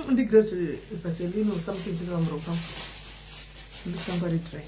Undigre vaseline or something chiri pamuromo pangu. Ndikutanga ari dry.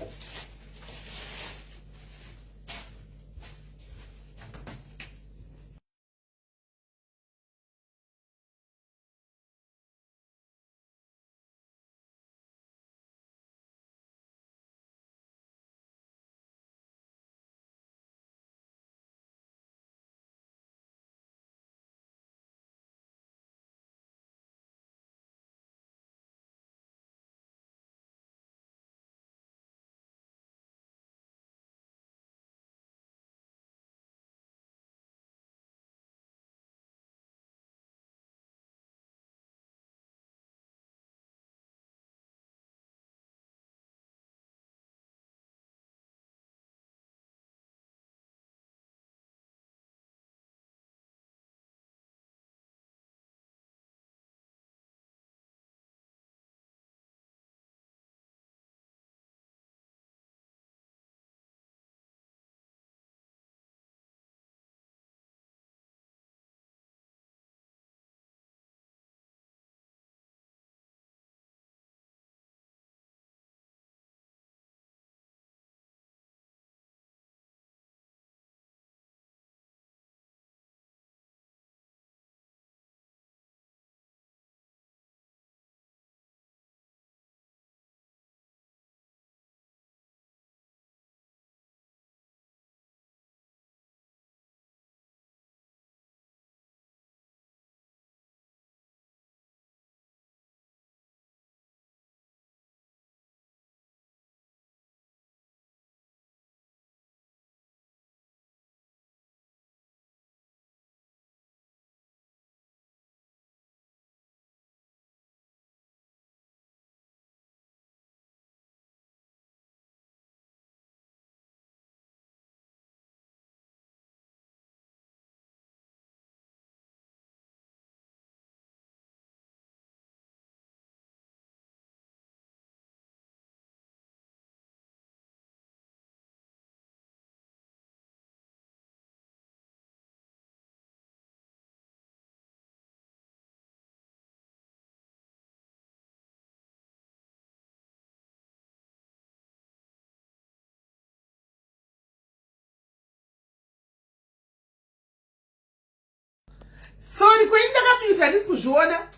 Sorry, kwenyu ndakamuta handisi kuzviona.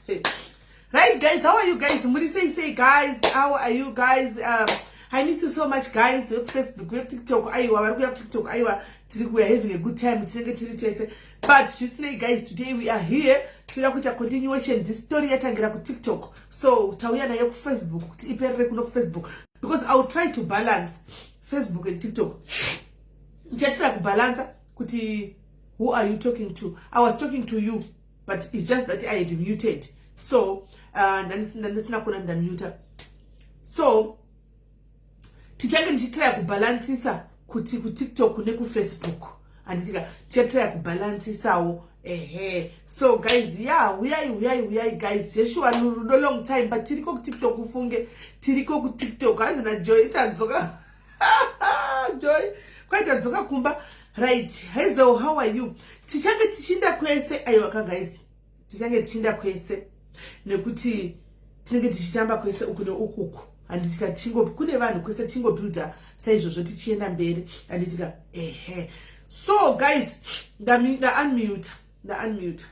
Right guys, how are you guys? Muri sei sei guys? How are you guys? I miss you so much guys. VekuFacebook, vekuTikTok, aiwa vari kuuya kuTikTok, aiwa tiri we are having a good time, tinenge tiri tese. But zvisinei guys, today we are here. Toda kuita continuation. This story yatangira kuTikTok. So tauya nayo kuFacebook kuti iperere kuno kuFacebook because I will try to balance Facebook and TikTok. Ndichatira kubalansa kuti who are you talking to? I was talking to you, but it's just that I had muted. So ndandisina kuona ndamuta. So tichange ndichitraya kubalansisa kuti kuTikTok nekuFacebook, handitika tichatraya kubalansisawo ehe. So guys, yeah, huyai huyai huyai guys. Zveshuwa rudo long time, but tiriko kuTikTok ufunge, tiriko kuTikTok. Hanzi naJoy tadzoka. Joy kwaita dzoka kumba. Right, hazel, how are you? Tichange tichinda kwese. Aiwa ka guys, tichange tichinda kwese nekuti tinenge tichitamba kwese uku neukuku, handitika? Tichingo kune vanhu kwese, tichingobuilda saizvozvo tichienda mberi, handitika? Ehe. So guys, ndaunmuta, ndaunmuta.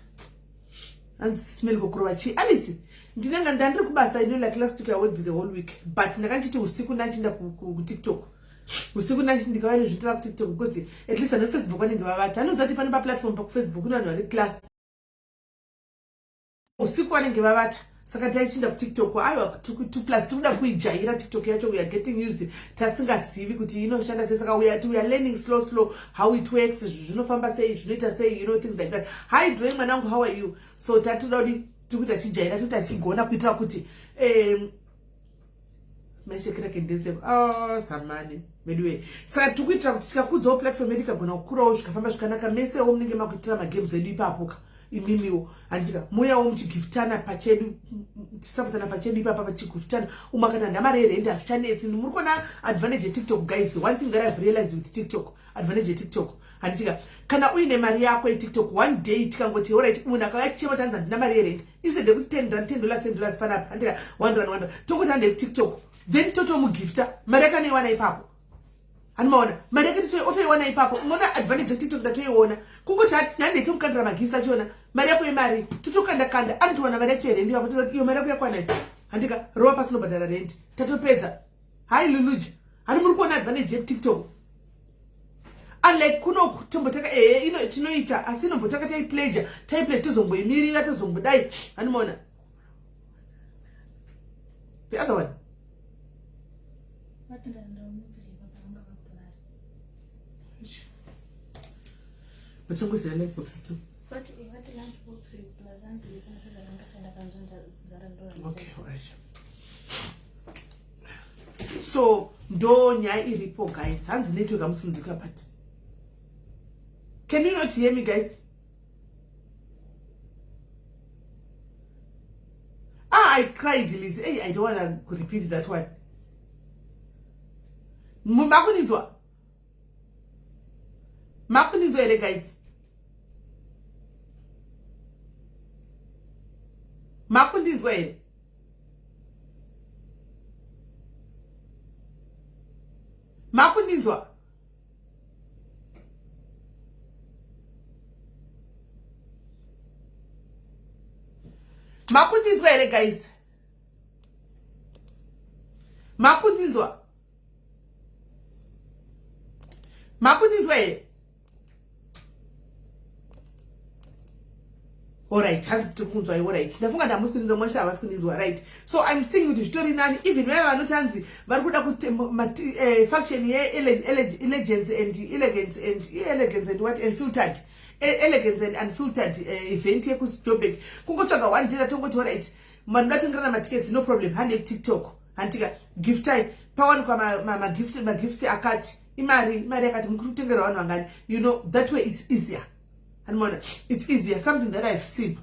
Hanzi simeli kokurova chii? Alice, ndinenge ndandiri kubasa. Like last week I worked the whole week, but ndakanchiti usiku ndachinda kuTikTok usiku, ndachi ndikauya nezvitora kuTikTok because at least vane Facebook vanenge vavata. Anoziva kuti pane paplatform pakuFacebook kune vanhu vari class, usiku vanenge vavata, saka taichinda kuTikTok. Aiwa, plus tikuda kuijaira TikTok yacho. We are getting used, tasingazivi kuti inoshanda sei, saka we are learning slow slow how it works, zvinofamba sei, zvinoita sei, things like that. Hi Drawing mwanangu, how are you? So tatoda kuti tiri kuita chijaira, tiri kuita chigona kuitira kuti maishekera kendetse. Oh, zamani anyway, saka tiri kuitira kuti tikakudzawo platform yedu ikagona kukurawo zvikafamba zvikanaka, mesewo munenge makuitira magames edu ipapo ka. imimiwo, handika? Muyawo muchigiftana pachedu, tisapotana pachedu ipapa pachigiftana. Umwe akati handina mari yerendi, hazvichanetsi. Muri kuona advantage yeTikTok, guys? One thing that I've realized with TikTok, advantage yeTikTok, handitika? Kana uine mari yako yeTikTok, one day tikangoti alright, munhu akauya chichema tanzi handina mari yerendi, instead yekuti 10 rand, $10, $10 panapa, handika? 1 rand, 1 rand, tokuti hande kuTikTok, then totomugifta mari yakanoiwana ipapo. Hanimaona mari yake otoiwana ipapo. Unoona advantage yeTikTok? Ndatoiona. Kungoti hati nhandei, tomukandira magifts, achiona mari yako yemari, totokanda kanda, anotowana mari yacho yerendi ipapo. Tozati iyo mari yako yakwana, handika? Rova pasi, nobhadhara rendi, tatopedza. Hai luluja, hani muri kuona advantage yekuTikTok? Unlike kuno tombotaka, ehe, ino tinoita, asi inombotaka taipleja, taipleja, tozomboimirira, tozombodai. Hanimaona the other one? Vachingozira life box too. Okay, alright. So ndo nyaya iripo, guys. Hanzi network amusunzika, but can you not hear me, guys? Ah, I cried, Liz. Hey, I don't want to repeat that one. Makuninzwa, makuninzwa here, guys? Makundinzwa here? Makundinzwa? Makundinzwa here, guys? Makundinzwa? Makundinzwa here? Alright, hanzi tiri kunzwa. Alright, ndafunga ndamusi kundinzwa. Mwasha havasi kundinzwa. Right, so I'm seeing kuti zvitori nani. Even vaya vanoti hanzi vari kuda kuti faction ye-elegance and elegance and elegance and what, and filtered, elegance and unfiltered event yekuJobek, kungotsvaga one day ratongoti alright, vanhu vatengerana matickets, no problem, hande kuTikTok, handitika? Giftai, pawanikwa magifts akati, imari yakati, muri kutengera vanhu vangani. You know, that way it's easier. Animona it's easier, something that I've seen.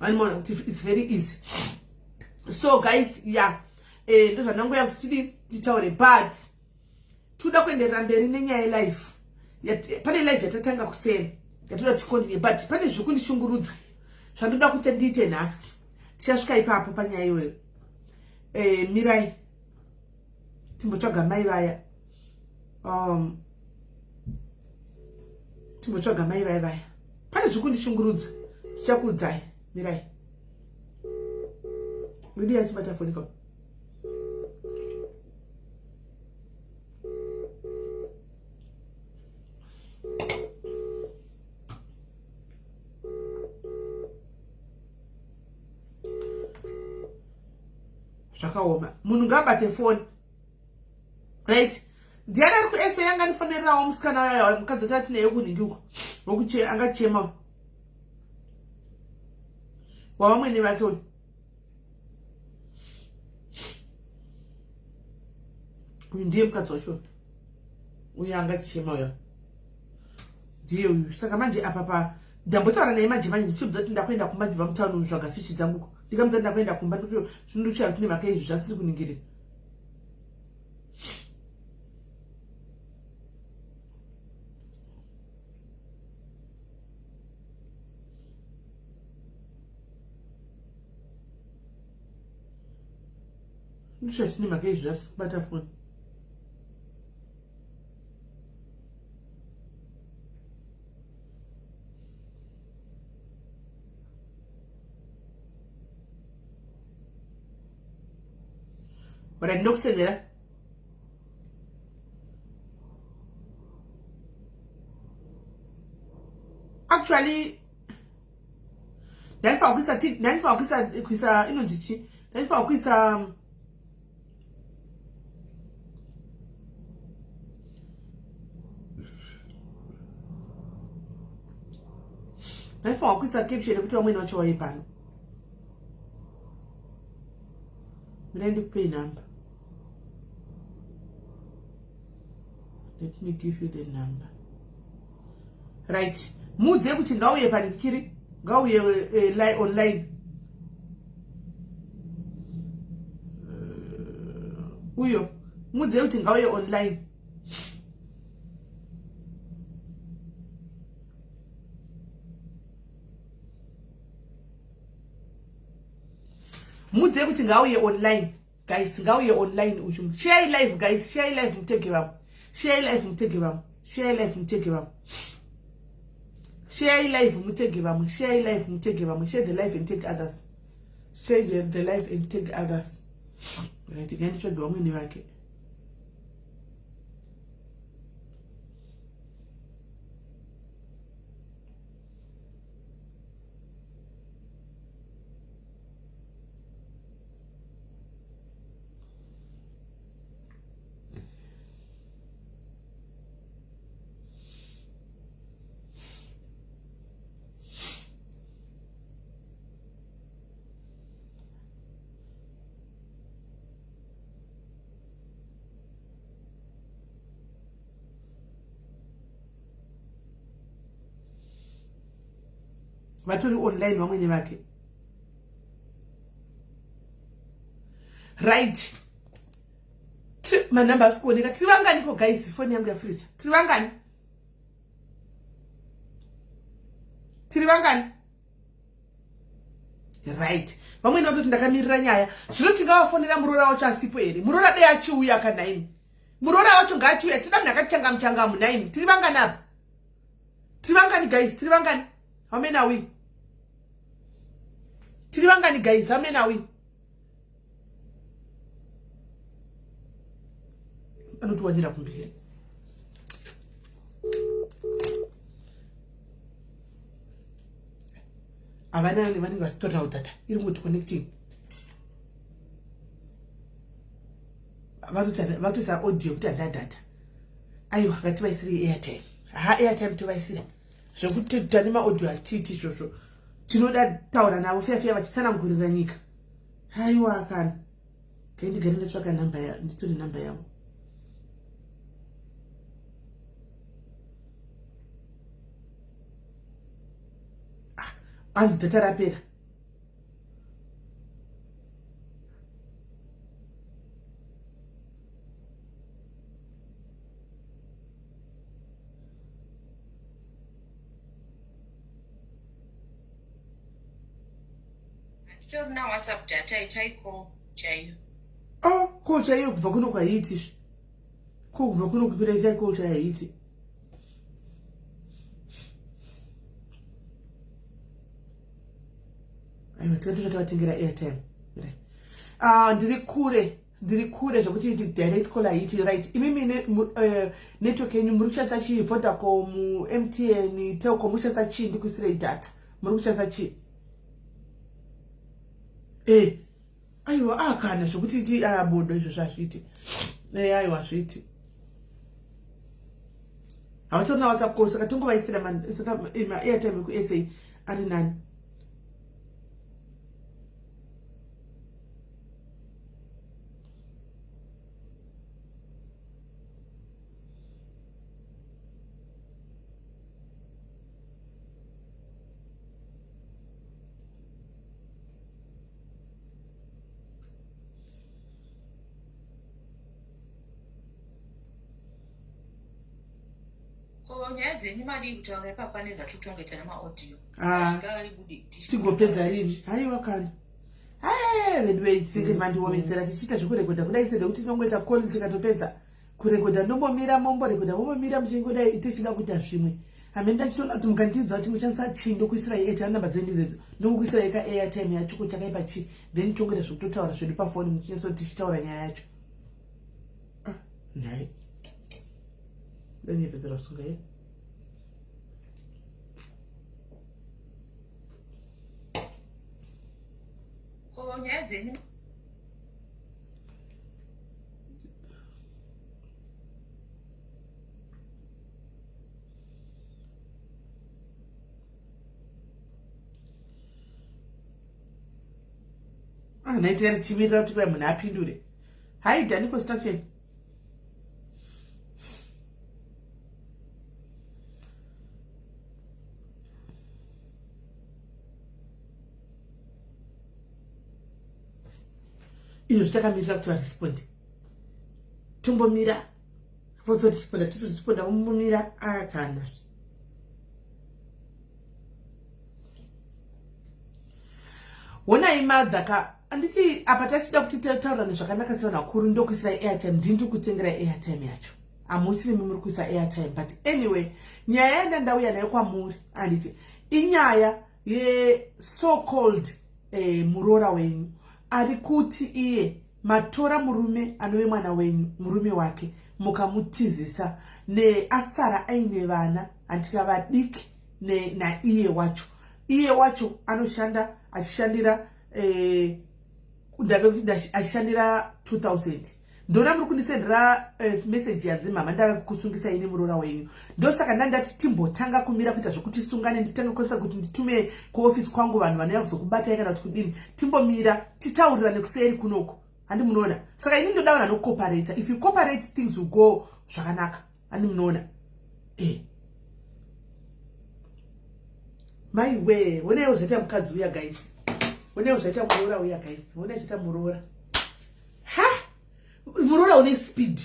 Animona kuti it's very easy. So guys, yeah, ndo zvandangoya kuti tidii, titaure, but toda kuenderera mberi nenyaya yelife. Pane life yatatanga kuseni yatoda ticontinue, but pane zviri kundishungurudza zvandoda kuti ndiite nhasi. Tichasvika ipapo panyaya iyoyo. Mirai timbotsvaga mai vaya, timbotsvaga mai vaya vaya. Pane zviri kundishungurudza, tichakuudzai. Mirai, wedi achibata foni ka. Zvakaoma, munhu ngaabate foni. Right, ndiani ari kuesa? Yanga ndifonererawo musikana wayo, mukadzi watati naye kunhingi uko, wokuti angachema wavamwene vake uyu. Uyu ndiye mukadzi wacho uyu angachichema uyo, ndiye uyu. Saka manje apa pa ndambotaura naye manje manje, ndichibvudza kuti ndakuenda kumba, ndibva mutauni zvaga fishi dzanguko. Ndikamudza ndakuenda kumba, zvinondochaya kuti nemhaka izvi zvasiri kuningirira. Ndizvasine mhaka izvi zvasiri kubata foni. Alright, ndokusendera. Actually ndaifanira kuisa, ndaifanira kuisa inonzi chi, ndaifanira kuisa ndaifanira kuisa caption yekuti vamweni vacho vauye pano. Mirai ndikupei number. Let me give you the number. Right, muudze kuti ngauye panikiri. Ngauye eh, online. Uyo mudze kuti ngauye online. Mudze kuti ngauye online guys, ngauye online uyu. Share live guys, share live mutege vamwe. Share live mutege vamwe. Share live mutege vamwe. Share live mutege vamwe. Share live mutege vamwe. Share the live and take others. Share the live and take others. Right, nganditsvage vamwene vake. Vatori online vamwene vake. Right, manhamba asi kuoneka. Tiri vanganiko guys? Foni yangu yafriza. Tiri vangani? Tiri vangani? Right, vamwene vatoti ndakamirira nyaya. Zvino tingavafonera muroora wacho asipo here? Muroora dei achiuya kanaini. Muroora wacho ngaachiuya. Tida munhu akachangamu changamu naini. Tiri vangani apa? Tiri vangani guys? Tiri vangani? How many are we? Tiri vangani guys? How many are we? Anotiwanira kumberi. Havana vanenge vasitorina kudata. Iri ngoti connecting. Vatoisa audio yekuti handina data. Aiwa, ngativaisirei airtime. Ha, airtime tovaisira. Zvekuti tane maaudio hatiiti izvozvo. Tinoda taura navo feya feya vachitsanangurira nyika. Haiwa kana kaindigare ndatsvaka namba ya nditore namba yavo. Ah, anzi data rapera. Handitorina WhatsApp data, itai call chaiyo. Oh, call chaiyo kubva kuno kwaiti. Ko kubva kuno kukwira itai call chaiyo haiti. Aiwa, tingatosva tavatengera airtime. Ah, ndiri kure, ndiri kure zvekuti direct call haiti. Right, imimi network yenyu muri kushandisa chii? Vodacom, MTN, Telkom, muri kushandisa chii? Ndikuisirei data. Muri kushandisa chii? Eh, aiwa, ah, kana zvekuti ti ah, bodo izvo zvazviiti. Eh, aiwa zviiti. Havatorina WhatsApp call, saka tongovaisira ma-airtime ekuSA ari nani. Ko nyaya dzenyu madii kutaura ipapa nezvatiri nemaaudio? Ah. Tigopedza rini? Haiwa kana. Veduwe, tinenge mandiomesera tichiita zvekurekodha kudai sede kuti tinongoita call tikatopedza kurekodha, ndombomira, momborekodha, mombomira, muchingodai tichida kuita zvimwe. Hamene ndachitoona kuti mukandiudza kuti muchandisa chii, ndokuisirai airtime. Namba dzenyu idzodzo, ndokukuisirai ka airtime yacho. Ko chakaipa chii? Then tongoita zvekutotaura zvedu pafoni, muchinyatso tichitaura nyaya yacho. Ah, nhai, ndanyepedzera kusunga ye. Ko nyaya dzenyu. Ah, naita richimirira kuti kwai munhu apindure. Hi, Dani Construction. Izvo zvitakamirira kuti varesponde. Tombomira vozoresponda, tozoresponda vombomira akana. Honai mother ka anditi apa tachida kuti tataurane zvakanaka sevanhu vakuru ndokuisirai airtime ndini ndiri kutengera airtime yacho hamusiri muri kuisa airtime but anyway nyaya yanda ndauya nayo kwamuri anditi inyaya ye so called eh, muroora wenyu ari kuti iye matora murume anove mwana wenyu murume wake mukamutizisa neasara aine vana handika vadiki naiye wacho iye wacho anoshanda achishandira eh, achishandira 2000 ndona muri kundisendera eh, message yanzi mama ndave kukusungisa ini muroora wenyu ndosaka ndandati timbotanga kumira kuita zvekuti sungane nditange kukwanisa kuti nditume kuofisi kwangu vanhu vanouya kuzokubatai kana kuti kudini timbomira titaurirane kuseri kunoku handi munoona saka ini ndoda vanhu vanocoparata if you cooperate things will go zvakanaka handi munoona eh. Maiwee, honaiwo zvaita mukadzi uya guys. Honaiwo zvaita muroora uya guys. Honai zvaita muroora. Ha! Muroora une speed.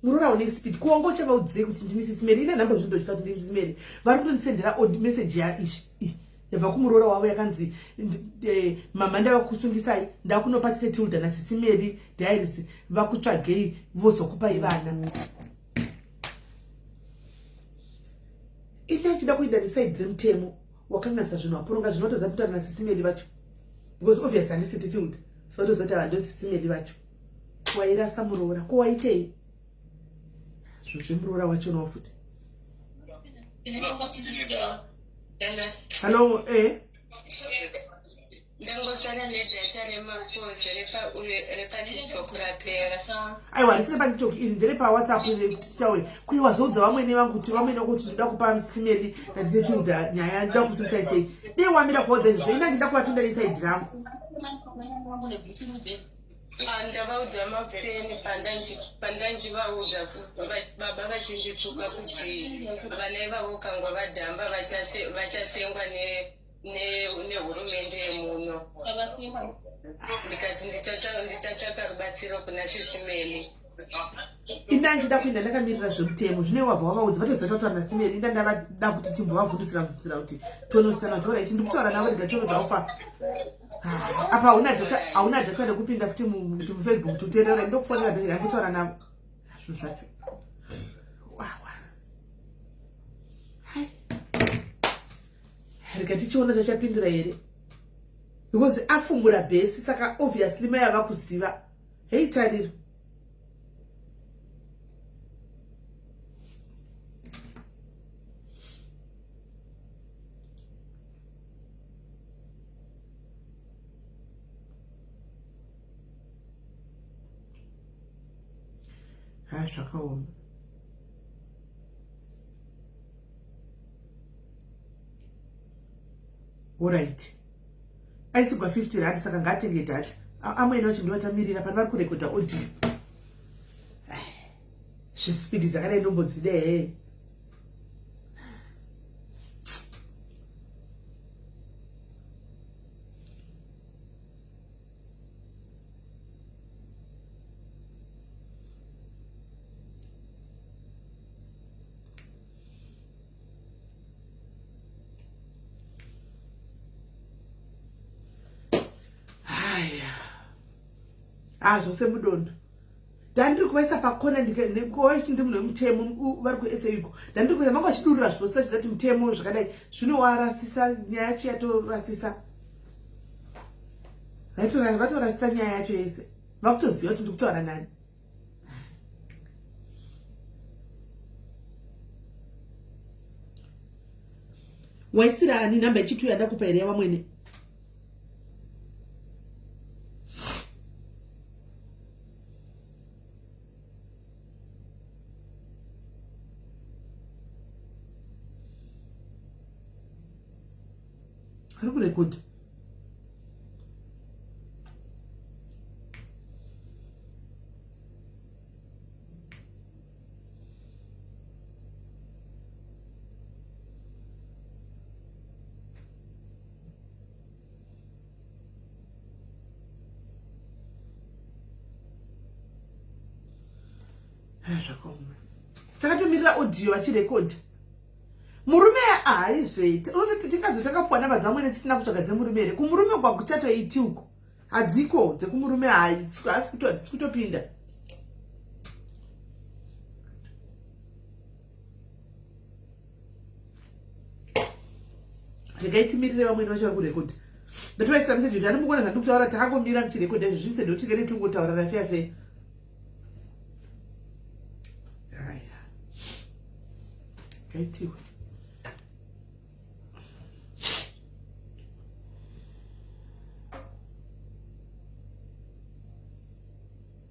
Muroora une speed. Ko wanga uchavaudzirei kuti ndini Sisi Mary? Ine nhamba zvindochisa kuti ndini Sisi Mary. Vari kutondisendera odd message ya ishi. Yabva kumuroora wavo yakanzi eh, mama ndava kusungisai ndakunopa Tete Tilda na Sisi Mary Diaries vakutsvagei vozokupai vana. Ini achida kuenda nesaidi remutemo wakanganisa zvinhu waporonga zvino vatoziva kutaura nasisimeli vacho because obviously handisi titilda so vatoziva kuti ava ndosisimeli vacho wairasa muroora ko waitei zvinhu zvemuroora wacho nawo futi hallo eh Ndangosara nezvata remapozi repaTikTok rapera. Aiwa harisi repaTikTok iri nderepawhatsapp rekuti titaure kuye wazoudza vamwene vangu kuti vamwene kuti ndoda kupa simeli nandisechilda nyaya ndoda kusungisai sei dei wamira kuvaudza izvo ina ndida kuvapinda nesaidi rangu. Ah, ndavaudza makuseni pandanjivaudza baba vachindituka kuti vana ivavo kangwa vadhamba vachasengwa ne nehurumende yemuno ndikati ndichatsvaka rubatsiro kuna sisimeli inda ndichida kuenda ndakamirira zvemutemo zvino wabva wavaudza vatoziva tautaura nasimeli inda ndavada kuti timbovavhundutsira vhundutsira kuti tonosana kuti ora ichi ndikutaura navo rega tione kuti haufa ah, apa hauna data hauna data rekupinda futi mufacebook kuti uteerera ndokufonera bheke ndikutaura navo zvinhu zvacho wawa hai rega tichiona tachapindura here because afumura bhesi saka obviously mai ava kuziva hei tariro ha zvakaoma Alright. Aisigwa 50 rand saka ngaatenge data. Amwene vacho ndovatamirira pano vari kurekodha audio. Zvispeed dzakadai ndombodzida here? Haya. Ah, zvose mudondo. Ndandiri kuvaisa pakona ndikoichi ndi munhu wemutemo vari kuSA uko. Ndandiri kuvaisa vanga vachidurura zvose vachizati mutemo zvakadai. Zvinowarasisa nyaya yacho yatorasisa. Vatorasisa nyaya yacho yese. Vakutoziva kuti ndikutaura nani. Waisira ani namba yechitu yandakupa here yavamwene? Ari kurekodha. Zvakaoma. Takatomirira audio vachirekodha. Murume haizve. Unototi tingazo takapuwa namba dzamwene tisina kutsvaga dzemurume here? Kumurume kwakuchatoiti uko. Hadziko dzekumurume hadzisi kutopinda. Regai timirire vamwene vacho vari kurekodha. Ndatovaisira message kuti andimbokuona zvandikutaura takangomira muchirekodha izvi zvinse ndotikene tingotaura rafeya feya. Haya. Ngaitiwe.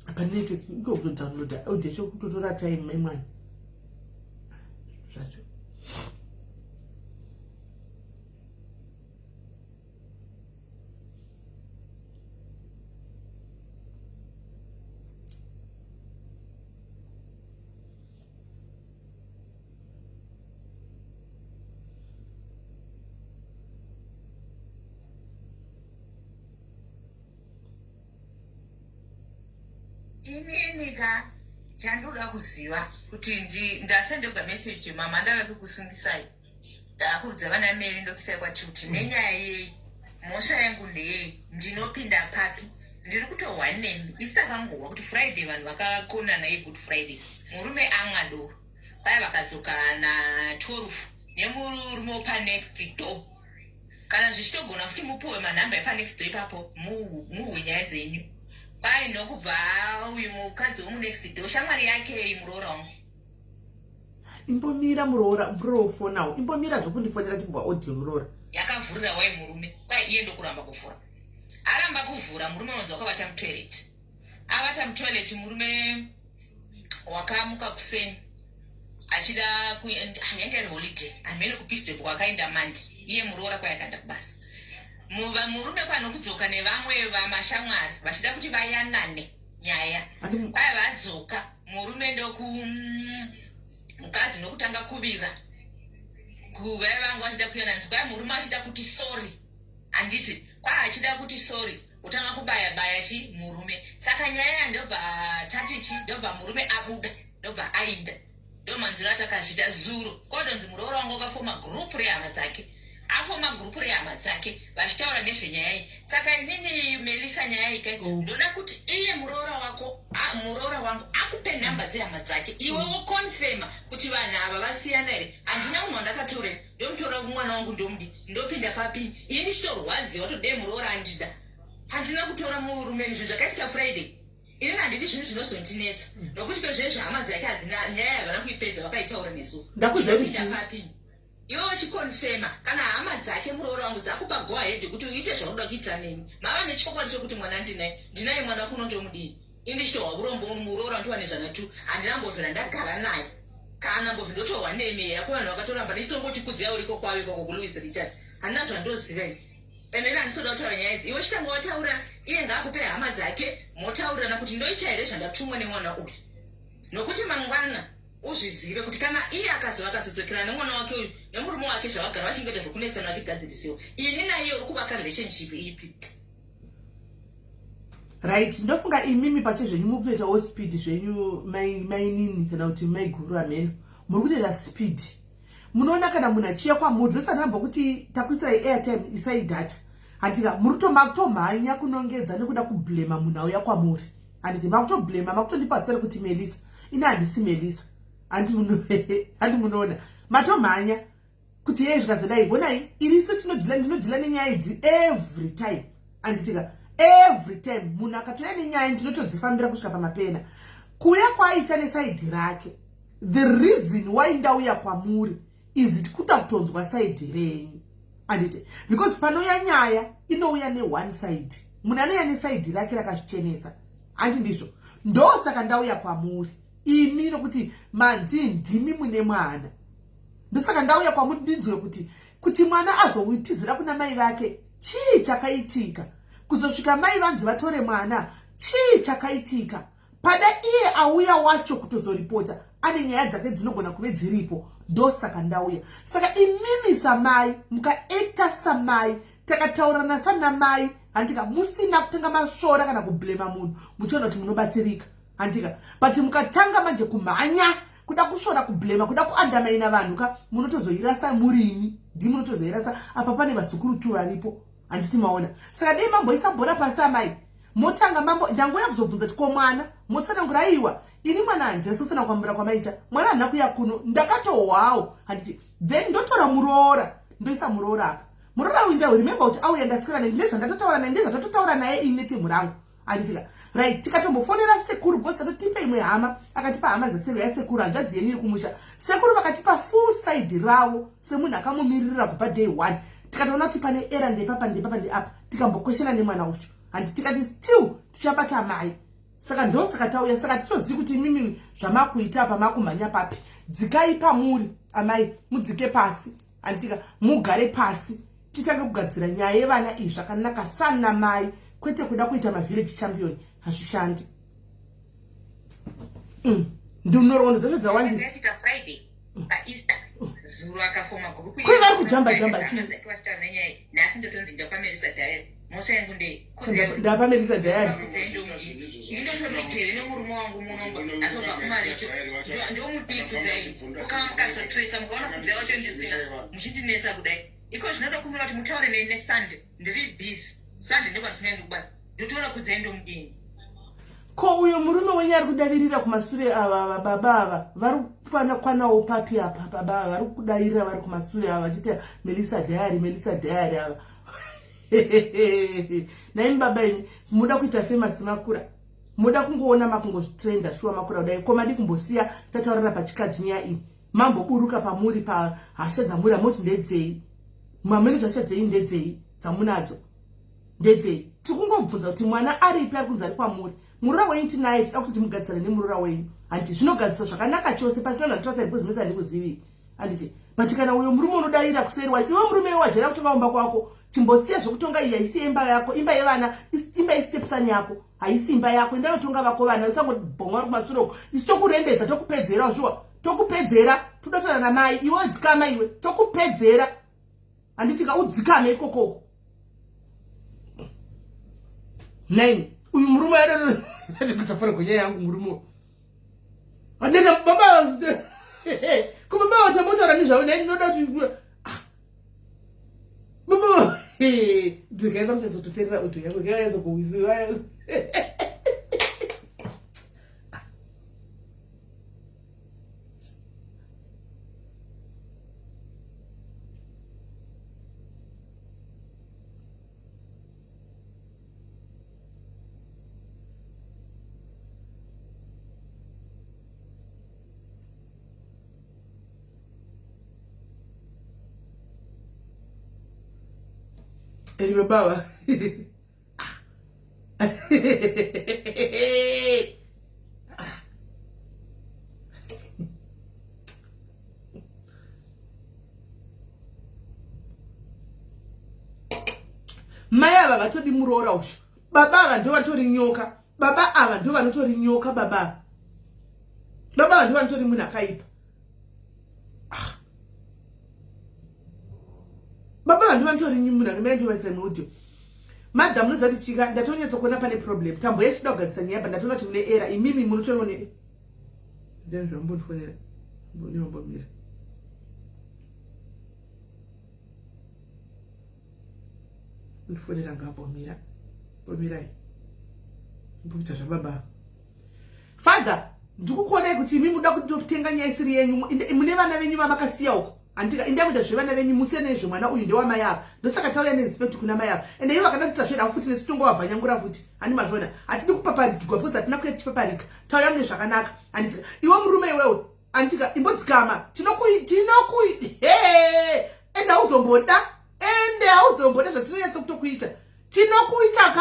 Apa network iko kutodownloada audio yacho kutotora time mai mwana. Zvacho. Inini ka chandoda kuziva kuti ndasendegwa message mama ndave kukusungisai Ndakuudza vana Mary ndokuisai kwaTilton nenyaya yei? Mhosva yangu ndeyei? Ndinopinda papi? Ndiri kutohwa nemi. Isu takangohwa kuti Friday vanhu vakakonana yeGood Friday. Murume amwa doro. Kwai vakadzoka na 12 nemurume wepanext door. Kana zvichitogona futi mupuwe manhamba epanext door ipapo muhwe nyaya dzenyu. Kwai nokubva uyu mukadzi wemunext door shamwari yake iyi muroora wangu. Imbomira muroora muroora ufonawo imbomira zvekundifonera timbwa audio muroora. Yakavhurira wai murume kwai iye ndokuramba kuvhura aramba kuvhura murume unonzi wakavata mutoilet avata mutoilet murume wakamuka kuseni achida yanga iri holiday hamene kupisdep kwakaenda mandi iye muroora kwai akaenda kubasa murume kwanokudzoka nevamwe vamashamwari vachida kuti vayanane nyaya kwai vadzoka murume ndoku mukadzi ndokutanga kuvira kuvai vangu vachida kuyananisa kwai murume achida kuti sorry handiti kwai achida kuti sorry utanga kubaya baya chi murume saka nyaya ndobva tati chi ndobva murume abuda ndobva ainda ndomanzwiro atakazviita zuro kwatonzi muroora wangu wakafoma group rehama dzake afoma group rehama dzake vachitaura nezvenyaya iyi saka inini melisa nyaya iyi kai oh. ndoda kuti iye muroora wako muroora wangu akupe nhamba dzehama dzake iwe mm. woconfirma kuti vanhu ava vasiyana here handina munhu wandakatora ndomutora mwana wangu ndomudi ndopinda papi ini ndichitorwadziwa todee muroora andida handina kutora murume izvo zvakaitika friday Inini handidi zvinhu zvinozondinetsa nokuti ko zvezvo hama dzake hadzina nyaya havana kuipedza vakaitaura nesu. Ndakuzvipinda papi? Iwe uchikonfema kana hama dzake muroora wangu dzakupa go ahead kuti uite zvaunoda kuita neni. Mava nechokwadi chekuti mwana ndinaye. Ndinaye mwana kuno ndomudii? Ini ndichitohwa vurombo muroora wandiwa nezvana tu handina mbovhira ndagara naye. Kana mbovhi ndotohwa nemi yako vanhu vakatoramba ndisongoti kudziya uriko kwavo ikoko kuLouis Richard. Handina zvandoziva ini. Ende ini handisi kuda kutaura nyaya idzi. Iwe chitanga wataura iye ngaakupe hama dzake motaurirana kuti ndoita here zvandatumwa nemwana uyu. Nokuti mangwana uzvizive kuti kana iye akazova akazodzokerana nemwana wake uyu nemurume wake zvavagara vachingoita zvekunetsana vachigadzirisiwa ini naiye uri kuvaka relationship ipi? Right, ndofunga imimi pachezvenyu muri kutoitawo speed zvenyu mainini kana kuti maiguru hameno muri kutoita speed munoona kana munhu achiuya kwamuri ndosanhamba kuti takuisirai airtime isai data handika muri makutomhanya kunongedza nekuda kublema munhu auya kwamuri handiti makutoblema makutondipa zita rekuti melisa ini handisi melisa handi munoona matomhanya kuti yei zvikazodai honai irisu tinodhila ndinodhila nenyaya idzi every time anditika every time munhu akatouya nenyaya ndinotodzifambira kusvika pamapena kuuya kwaaita nesaidhi rake the reason why ndauya kwamuri is it kuda kutonzwa side renyu anditi because panouya nyaya inouya neone side munhu anouya neside rake rakazvichenesa handi ndizvo ndosaka ndauya kwamuri imi nokuti manzi ndimi mune mwana ndosaka ndauya kwamuri ndinzwe kuti kuti mwana azowitizira kuna mai vake chii chakaitika kuzosvika mai vanzi vatore mwana chii chakaitika Pada iye auya wacho kutozoripota ane nyaya dzake dzinogona kuve dziripo ndosaka ndauya. Saka imimi samai mukaekta samai takataurirana sanamai handika musina kutanga masvora kana kublema munhu muchiona kuti munobatsirika. Handika but mukatanga manje kumhanya kuda kusvora kublema kuda kuandamaina vanhu ka munotozoirasa murini ndi munotozoirasa apa pane vazukuru tu varipo handiti maona saka dei mamboisa bhora pasi amai motanga mambo ndangouya kuzobvunza kuti ko mwana motsanangura aiwa ini mwana handina sosana kwamura kwamaita mwana handina kuya kuno ndakatohwawo handiti then ndotora muroora ndoisa muroora apa muroora uyu ndau remember kuti auya ndaswera naye ndezvandatotaura naye ndezvatatotaura naye ini netemu rangu handitika right tikatombofonera sekuru because tatotipa imwe hama akatipa hama dzasero yasekuru hanzvadzi yenyu yekumusha sekuru vakatipa full side ravo semunhu akamumiririra kubva day one tikatoona kuti pane era ndepapa ndepapa ndeapa tikambokweshana nemwana ucho handi tikati still tichabata mai saka ndosaka tauya saka titozivi kuti imimi zvamakuita apa makumhanya papi dzikai pamuri amai mudzike pasi handitika mugare pasi titange kugadzira nyaya yevana iyi zvakanaka sana mai kwete kuda kuita mavillage champion hazvishandi mm. ndinorondo dzacho dzawandisa zuro akafoma gurupu kwe vari kujamba jamba chii nhasi ndotonzi ndapamerisa diary mhosva yangu ndei ndapamerisa diary indotomitere nemurume wangu munomba atobva kumaricho ndomudii kudzai ukava mukazotresa mukaona kudzai wacho ndisina muchindinetsa kudai iko zvinoda kumira kuti mutaure neni nesunday ndiri busy sunday ndokwandisingaendi kubasa ndotoona kudzai ndomudini ko uyo murume wenyu ari kudavirira kumasure ava ava baba ava vari kwanawo papi apa baba ava vari kudavirira vari kumasure ava vachiti melissa diary melissa diary ava naimi baba imi muda kuita famous makura muda kungoona makungotrenda shuwa makura kudai ko madi kumbosiya tataurira pachikadzi nyaya iyi mamboburuka pamuri pahasha dzamuri amoti ndedzei mamene hasha dzei ndedzei dzamunadzo ndedzei tikungobvunza kuti mwana aripi ari kunzi ari kwamuri muroora wenyu tinaye toda kuti timugadzisane nemuroora wenyu handiti zvinogadziswa zvakanaka chose pasina ndatotasa because mese handikuzivii handiti but kana uyo murume unodaira kuseri wa iwe murume iwe wajaira kutonga umba kwako chimbosiya zvekutonga iyi haisi imba yako imba yevana imba yestepson yako haisi imba yako enda notonga vako vana usangobhonga uri kumasure uko isu tokurembedza tokupedzera zviwa tokupedzera todatsana namai iwe dzikama iwe tokupedzera handiti ka udzikame ikokoko nine uyu murume adikusafanira kunyaya yangu murume andenda baba ko baba vatambotaura nezvavo nai ndinoda kuti ah. baba ndikaenda kunyatsototerera audio yako ndikanyatsokuwiziva Eri baba. Mai ava vatodi muroora uyu. Baba ava ndo vatori nyoka. Baba ava ndo vanotori nyoka baba ava. Baba ava ndo vanotori munhu akaipa. Ah. Baba ava ndo vanotori munhu akaipa ndo vaisa audio. Madam munoziva kuti chika ndatonyatsokuona pane problem. Tambo yachida kugadzisa nyaya but ndatoona kuti mune error. Imimi munotoriwo ne Ndani zvambondifonera. Mbondimbomira. Ndifonera ngambomira. Mbomirai. Mboita zvababa. Father, ndikukuonai kuti imi muda kutenga nyaya isiri yenyu. Mune vana venyu vamakasiya uko. Handika inda kuita zvevana venyu musiyane nezvemwana uyu ndewamai ava. Ndosaka tauya nerespect kuna mai ava. Ende ivo vakada kuita zvedu futi nesu tongovabvanyangura futi. Handi mazviona. Hatidi kupaparikigwa because hatina kuya tichipaparika. Tauya mune zvakanaka. Handika iwe murume iwewe andika imbodzikama tinokui tinokui he ende hauzomboda ende hauzomboda zvatinonyatsa kutokuita tinokuita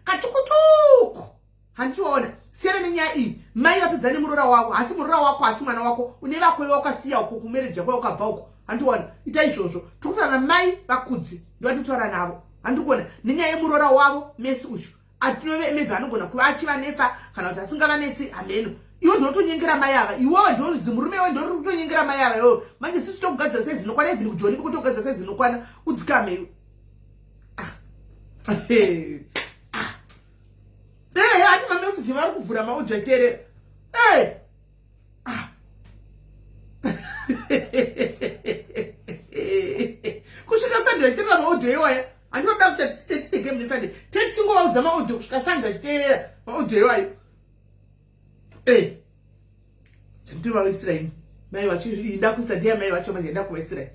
katukutuku handichiona siyana nenyaya iyi mai vapedza nemuroora wako hasi muroora wako hasi mwana wako une vako iwe wakasiya uko kumereji yako wakabva uko handiona ita izvozvo tikutaura namai vakudzi ndovatitaura navo handikuona nenyaya yemuroora wavo mesi uyu atinove maybe anogona kuva achivanetsa kana kuti asingavanetsi hameno iwe ndinotonyengera mai ava iwewe ndinozi murume iwe ndori kutonyengera mai ava iwewe manje sisi tokugadzira saizi inokwana even kujoni koko tokugadzira saizi inokwana udzikame iwe ah. ah. Eh, ati mameseji vari kubvunza kuvhura maaudio achiteerera. Eh! Ah. Kusvika Sunday vachiteerera maaudio iwaya. Handinoda kuti tise game neSunday. Techingovaudza maaudio kusvika Sunday vachiteerera maaudio iwayo. Eh. Ndinovaisira ini. Mai vacho ida kuisa ndiye mai vacho manje ida kuvaisira.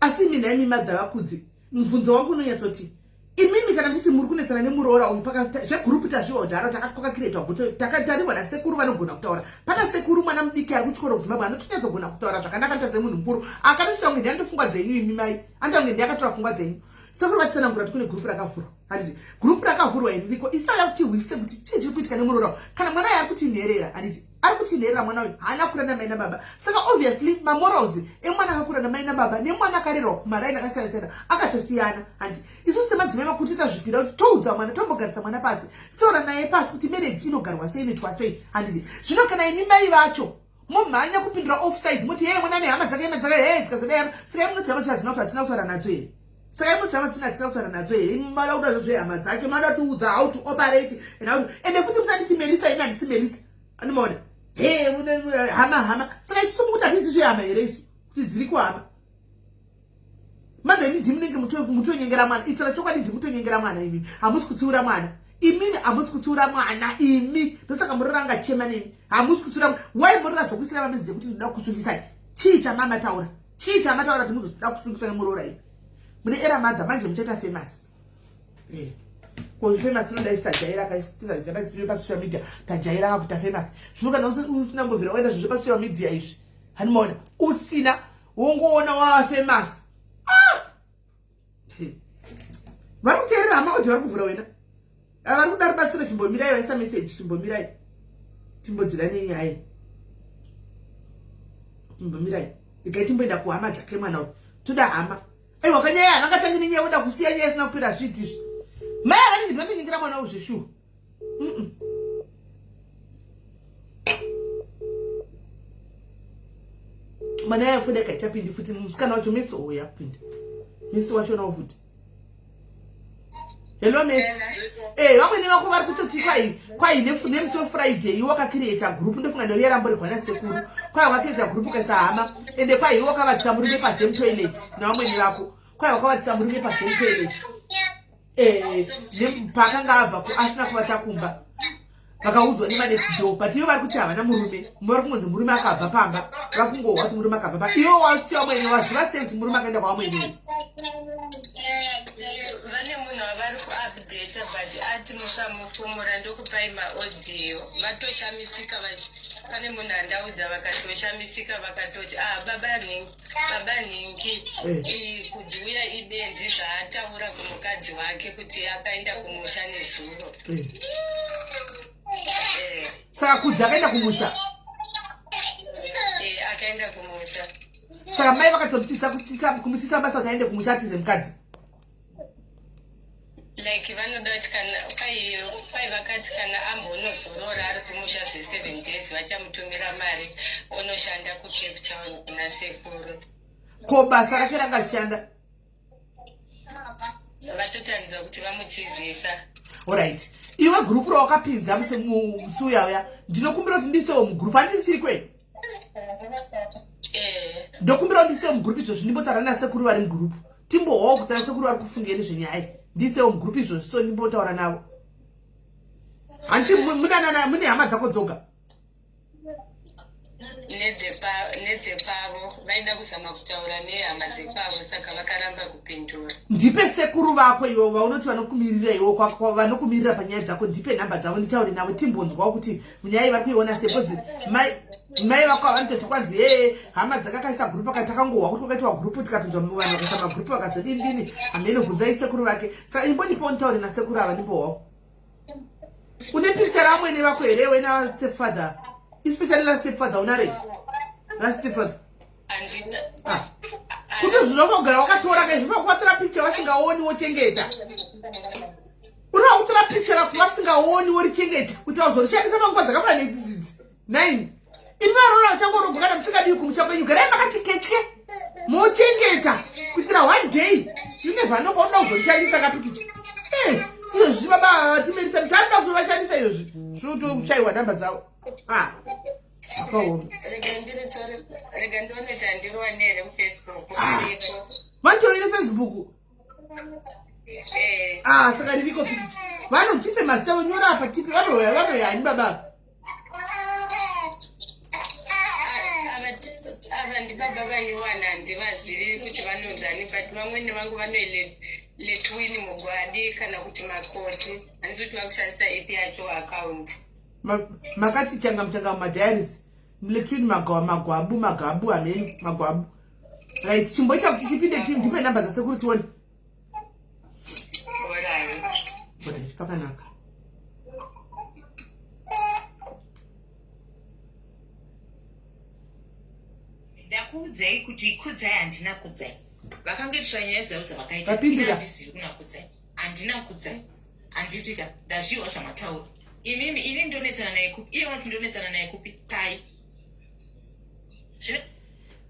Asi mina imi madhava kudzi. Mubvunzo wangu unonyatsoti imimi kana muchiti muri kunetsana nemuroora uyu zvegroup tazvihodharo takakakiretwa guto takatarirwa nasekuru vanogona kutaura pana sekuru mwana mudiki ari kuchikoro kuzimbabwe anotonyatsogona kutaura zvakanaka anoita semunhu mukuru akanotoita kunge ndiye anotofungwa dzenyu imi mai anoita kunge ndiye akatora pfungwa dzenyu sekuru vatitsanangura kuti kune gurupu rakavhurwa handiti gurupu rakavhurwa iri riko isauya kuti hwise kuti chii chiri kuitika nemuroora kana mwana uyu ari kutinherera handiti ari kutinherera mwana uyu haana kukura namai nababa saka obviously mamorals emwana akakura namai nababa nemwana akarerwa kumaraini akasiyana siyana akatosiyana handi isusu semadzimai makuru totazvipira kuti toudza mwana tombogarisa mwana pasi totaura naye pasi kuti marriage inogarwa sei inoitwa sei handiti zvino kana imi mai vacho momhanya kupindura offside moti hee mwana nehama dzake hama dzake hee zikazodai hama saka imunoti hama dzake hadzina kuti hatina kutaura nadzo here saka imunoti hama dzina hatina kutaura nadzo here mada kuda zvezvehama dzake mada tiudza how to operate and how to ende futi musanditi melisa ini handisi melisa andimaona hee hama hama saka isusu mukuti hatisi zvehama here isu kuti dziriko hama mother imi ndimunenge mutonyengera mwana itira chokwadi ndimutonyengera mwana imi hamusi kutsiura mwana imimi hamusi kutsiura mwana imi ndosaka murora angachema nemi hamusi kutsiura mwana why murora zokuisira mameseji ekuti ndinoda kusungisai chii chamamataura chii chamataura kuti muzoda kusungiswa nemuroora imi mune era mother manje muchaita famous eh. ko famous inoda isi tajaira kaisitajaira pasocial media tajaira kakuita famous zvino kana usina mbovira waita zvinhu zvepasocial media izvi hanimaona usina wongoona wava famous ah! vari kuteerera hama oti vari kuvhura wena ah, vari kuda rubatsiro chimbomirai vaisa message chimbomirai timbodzira nenyaya chimbomirai regai timboenda kuhama dzake mwana uyu toda hama aiwa kanyaya havangatangi nenyaya voda kusiya nyaya isina kupera zviiti izvi mai avanenge ndinotoningira mwana uyu zveshuwa mwana yafuda kaichapindi futi musikana wacho mesi owo yakupinda mesi wacho nawo futi hello mesi eh vamwene vako vari kutoti kwai kwai nemusi wefriday iwe wakakireta group ndofunga ndauya ramboregwa nasekuru kwai wakakireta group ukaisa hama ende kwai iwe wakavatisa murume pazhe mutoilet navamwene vako kwai wakavatisa murume pazhe mutoilet eh, paakanga abva asina kuvata kumba vakaudzwa nemanext door but ivo vari kuti havana murume vari kungonzi murume akabva pamba vakungohwa kuti murume akabva pamba ivo wati vamwene waziva sei kuti murume akaenda kwavamwene vane munhu wavari kuupdata but ati musamufumura ndokupai maaudio vatoshamisika pane munhu andaudza vakatoshamisika vakatoti ah baba nhingi baba nhingi eh. kudziuya ibenzi zvaataura kumukadzi wake kuti akaenda kumusha nezuro eh. Eh. Saka kudzi akaenda kumusha akaenda kumusha saka mai vakatomusisa kumusisa basa kuti aende kumusha atize mukadzi like vanoda kuti kana kwai vakati kana ambonozorora ari kumusha zveseven days vachamutumira mari onoshanda kucape town kuna sekuru ko basa rake ranga shanda vatotaridza kuti vamutizisa orit iwe gurupu rawakapinza musi uya uya ndinokumbira kuti ndiisewo mugurupu handiti chiri kwei eh. ndokumbira kuti ndiisewo mugurupu izvozvi ndimbotaura nasekuru vari mugurupu timbohwawo kuti anasekuru vari kufungei nezvenyaya ndiisewo mugurupu izvozvi so ndimbotaura navo handiti mune hama dzako dzoga nedzekwavo vaida kuzama kutaura nehama dzekwavo saka vakaramba kupindura ndipe sekuru vako ivo vaunoti vanokumirira iwo vanokumirira panyaya dzako ndipe nhamba dzavo nditaure navo timbonzwawo kuti nyaya iyi vari kuiona sei bcause mai vako avanototi kwanzi hee hama dzakakaisa gurupu akati takangohwa kuti kwakaitwa gurupu tikapinzwa vanhu vakaisa magurupu vakazodini dini hameno bvunzai sekuru vake saka imbondipawo nditaure nasekuru ava ndimbohwawo une picture ramwene vako here wena stepfather especially la stepfather unare la stepfather ah. kuti zvinofa kugara wakatora kai zvinofa kuvatora picture vasingaoni wochengeta unofa kutora picture rako vasingaoni worichengeta kuti vazorishandisa panguva dzakafanana nedzidzidzi nine imi varoora vachangorogwa kana musingadii kumusha kwenyu garai makati ketye mochengeta kuitira one day you never know paunoda kuzorishandisa kapikicha eh, Izvozvi baba ava vatimerisa tanoda kutovashandisa izvozvi. Zvinotoshaiwa namba dzavo. Ah. Zvakaoma. Rega ndiritore, rega ndione kuti handirowane here kuFacebook. Ah. Iriko. Vatori neFacebook. Eh. Ah, saka ririko pikicha. Vanotipe mazita vonyora apa tipe vanoya vanoyani baba. Ava ndibaba vanyuwana handivazivi kuti vanonzani but vamwene vangu vanoile letwini mugwadi kana kuti makoti handisi kuti vakushandisa ipi yacho account. Makati changamu changamu madiaries letwini magwabu magabu hameno magwabu. Right, chimboita kuti chipinde ndipe namba dzasekuru tione. Alright, pakanaka. Ndakuudzai kuti kudzai handina kudzai. Vakange nyaya dzavo dzavakaita. Vapindura. Handizivi kuna kudzai. Handina kudzai. Handitika ndazviwa zvamataura. Imimi ini ndonetsana naye kupi? Iye vanoti ndonetsana naye kupi? Pai.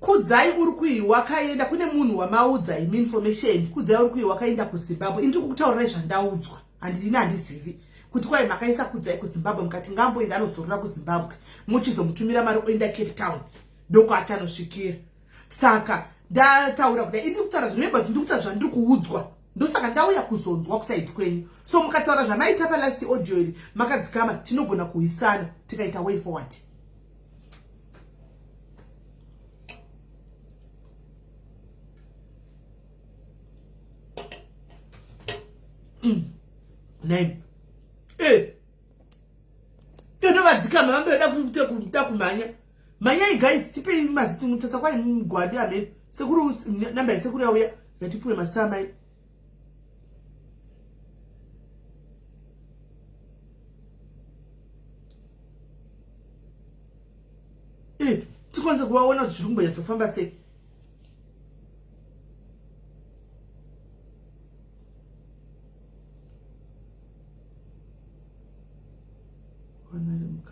Kudzai uri kui wakaenda kune munhu wamaudza imi information. Kudzai uri kui wakaenda kuZimbabwe. Ini ndiri kukutaurirai zvandaudzwa. Handini handizivi kuti kwai makaisa Kudzai kuZimbabwe mukati ngamboenda anozorora kuZimbabwe muchizomutumira mari oenda Cape Town ndokwachanosvikira. Saka ndataura kudai ini ndiri kutaura zvinoreva kuti ndiri kutaura zvandiri kuudzwa. Ndosaka ndauya kuzonzwa kusaidi kwenyu. So mukataura zvamaita palast audio iri makadzikama tinogona kuisana tikaita way forward. Nine. Eh. Tovadzikama vambe vada kuda kumhanya. Mhanyai guys, tipei mazita mutasa kwai mugwadi amen. Sekuru namba yesekuru yauya ngatipuwe mazita amai. Eh, tikwanise kuvaona kuti zviri kumbonyatsa kufamba sei.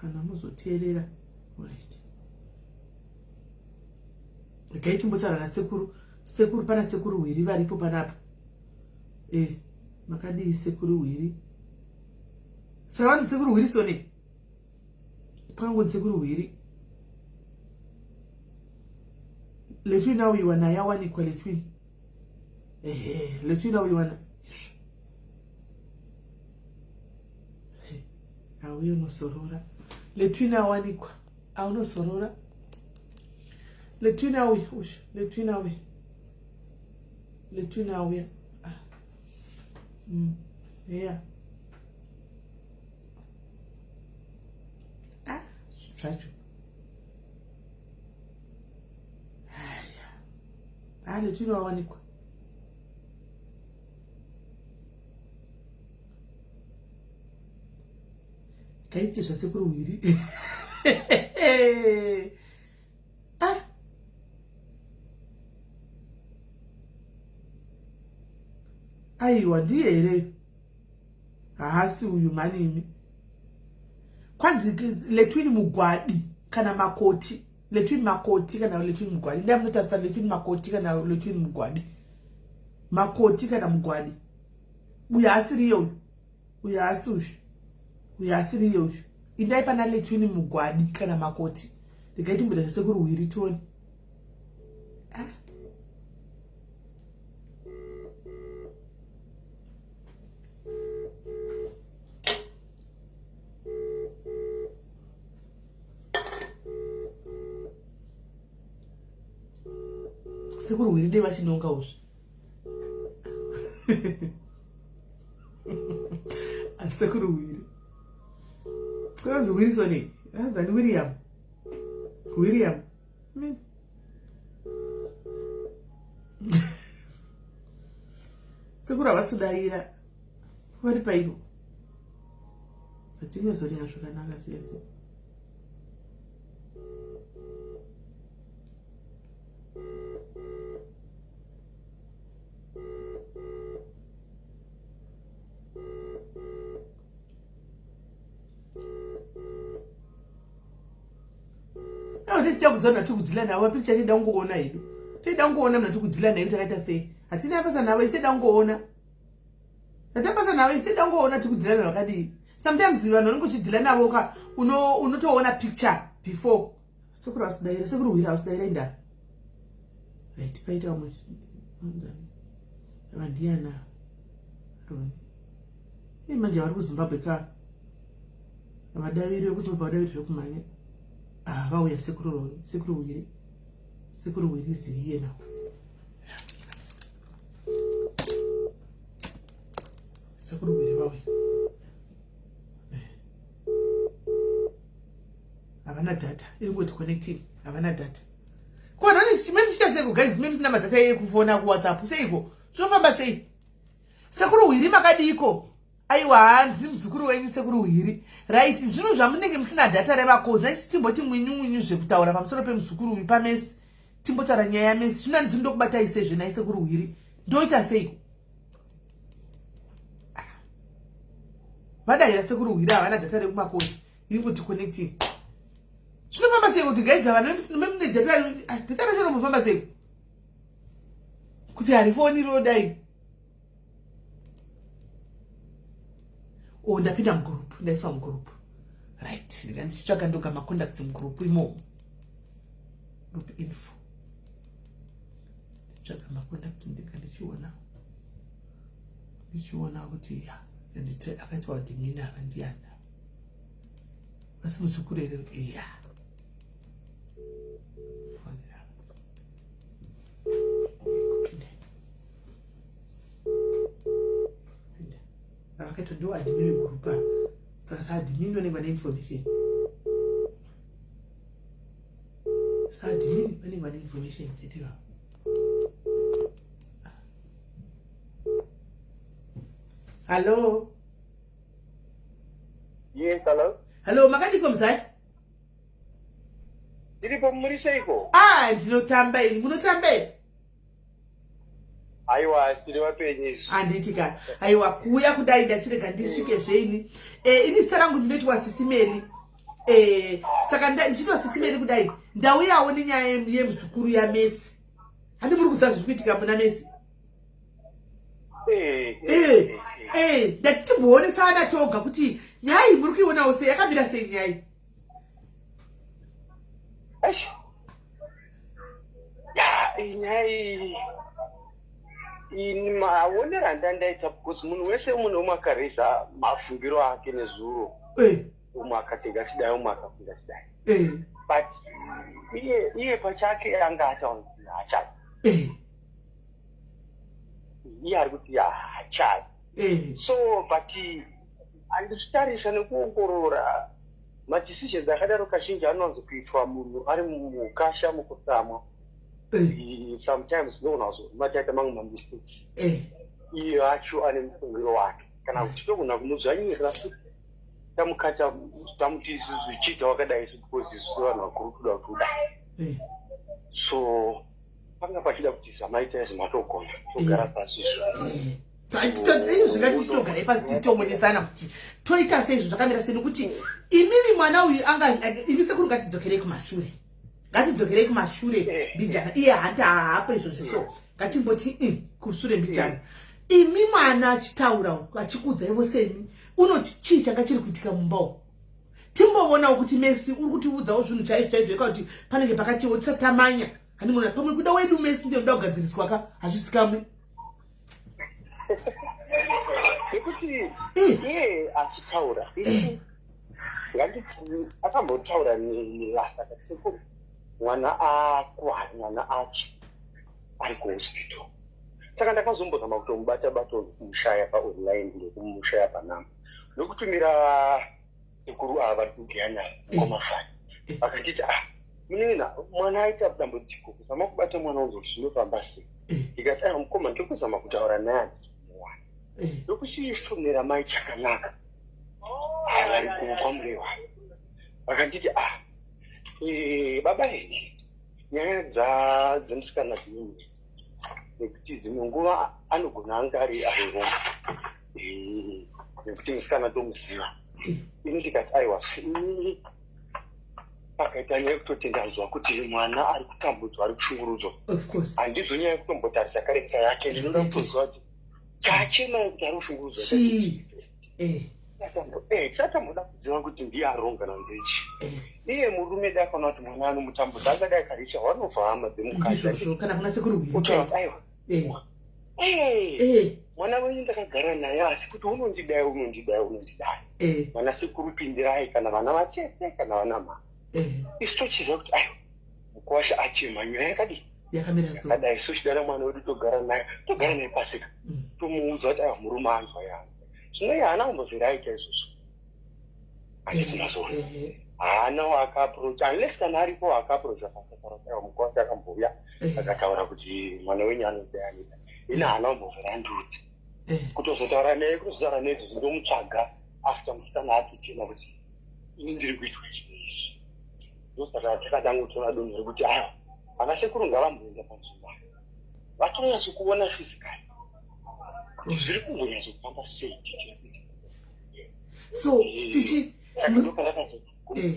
Kana muzoteerera. Alright. Regai timbotaura nasekuru. Sekuru pana sekuru Hwiri varipo panapa. Eh, makadii sekuru Hwiri? Saka vanhu sekuru Hwiri sone. Pakangonzi sekuru Hwiri. Letwin auyiwa naye awanikwa Letwin. Ehe, Letwin auyiwa na. Izvo. Auye unosorora. Letwin awanikwa. Aunosorora. Letwin auya usho. Letwin auya. Letwin auya. Ah. Yeah. Ah, zvacho. Haya. Ah, Letwin awanikwa. Kaite zvasekuru Hwiri. Ah. Aiwa ndiye here? Haasi uyu mhani imi. Kwanzi Letwin Mugwadi kana Makoti. Letwin Makoti kana Letwin Mugwadi. Ndiye munotarisa Letwin Makoti kana Letwin Mugwadi. Makoti kana Mugwadi. Uyu haasiriye uyu. Uyu haasi uyu. Uyu haasiriye uyu. Indai pana Letwin Mugwadi kana Makoti. Regai timboita zvasekuru Hwiri tione. Ah. Sekuru Hwiri dei vachinonga uzvi. Sekuru Hwiri. Kwanzi Wilson, anzi William. William. Sekuru havasi kudaira. Vari paiko. Vatinozorina zvakanaka sese. Tichida kuziva kuti kudhila navo pikicha tida kungoona hedu. Tida kungoona mna tikudhila naye takaita sei. Hatina basa navo isi tida kungoona. Ndatambasa navo isi dangoona tikudzirana vakadii. Sometimes vanhu vanenge uchidhila navo ka unotoona picture before. Sekuru vasudaira, sekuru hwira vasudaira inda. Right, paita umwe vandiyana Roni. Hey, manje vari kuZimbabwe ka. Vadaviri vekuZimbabwe vadaviri zvekumhanya. Ah, vauya sekuru Roni, sekuru Hwiri. Sekuru Hwiri ziye now. Sekuru Hwiri vauya. Eh. Havana data, iri kungoti connecting, havana data. Ko vanhu vane meme muchiita seiko guys, meme musina madata ekufona kuWhatsApp seiko? Zvinofamba sei? Sekuru Hwiri makadiiko? Aiwa hanzi muzukuru wenyu sekuru Hwiri. Right, zvinhu zvamunenge musina data revakozi, timboti mwinyu mwinyu zvekutaura pamusoro pemuzukuru uyu pamesi. Timbotaura nyaya yamesi. Zvino handisi ndokubatai sei zvenai sekuru Hwiri. Ndoita seiko? Vadaira sekuru Hwiri havana data rekumakozi. Iri kuti connecting. Zvinofamba sei kuti guys ava mune data data racho romofamba sei? Kuti harifoni rodai. Oh, ndapinda mugroup, ndaiswa mugroup. Right, ndika ndichitsvaga ndoga macontacts mugroup imomo. Group info. Nditsvaga macontacts ndika ndichiona. Ndichiona kuti ya, ndite akaitwa admin ava ndiani. Asi muzukuru here? Yeah. Vakaitwa ndiwo admin vegroup ava. Saka saadmin vanenge vane information. Saadmin vanenge vane information chete vavo. Hello. Yes, hello. Hello, makadiko mzai? Ndiripo muri seiko? Ah, ndinotamba ini. Munotamba here? Aiwa, tiri vapenyu isu. Handiti ka. Aiwa, kuuya kudai ndachirega ndisvike zveini. Eh, ini zita rangu ndinoitwa Sisi Meli. Eh, saka ndichitwa Sisi Meli kudai. Ndauyawo nenyaya yemuzukuru yaMesi. Handi muri kuziva zviri kuitika muna Mesi? Eh, eh, eh, ndatimbowonesana toga kuti nyaya iyi muri kuionawo sei yakamira sei nyaya iyi? Nyaya iyi ini maonero andandaita because munhu wese umwe neumwe akareza mafungiro ake nezuro eh. Umwe akati ngatidai, umwe akati ngatidai eh. But iye pachake anga ataura kuti haachadi eh. Iye ari kuti haachadi so but andizvitarisa nekuongorora madecisions akadaro kazhinji anowanzo kuitwa munhu ari mukasha mukutsamwa. Sometimes unogona kuzomataita mamwe mamistakes. Iye acho ane mufungiro wake kana kuti togona kumudzvanyirira futi tamukata tamuti isusu chiita wakadai isu because isu sevanhu vakuru toda kuti udai. So panga pachida kuti zvamaita izvi matogona togara pasi izvo. Zvingati chitogare pasi titomonesana kuti toita sei zvinhu zvakamira sei nekuti imimi mwana uyu anga imi sekuru ngatidzokerei kumashure, ngatidzokerei kumashure mbijana iye hanti haapo izvozvi so ngatimboti kusure mbijana imi mwana achitaura achikuudzai vose imi unoti chii changa chiri kuitika mumba umu timboonawo kuti Mesi uri kutiudzawo zvinhu chaizvo chaizvo eka kuti panenge pakatiwo tisatamanya hanimona pamwe kuda wedu Mesi ndiye unoda kugadziriswa ka hazvisikamwe nekuti iye achitaura nganditi akambotaura nelast akati sekuru mwana akuwara mwana acho ari kuhospital saka ndakazombozama kutomubata bato kumushaya paonline ndokumushaya panamba ndokutumira sekuru ava vari kugiyana ngomafani vakanditi ah munin'ina mwana aita dambudziko kuzama kubata mwana unzi kuti zvinofamba sei ndikati aiwa mukoma ndiri kuzama kutaura naye handisi ndokuchifonera mai Chakanaka vari kwaMurewa vakanditi ah baba henji nyaya dzemusikana dzinonetsa nekuti dzimwe nguva anogona anga ari ariwo nekuti musikana tomuziva ini ndikati aiwa ini pakaita nyaya yekutoti ndanzwa kuti mwana ari kutambudzwa ari kushungurudzwa handizonyaya yekutombotarisa character yake ndinoda kutoziva kuti Chaachema kuti ari kushungurudzwa Chii? Eh. Chatamboda kuziva kuti ndiye aronga nandechi. Eh. Iye murume dai akaona kuti mwana anomutambudza, angadai akaricha wanobva hama dzemukadzi. Ndizvozvo, kana kuna sekuru hwiri. Kutaura kuti aiwa, Eh. Eh, Eh. mwana wenyu ndakagara naye, asi kuti unondidai, unondidai, unondidai. Eh. Vana sekuru pindirai, kana vana vatete, kana vana mama. Eh. Isu tochiziva kuti aiwa, mukuwasha achema, nyaya yakadii? Yakamira so. Yakadai. Su chidana mwana wedu, togara naye, togara naye pasika. Tomuudza kuti aiwa, murume anzwa yanzwa. Zvino iye haana kumbobvira aita izvozvo, handiti mazoona? Eh. Haana waakaapproach, unless kana aripo waakaapproach akataura kuti aiwa, mukuwasha akambouya akataura kuti mwana wenyu anodai, anoda. Ini haana kumbobvira andiudza. Kutozotaura naye, kutozotaura naye izvozvo, ndomutsvaga after musikana atochema kuti ini ndiri kuitwa izvi. Ndosaka takadangotora dunhu rekuti aiwa, vana sekuru ngavamboenda panzvimbo apa, vatonyatsokuona physically kuti zviri kumbonyatsofamba sei. So tichi Saka ndopandakazo Eh.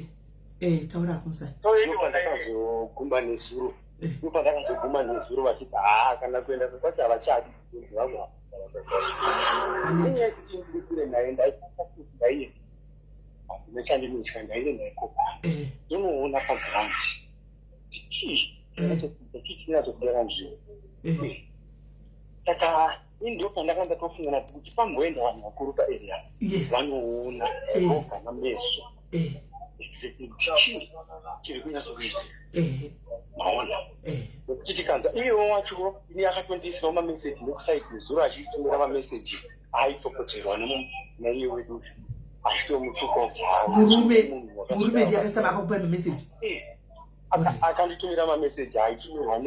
Eh, taura kumusai. Ndopandakazogumba nezuro. Ndopandakazoguma nezuro vachiti haa, kana kuenda kwacho havachadi vamwe. Aneta. Inyaya yekuti ndiri kure naye, ndaikwanisa kuti ndaienda, handina chandinotya, ndaienda ikoko, ndonoona paground kuti chii chii chinyatsokuda panzvimbo. Saka ini ndo pandakanga ndatofunga kuti pamboenda vanhu vakuru paarea, vanoona voga nameso exactly kuti chii chiri kunyatsokuitika. Maona? Nekuti tikanza iyewo wacho, ini akatondiisirawo mameseji nekusaidi nezuro, achitumira mameseji aitopoterwa naiye wedu, achitomutuka kuti haa, Murume munhu wakasvika. Murume ndiye akaisa, akakupa mameseji? Akanditumira mameseji aitumirwa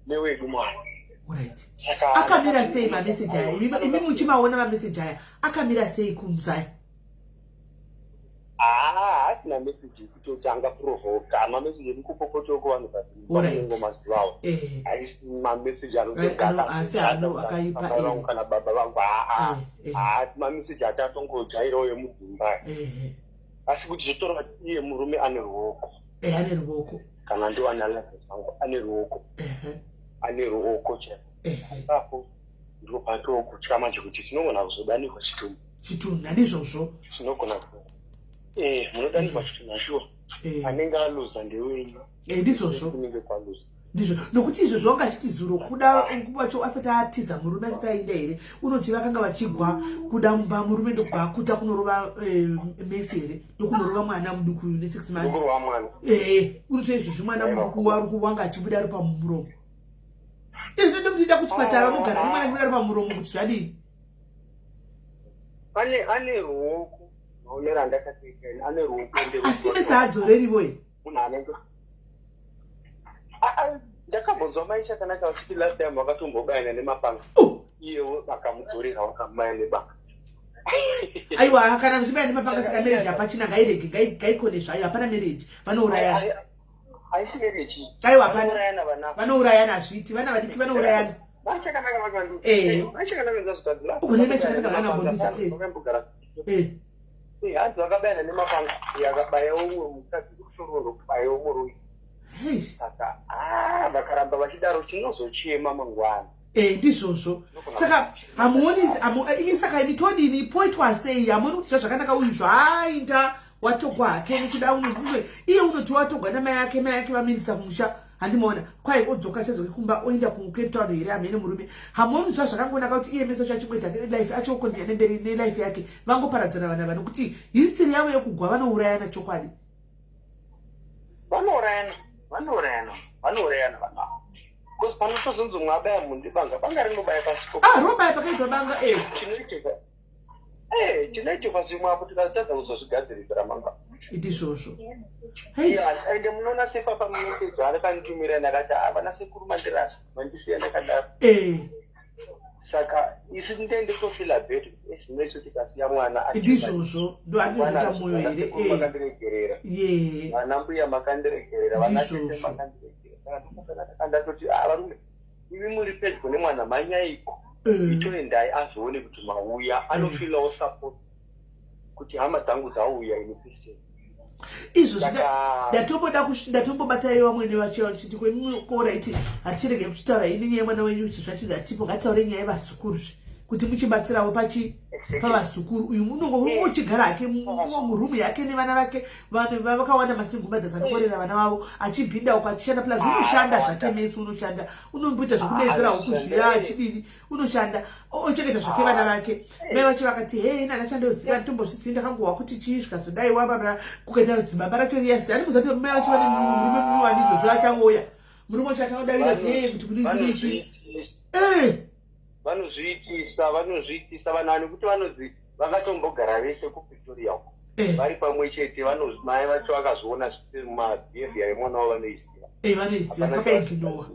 newedu mwana. Saka Akamira sei mameseji aya? Imi muchimaona mameseji aya, akamira sei kumuzaya? Haa, haasi mameseji ekutoti angaprovoka, mameseji ekukupopotoko vanhu pamunongo mazuvawo. Haisi mameseji Asi akaipa, vangu kana baba vangu, haa. Haasi mameseji atatongojairawo emudzimba, asi kuti zvotoreva kuti iye murume ane ruoko. Ane ruoko. Kana ndoanalyze zvangu, ane ruoko. Ane ruoko chaiko. Ipapo ndipo patokutya manje kuti tinogona kuzodanikwa chitunha. Chitunha, ndizvozvo. Tinogona munodanikwa chitunha shuwa. Anenge aluza ndewenyu. Ndizvozvo. Kunenge kwaluza. Ndizvo, nokuti izvozvo wanga achiti zuro kuda wacho asati atiza murume, asati aenda here, unoti vakanga vachigwa kuda mumba, murume ndokubva akuta kunorova mesi here, ndokunorova mwana muduku ne6 months. Kurova mwana. Unoti izvozvi mwana muduku wanga achibuda ari pamuromo. Izvi ndokuti ida kuchipatara, unogara nemwana achibuda ari pamuromo, kuti zvadini? Ane ruoko, maonero andakatoita ini, ane ruoko. Asi mese haadzorerivo here? Munhu anenge ndakambonzwa mai Chakanaka vachiti last time vakatombobayana nemapanga. Oh. Iyewo vakamudzorera, vakamubaya nebanga. Aiwa, kana muchibaya nemapanga, saka marriage hapachina, ngairege, ngaikone zvayo, hapana marriage, vanourayana. Haisi marriage. Aiwa, hapana. Vanourayana vana. Vanourayana, hazviiti, vana vadiki vanourayana. Mai Chakanaka vakandu mai Chakanaka nzazvikadzi. Ugone mai Chakanaka vanambondudza. Vakambogara. Hanzi vakabayana nemapanga, akabaya umwe mukadzi kusoro, ndokubayawo murume. Saka vakaramba vachidaro, tinozochema mangwana. Ndizvozvo. Saka hamuoni imi? Saka imi todini? Poitwa sei? Hamuoni kuti zvazvakanaka? Uyu zvaainda watogwa hake nekuda umwe, iye unoti watogwa namai ake, mai ake vamindisa kumusha, handimaona? Kwai odzoka, achazoke kumba, oenda kuCape Town here, hamene. Murume, hamuoni zvazvakangonaka kuti iye meso achachingoita life, achokondinya nemberi nelife yake, vangoparadzana vana va, nokuti history yavo yekugwa vanourayana chokwadi. Vanourayana, vanourayana, vanourayana vana ava, because panotozonzi umwe abaya munhu nebanga, banga rinobaya pasiko. Ah, robaya pakaipa banga. Chinoitika, chinoitika zvimwe apo tikazotadza kuzozvigadzirisa ramangwana. Ndizvozvo. Ende munoona sepapa mumeseji arikanditumira, ndakati, "Ah, vana sekuru mandirasa, mandisiya ndakadaro." Saka isu tinoende tofila bad, zvino isu tikasiya mwana Ndizvozvo, ndo andinoita mwoyo here. Makandiregerera. Vana mbuya makandiregerera, vana tete makandiregerera. Saka ndokupera ndatoti, "Ah, varume, imi muri pedyo nemwana, manyaiko, itoendai azoone kuti mauya." Anofilawo support kuti hama dzangu dzauya ini person. Izvo ndatombobata ivo vamwene vacho vachiti kwemukora iti hatichirege kuchitaura ini nyaya yemwana wenyu, kuti zvachinzi hatipo, ngataure nyaya yevazukuruzve. Kuti muchibatsirawo pachi pavazukuru. Uyu unongo uchigara hake murumu yake nevana vake, vanhu vakawanda, masingle mothers anokorera vana vavo, achibhinda uko achishanda. Plus unoshanda zvake mesi, unoshanda, unomboita zvekudetsera huku zviya, achidini, unoshanda, ochengeta zvake vana vake. Mai vacho vakati, "Hei, nana chandoziva, nditombozvizivi, ndakangohwa kuti chii zvikazodai wababa kukaita dzibaba racho riya." Andimuzati mai vacho vane murume muwani izvozvo, achangouya murume wacho achangodavira kuti, "Hei, kuti kudii kudii chii." Vanozviitisa, vanozviitisa vanhu ava, nekuti vanonzi vakatombogara vese kuPretoria uko vari pamwe chete. Mai vacho vakazviona mabehaviour yemwana wavo, vanoiziva. Vanoiziva, saka ignore.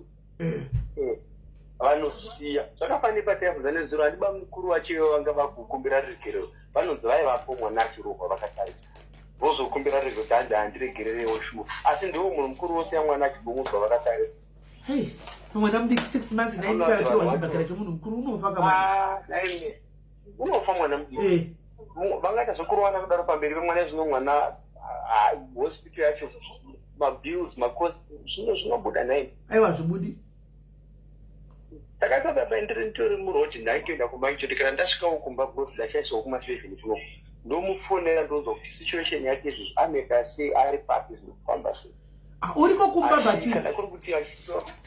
Vanosiya zvakafanira. Pataifunza nezuro, handiba mukuru wacho vanga vakukumbira ruregerero. Vanonzi vaivapo mwana achirohwa vakatarisa, vozokumbira ruregerero kuti hanzi, "Handiregererewo shuwa." Asi ndiwo munhu mukuru wosiya mwana achibhumudzwa vakatarisa. Hei, mwana mudiki 6 months, naimikana chirwa chibhakera chomunhu mukuru, unofa kamwana. Ah, unofa mwana mudiki. Vangaita zvekurowana kudaro pamberi pemwana. Zvino mwana, hospital yacho, mabills, macost, zvino zvinobuda nai? Aiwa, zvibudi. Takaita baba, ndiri nditori muroad, ndaitoenda kumaichoti. Kana ndasvikawo kumba, because ndachaiswawo kuma7 kuno, ndomufonera, ndonzwa kuti situation yake izvozvo anoita sei, ari papi, zvinofamba sei. Ah, uriko kumba, but Kana kuri kuti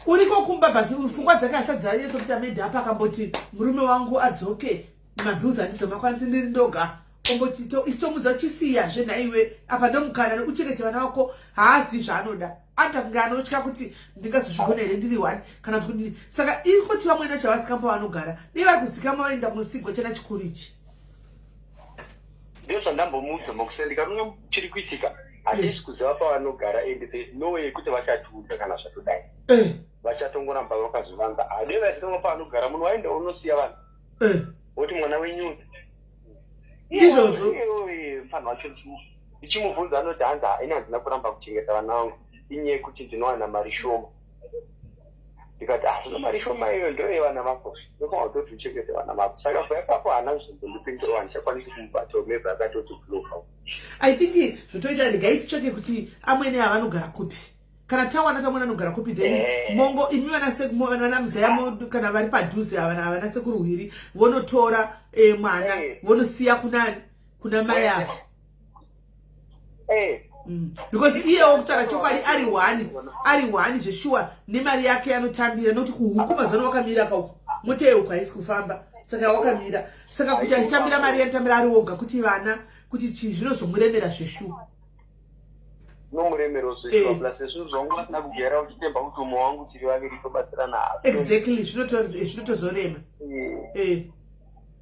uriko kumba, but pfungwa dzake asati dzanyatso kuti amedha apa. Akamboti, "Murume wangu adzoke, mabills handizomakwanisi ndiri ndoga." Omboti isu tomudza, "Chisiyazve nhaiwe, apa ndomukana nekuchengeta vana vako." Haazivi zvaanoda, anoita kunge anotya kuti ndingazozvigona here ndiri one kana kuti kudini. Saka iri kuti vamwene vacho havazikamba vanogara, dei vari kuzikama vaenda kunosigwa chana chikuru ichi. Ndo zvandambomuudza makuseni, ndikaona chiri kuitika, hatisi kuziva pavanogara and there is no way yekuti vachatiudza kana zvatodai. Vachatongoramba vakazvivanza. Hadei vazikanwa pavanogara, munhu waenda unosiya vanhu woti mwana wenyu. Ndizvozvo. Mfanhu wacho ndichimubvunza anoti hanzi, "Haina, handina kuramba kuchengeta vana vangu, inyaya yekuti ndinowana mari shoma." Ndikati, "Ah, zvino mari shoma iyoyo ndoyevana vako, ndofanira kutoti uchengete vana vako." Saka bva ipapo haana kuzombondipindura, handichakwanisi kumubata, maybe akatoti block. I think zvotoita, regai titsvake kuti amwene avanogara kupi. Kana tawana tamwene anogara kupi, then mongo imi vana muzaya, kana vari padhuze havana sekuru hwiri, vonotora mwana, vonosiya kunani, kuna mai ava. Because iyewo, kutaura chokwadi, ari one, ari one zveshuwa, nemari yake anotambira, nokuti kuhuku mazano wakamira kauku, mota yehuku haisi kufamba, saka wakamira. Saka kuti achitambira mari yanotambira ari woga, kuti vana, kuti chii, zvinozomuremera zveshuwa. Nomuremero zveshuwa. Plus zvinhu zvangu vasina kujaira uchitemba kuti umwe wangu, tiri vaviri, tobatsirana. Exactly, zvinotozorema.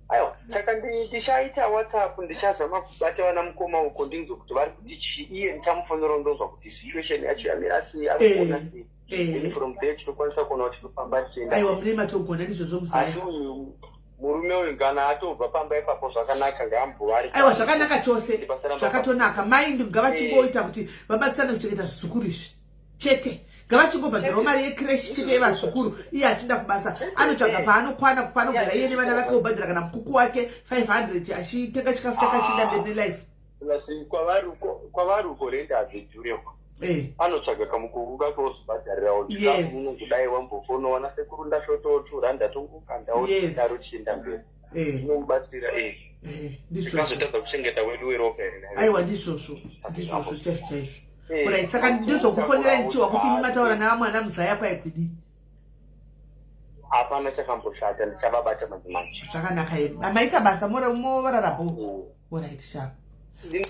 Aiwa, saka ndichaita WhatsApp, ndichazama kubata vana mukoma uko, ndinzwe kuti vari kuti chii. Iye ndichamufonera, ndonzwa kuti situation yacho yamira sei, ari kuona sei. Then from there tinokwanisa kuona kuti tofamba tichienda. Aiwa, mune matogona, ndizvozvo muzaya. Asi uyu murume uyu kana atobva pamba ipapo zvakanaka, ngaambova ari. Aiwa, zvakanaka chose, zvakatonaka. Mai ngavachingoita kuti vabatsirane kuchengeta zvizukuru izvi chete. Ngavachingobhadharawo mari yecreche chete yevazukuru, iye achinda kubasa, anotsvaga paanokwana, paanogara iye nevana vake, obhadhara kana mukuku wake 500, achitenga chikafu chake, achienda mberi nelife. Plus kwavari uko rent hazvidhureko. Anotsvaga kamukuku kake, ozobhadharirawo chikafu. Unozodai wambofonowana sekuru, ndashotawo 2 rand, tongokandawo, daro chienda mberi. Inomubatsira. Ndizvozvo. Tikazotadza kuchengeta wedu weropa here? Aiwa, ndizvozvo, ndizvozvo chaizvo chaizvo. Right, saka ndizokufonerai ndichihwa kuti imi mataura navamwe ana muzaya kwaigwidi. Hapana chakamboshata, ndichavabata madzimai. Zvakanaka imi, maita basa, movararabo. Alright, sharp.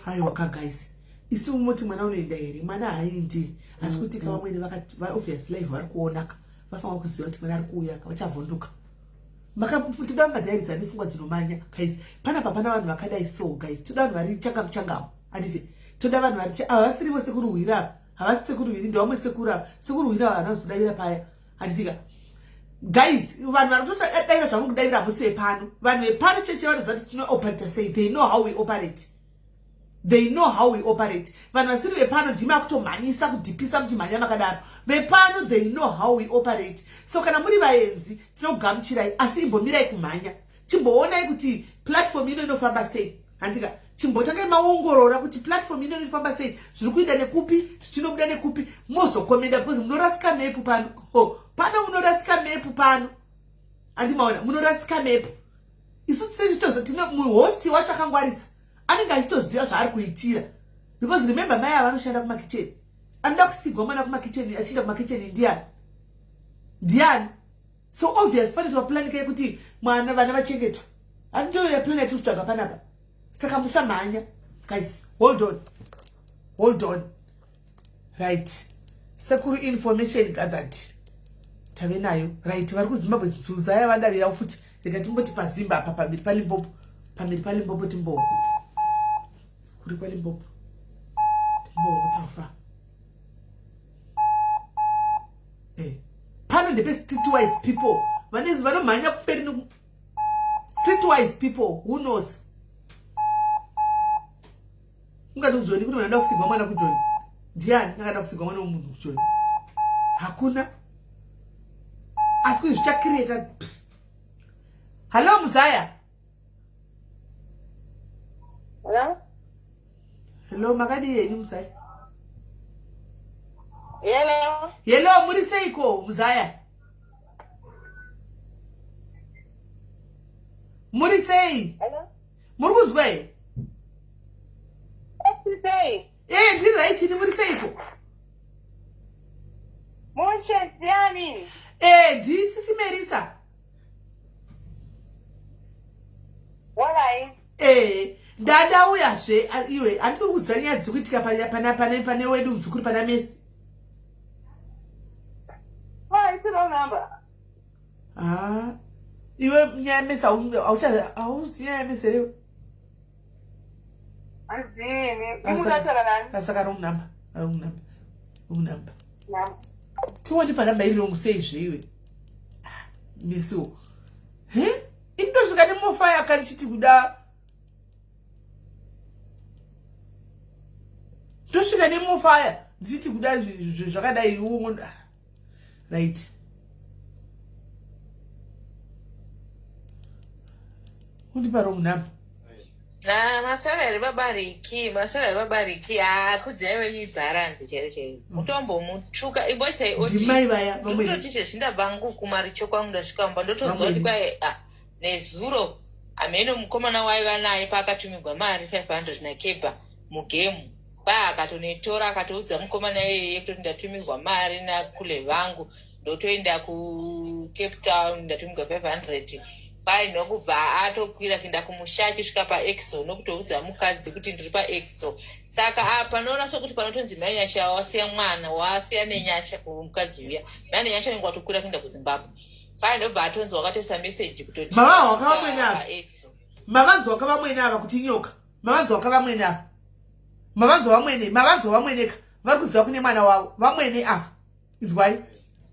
Aiwa ka guys, isu moti mwana unoenda here? Mwana haindi, asi kuti kavamwene obvious live vari kuonaka, vafanira kuziva kuti mwana ari kuuya ka, vachavhunduka. Toda madiaries ane pfungwa dzinomanya guys. Panapa pana vanhu vakadai so guys, toda vanhu vari changamu changamu, handiti? Toda vanhu vari ava vasirivo sekuru hwiri ava, havasi sekuru hwiri, ndevamwe sekuru ava. Sekuru hwiri ava havana kuzodavira paya, handitika guys? Vanhu vari kutodavira zvamuri kudavira hamusi vepano. Vanhu vepano cheche vanoziva kuti tinooperata sei. They know how we operate, they know how we operate. Vanhu vasiri vepano ndimi akutomhanyisa kudhipisa muchimhanya makadaro. Vepano, they know how we operate. So kana muri vaenzi, tinokugamuchirai, asi imbomirai kumhanya, chimboonai kuti platform ino inofamba sei, handika? Chimbotangai maongorora kuti platform ino inofamba sei, zviri kuenda nekupi, zvichinobuda nekupi, mozokomenda, because munorasika mepu pano. Oh, pano munorasika mepu pano, handimaona? Munorasika mepu. Isu tichitoziva tine muhosti wacho akangwarisa anenge achitoziva zvaari kuitira because remember mai ava vanoshanda kumakicheni anoda kusigwa mwana kumakicheni achienda kumakicheni ndiani ndiani so obvious pane toplan yekuti mwana vana vachengetwa handiyo yaplan yatiri kutsvaga panapa saka musamhanya guys hold on hold on right sekuru information gathered tave nayo right vari kuzimbabwe zuzaya vadavira futi rega timboti pazimba apa pamberi palimpopo pamberi palimpopo timbo kuri kwalimpopo timbo kutafa eh pano ndepe streetwise people vane vanomhanya kumberi streetwise people who knows ungati kujoni kune vanhu anoda kusigwa mwana kujoni ndiani akada kusigwa mwana wemunhu kujoni hakuna asi kuti zvichacreata hallo muzaya Hello? Hello, makadii henyu muzaya? Hello. Hello, muri seiko muzaya? Muri sei? Hello. Muri kunzwa here? Muri sei? Eh, ndiri right ini muri seiko? Mushe ndiani? Eh, ndisisi Merisa. Walai. Eh, ndadauyazve iwe handiri kuziva nyaya dziri kuitika pane pane pane wedu muzukuru pana Messi. Ah, it's wrong number. Ah. Iwe nyaya Messi aucha auzi nyaya Messi here? Andini. Imutaura nani? Saka wrong number. Wrong number. Wrong number. Kiwandipa number iri wrong sei zve iwe? Ah, Messi. He? Indosvika nemofa yaka ndichiti kuda ndosvika nemofaya ndichiti kuda zvakadai iwo right undipa wrong number maswera here baba Riki maswera here baba Riki haa kudzai wenyu ibharanzi chaiyo chaiyo mutombomutsvuka imboisai ndimai vaya odikutoti izvezvi ndabva hangu kumaricho kwangu ndasvika mumba ndotonzwa kuti kwai ah, nezuro hameno mukomana waiva naye paakatumigwa mari 500 nakebha mugemu kwai akatonoitora akatoudza mukomana iyeye kutoti ndatumirwa mari nakule vangu ndotoenda kucape town ndatumigwa 500 kwai nokubva atokwira kuenda kumusha achisvika paexo nokutoudza mukadzi kuti ndiri paexo saka apa noona sokuti panotonzi mai nyasha wasiya mwana wasiya nenyasha kumukadzi uya mai nenyasha unenge watokwira kuenda kuzimbabwe kwai ndobva atonzi wakatoisa meseji kutoti Mama wakavamwene ava. paexo mavanzwa kavamwene ava kuti inyoka mavanzwa kavamwene ava mavanzwa vamwene mavanzwa vamweneka vari kuziva kune mwana wavo vamwene ava inzwai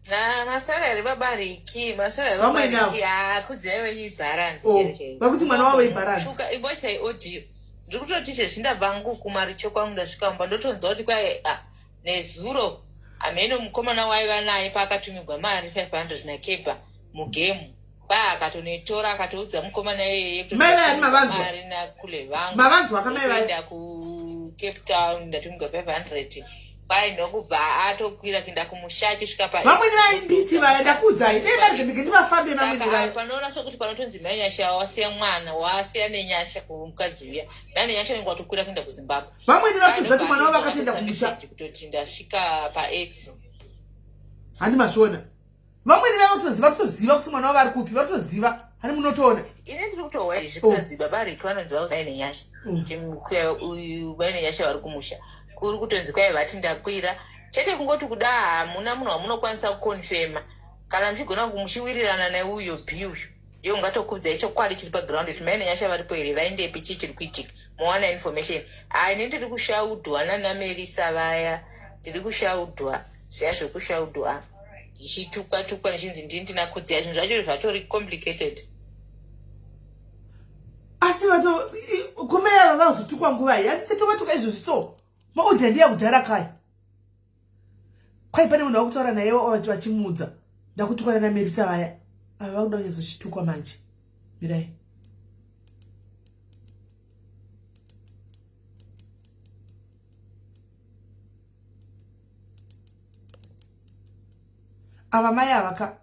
na maswera here baba Riki maswera here baba Vamwene ava. Riki haa kudzai wenyu ibharanzi Oh, chaiyo chaiyo vari kuti mwana wavo ibharanzi. Shuka, imboisai audio ndiri kutoti izvezvi ndabva hangu kumaricho kwangu ndasvika mumba ndotonzwa kuti kwai ah, nezuro hameno mukomana waiva naye paakatumigwa mari 500 nakebha mugemu kwai akatonoitora akatoudza mukomana iyeye kutoti Mai vaya mavanzwa. mari nakule vangu mavanzwa kamai vaya ndotoenda kucape town ndatumigwa 500 kwai ndokubva atokwira kuenda kumusha achisvika pa vamwene vaimbiti vaya ndakuudzai dai vari ndike ndivafambe vamwene saka vaya panoona sokuti panotonzi mai nyasha wasiya mwana wasiya nenyasha kumukadzi uya mai nenyasha unenge watokwira kuenda kuzimbabwe vamwene vari kuziva kuti mwana wavo akatoenda kumusha kutoti ndasvika paexo handi mazviona vamwene vaya vatoziva kutoziva kuti mwana wavo ari kupi vatoziva hani munotoona ini ndiri kutohwa izvi Oh. kunonzi baba Riki vanonzi vai nenyasha kuti mukuya uyu vai nenyasha vari kumusha kuri kutonzi kwai vati ndakwira chete kungoti kuda hamuna munhu wamunokwanisa kuconfirma kana muchigona muchiwirirana neuyo b uyu ndiyo ungatokuudzai chokwadi chiri paground kuti mai nenyasha varipo here vaendepi chii chiri kuitika mowana information hai ini ndiri kushaudhwa nanamerisa vaya ndiri kushaudhwa zviya zvekushaudhwa ndichitukwa tukwa ndichinzi ndini ndinakudzia zvinhu zvacho zvatori complicated asi vato kumai ava vazotukwa nguva iyi handisi tovatuka izvozvi so maudhi andiya kudhara kai kwai pane munhu wakutaura naye vachimuudza ndakutukwa nanamerisa vaya ava vakuda kunyatsochitukwa manje mirai ava mai ava ka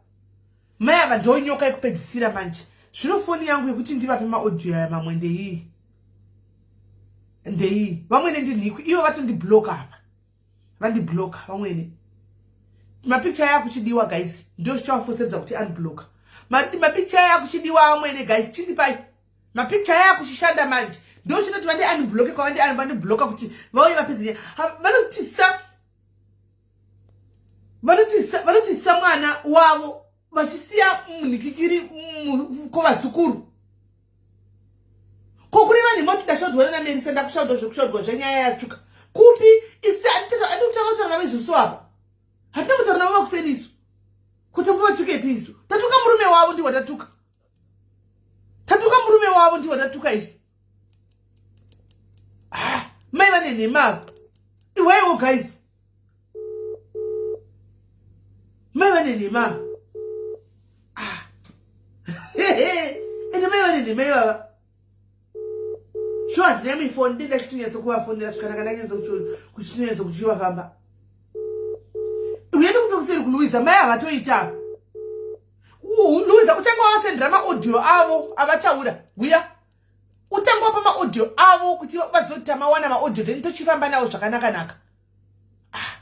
mai ava ndonyoka yekupedzisira manje Zvino foni yangu yekuti ndivape maaudio aya mamwe ndeiyi. Ndeiyi. Vamwene ndinhikwi ivo vatondibloka apa. Vandibloka vamwene. Mapicture aya akuchidiwa guys. Ndio zvichavafoseredza kuti unblock. Mapicture aya akuchidiwa amwene guys. Chindipai. Mapicture aya akuchishanda manje. Ndio chinoti vandi unblock kwavandi vandibloka kuti vauye vapedze nyaya. Vanotisa vanotisa mwana wavo vachisiya munhikikiri kovazukuru. Ko kureva nhema kuti ndashodwa naMerisa ndakushodwa zvekushodwa zvenyaya yatsvuka kupi isi andikutanga kutaura navo izusu apa hatina kutaura navo vakuseni isu kuti mbovatukepi isu tatuka murume wavo ndiwo tatuka tatuka murume wavo ndiwo tatuka isu ah, mai vane nhema ava iwaiwo guys mai vane nhema ah. ende mai vane nhema ivava sure handina mifoni denda chitonyatsokuvafonera zvikanaka ndanyatsokuchitonyatso kuchivafamba uye ndikupe kuseri kuluiza mai havatoita luiza uchange wavasendera maaudio avo avataura uya utange wapa maaudio avo kuti vazive kuti tamawana maaudio then tochifamba nawo zvakanaka-naka ah.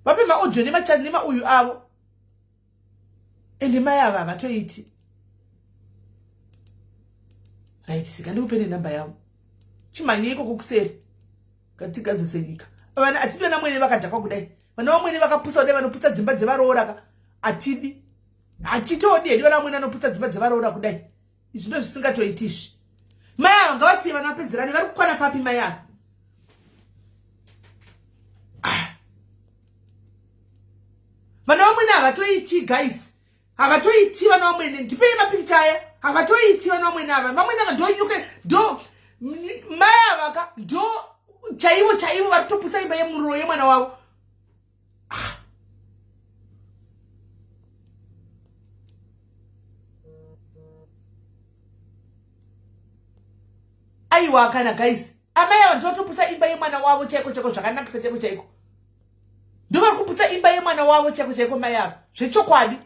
Vape maaudio nemachati nemauyu avo ende mai ava havatoiti right sika ndikupe nenhamba yavo chimhanyei ikoko kuseri ngatigadzise nyika vana atidi vana mwene vakadhakwa kudai vana vamwene vakapusa kudai vanoputsa dzimba dzevaroora ka atidi hatitodi hedu vana vamwene vanoputsa dzimba dzevaroora kudai izvi ndo zvisingatoiti izvi mai ava ngavasiye vana vapedzerane vari kukwana papi mai ava ah. Vana vamwene havatoiti guys havatoiti vana vamwene ndipei mapikicha aya havatoiti vana vamwene ava vamwene ava ndonyuke ndo mai avaka ndo chaivo chaivo vari kutoputsa imba yemuriro yemwana wavo ah. Aiwa kana guys amai ava ndovatopusa imba yemwana wavo chaiko chaiko zvakanakisa chaiko chaiko ndovari kuputsa imba yemwana wavo chaiko chaiko mai ava zvechokwadi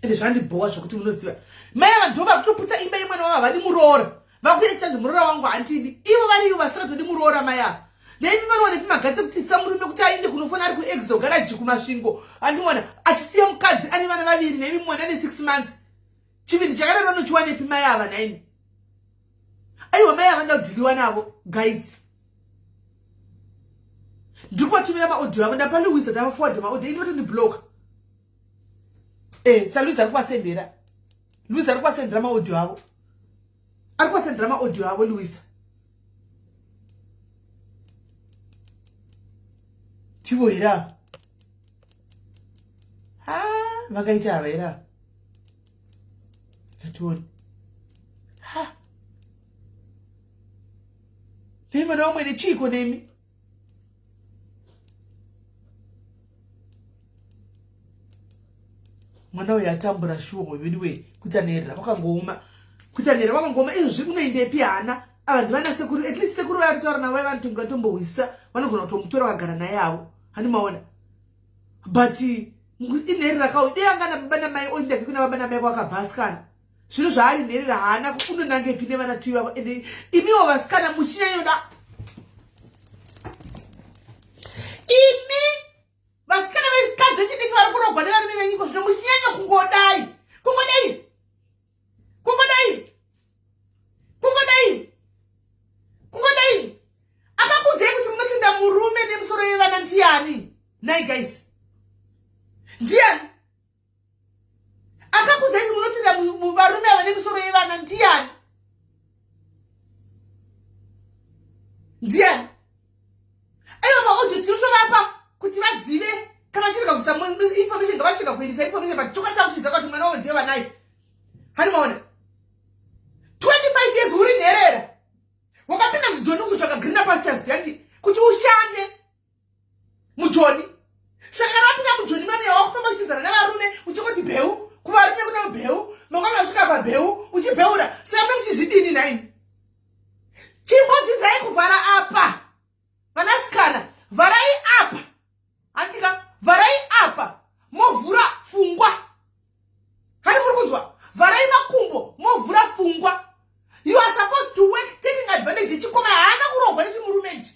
ende zvandibhowa zvekuti munoziva mai ava ndo vakutoputsa imba yemwana wavo havadi muroora vakuita chichanzi muroora wangu handidi ivo vari ivo vasingatodi muroora mai ava naimi vanowanepi magatsi ekuti sa murume kuti aende kunofona ari kuexo garaji kumasvingo andiona achisiya mukadzi ane vana vaviri naimi mwana ane 6 months chivindi chakadaro vanochiwanepi mai ava naimi aiwa mai ava ndakudhiliwa navo guys ndiri kuvatumira maaudio avo ndapa louisa ndavaforward maaudio ini vatondibloka eh sa louisa ari kuvasendera louisa ari kuvasendera maaudio avo ari kuvasendera maaudio avo louisa tivo here ava ha vakaita ava here ava ngatione ha nei mwana wamwene chiiko nemi mwana uyu atambura shuwa veduwe kuita nherera kwakangooma kuita nherera kwakangooma izvozvi unoendepi hana ava ndivana sekuru at least sekuru vaatotaura navo vaiva vanotombohwisisa vanogona kutomutora vagara naye avo hani maona but inherera kau dei anga nababa namai oendake kuna baba namai kwakabva asikana zvino zvaari nherera haana unonangepi nevana tui vavo ende imiwo vasikana muchinyanyoda imi vasikana vekadzi vechidiki vari kurogwa nevarume venyiko zvino muchinyanya kungodai kungodai kungodai kungodai kungodai akakuudzai kuti munotenda murume nemusoro yevana ndiani nai guys ndiani akakuudzai kuti munotenda varume ava nemisoro yevana ndiani ndiani aiwa maaudio tinotovapa kuti vazive kana vachirega kuisa information ngavachirega kuendesa information but chokwadi takuchiziva kuti mwana wavo ndiye vanaye hani maona 25 years uri nherera wakapinda mujoni kuzotsvaka greener pastures yanti kuti ushande mujoni saka kana wapinda mujoni mamiya wakufamba uchidzana nevarume uchingoti bheu kuvarume kuna bheu mangwana wasvika pabheu. Muchibheura saka mbe muchizvidini nhaimi? Chimbodzidzai kuvhara apa, vanasikana. Vharai apa, handika? Vharai apa, movhura pfungwa. Hani muri kunzwa? Vharai makumbo, movhura pfungwa. You are supposed to work taking advantage yechikomana. Haana kurogwa nechimurume ichi,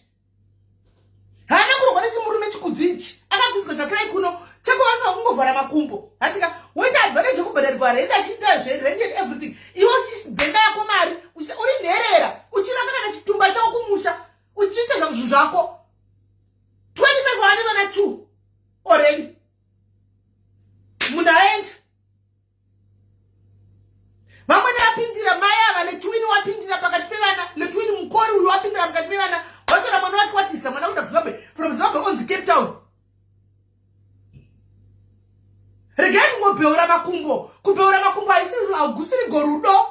haana kurogwa nechimurume chikudzi ichi. Akabviswa tsvakirai kuno chako, kungovhara makumbo, hatika? Woita advantage yekubhadharirwa rent, achiita zverent and everything. Iwe uchibhenda yako mari, uri nherera, uchiramba kana chitumba chako kumusha, uchiita zvinhu zvako. 25, wane vana 2 already. Munhu aenda, vamwene vapindira. Mai ava, Letwini wapindira pakati pevana. Letwini mukori uyu wapindira pakati pevana, watora mwana wake, watisa mwana kuenda kuZimbabwe. From Zimbabwe onzi Cape Town. Regai kungobheura makumbo. Kubheura makumbo haisi, haugusiri gorudo.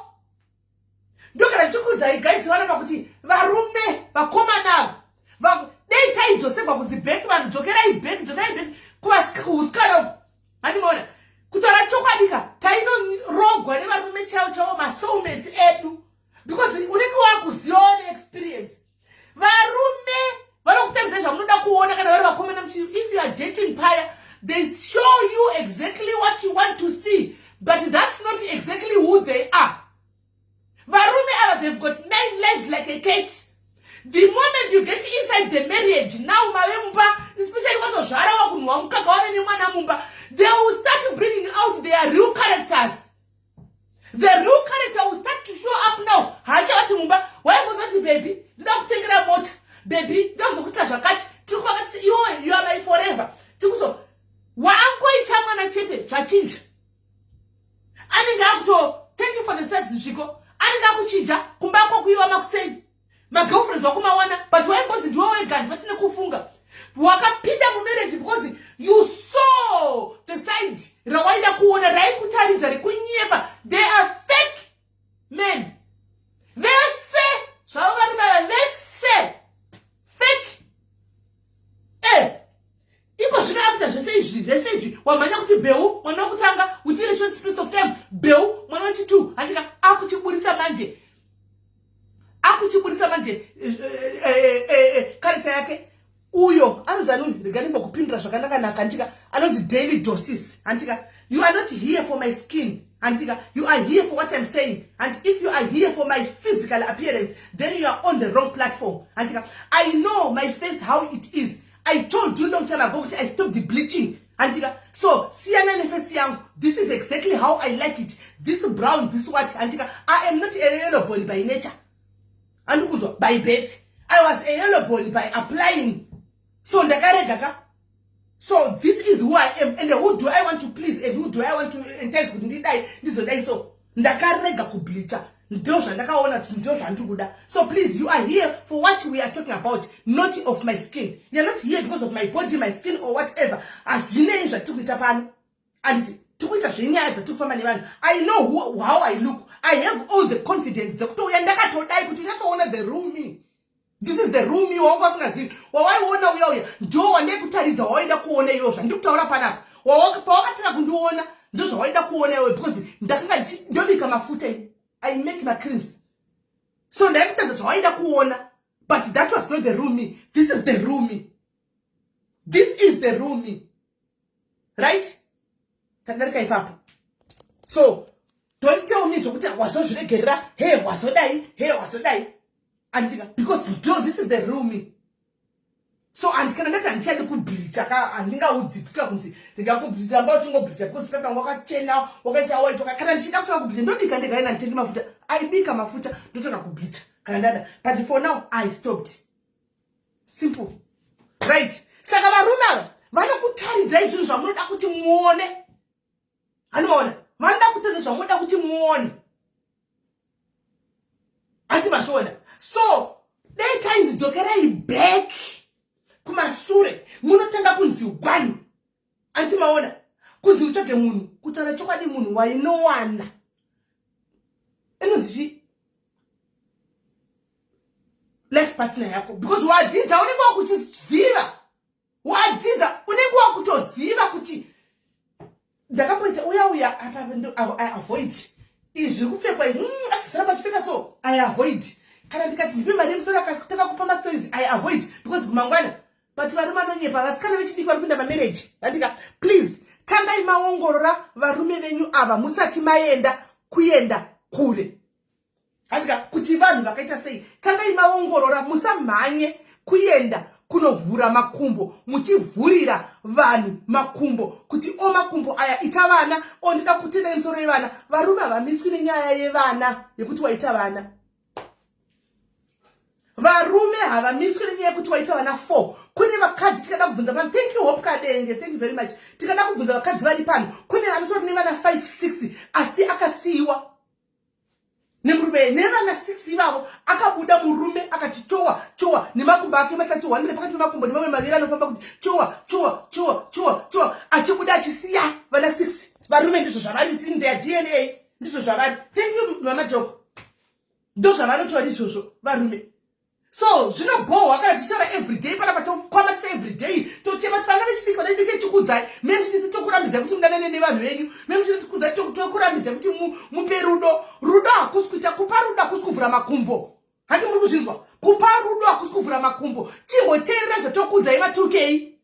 Ndogara ndichikuudzai guys, vana, pakuti varume vakomana ava, dei taidzoserwa kunzi back, vanhu dzokerai back, dzokerai back kuusikana uku. Handimaona kutaura chokwadi ka, tainorogwa nevarume chaivo chaivo, masoulmates edu, because unenge wakuzivawo neexperience. Varume vanokutaridzai zvamunoda kuona kana vari vakomana. If you are dating paya, they show you exactly what you want to see, but that's not exactly who they are. Varume ava, they've got nine lives like a cat. The moment you get inside the marriage now, mave mumba, especially watozvara, wakunhuwa mukaka, wave nemwana mumba, they will start bringing out their real characters. The real character will start to show up now. Haachavati mumba waimbozoti, "Baby, ndoda kutengera mota. Baby, ndoda kuzokuita zvakati, tiri kuvakati, iwe you are my forever." Tiri kuzo waangoita mwana chete, zvachinja. Anenge akuto, thank you for the stars zviko, anenge akuchinja. Kumba kwakuiwa makuseni, magirlfriends wakumawana, but waimbonzi ndiwe wega, ndivatine kufunga. Wakapinda mumarriage because you saw the side rawaida kuona, raikutaridza rekunyepa. They are fake men vese zvavo. Varume ava vese fake. Iko zvino akuita zvese izvi, zvese izvi, wamhanya kuti bheu mwana wekutanga within a short space of time, bheu mwana wechitu, handika? Akuchiburisa manje, akuchiburisa manje character yake. Uyo anonzi ani? Rega ndimbokupindura zvakanaka-naka, handika? Anonzi Daily Doses, handika? You are not here for my skin, handika? You are here for what I'm saying. And if you are here for my physical appearance, then you are on the wrong platform, handika? I know my face, how it is. I told you long time ago kuti I stopped bleaching, handika? So siyana neface yangu. This is exactly how I like it, this brown, this what, handika? I am not a yellow bone by nature, andikunzwa? By birth I was a yellow bone by applying, so ndakarega ka. So this is who I am, and who do I want to please and who do I want to entice kuti ndidai, ndizodai? So ndakarega kubleacha, ndo zvandakaona kuti ndo zvandiri kuda. So please, you are here for what we are talking about, not of my skin. You are not here because of my body, my skin or whatever. Hazvinei zvatiri kuita pano, anditi? Tiri kuita zvenyaya dzatiri kufamba nevanhu. I know how I look. I have all the confidence dzekutouya ndakatodai kuti unyatsoona the real me. This is the real me wawanga usingazivi. Wawaiona uya uya ndo wandaikutaridza, wawaida kuona iwo. Zvandiri kutaura panapa, pawakatanga kundiona, ndo zvawaida kuona iwe, because ndakanga ndobika mafuta ini. I make macreams, so ndaikutaridza zvawaida kuona, but that was not the real me. This is the real me. This is the real me, right? Tadarika ipapo. So don't tell me zvokuti wazozviregerera, he wazodai, he wazodai, anditika? Because ndo this is the real me. So and kana ndati handichadi kubleacha ka, handingaudzipika kunzi ndingakubleacha uchingobleacha because pepa yangu wakachena, wakaita white. Kana ndichida kutanga kubleacha, ndobika ndega ina, nditengi mafuta, aibika mafuta, ndotanga kubleacha kana ndada. But for now I stopped. Simple, right? Saka varume ava vanokutaridzai zvinhu zvamunoda kuti muone. Hanimaona? Vanoda kutaridza zvamunoda kuti muone, hati mazviona? So dai tainzi dzokerai back kumasure, munotanga kunzi one, anti maona? Kunzi utsvage munhu, kutaura chokwadi, munhu wainowana inonzi chi life partner yako, because wadzidza, unenge wakuchiziva. Wadzidza, unenge wakutoziva kuti ndakamboita uya uya apa. I avoid. Izvi zviri kupfekwa izvi, achizaramba achipfeka, so I avoid. Kana ndikati ndipe mari yemusoro, akatanga kupa mastories, I avoid, because kumangwana. But varume anonyepa. Vasikana vechidiki vari kuinda mamarriage, vandika, please tangai maongorora varume venyu ava musati maenda kuenda kure, handika, kuti vanhu vakaita sei. Tangai maongorora, musamhanye kuenda kunovhura makumbo, muchivhurira vanhu makumbo kuti o, makumbo aya, ita vana, o, ndida kutenda nemusoro yevana. Varume havamiswi nenyaya yevana, yekuti waita vana. Varume havamiswi nenyaya yekuti waita vana 4. Kune vakadzi, tikada kubvunza pano, thank you, Hope Kadenge, thank you very much, tikada kubvunza vakadzi vari pano, kune vanotori nevana 5, 6, asi akasiyiwa nemurume nevana 6 ivavo. Akabuda murume akati chowa chowa nemakumbo ake matatu, 1 pakati pemakumbo nemamwe maviri anofamba kuti chowa chowa chowa chowa chowa, achibuda achisiya vana 6. Varume ndizvo zvavari in their DNA, ndizvo zvavari. Thank you, Mama Joko. Ndo zvavanotaura izvozvo varume. So zvinobhohwa kana tichitaura everyday panapa, tokwamatisa everyday, tochema kuti vana vechidiki, vana vechidiki chikudzai, memuchitisi tokurambidzai kuti mudanane nevanhu venyu, memuchitikudzai, tokurambidzai kuti mupe rudo. Rudo hakusi kuita kupa, rudo hakusi kuvhura makumbo. Hati muri kuzvinzwa? Kupa rudo hakusi kuvhura makumbo. Chimboteerera zvatokudzai vatukei.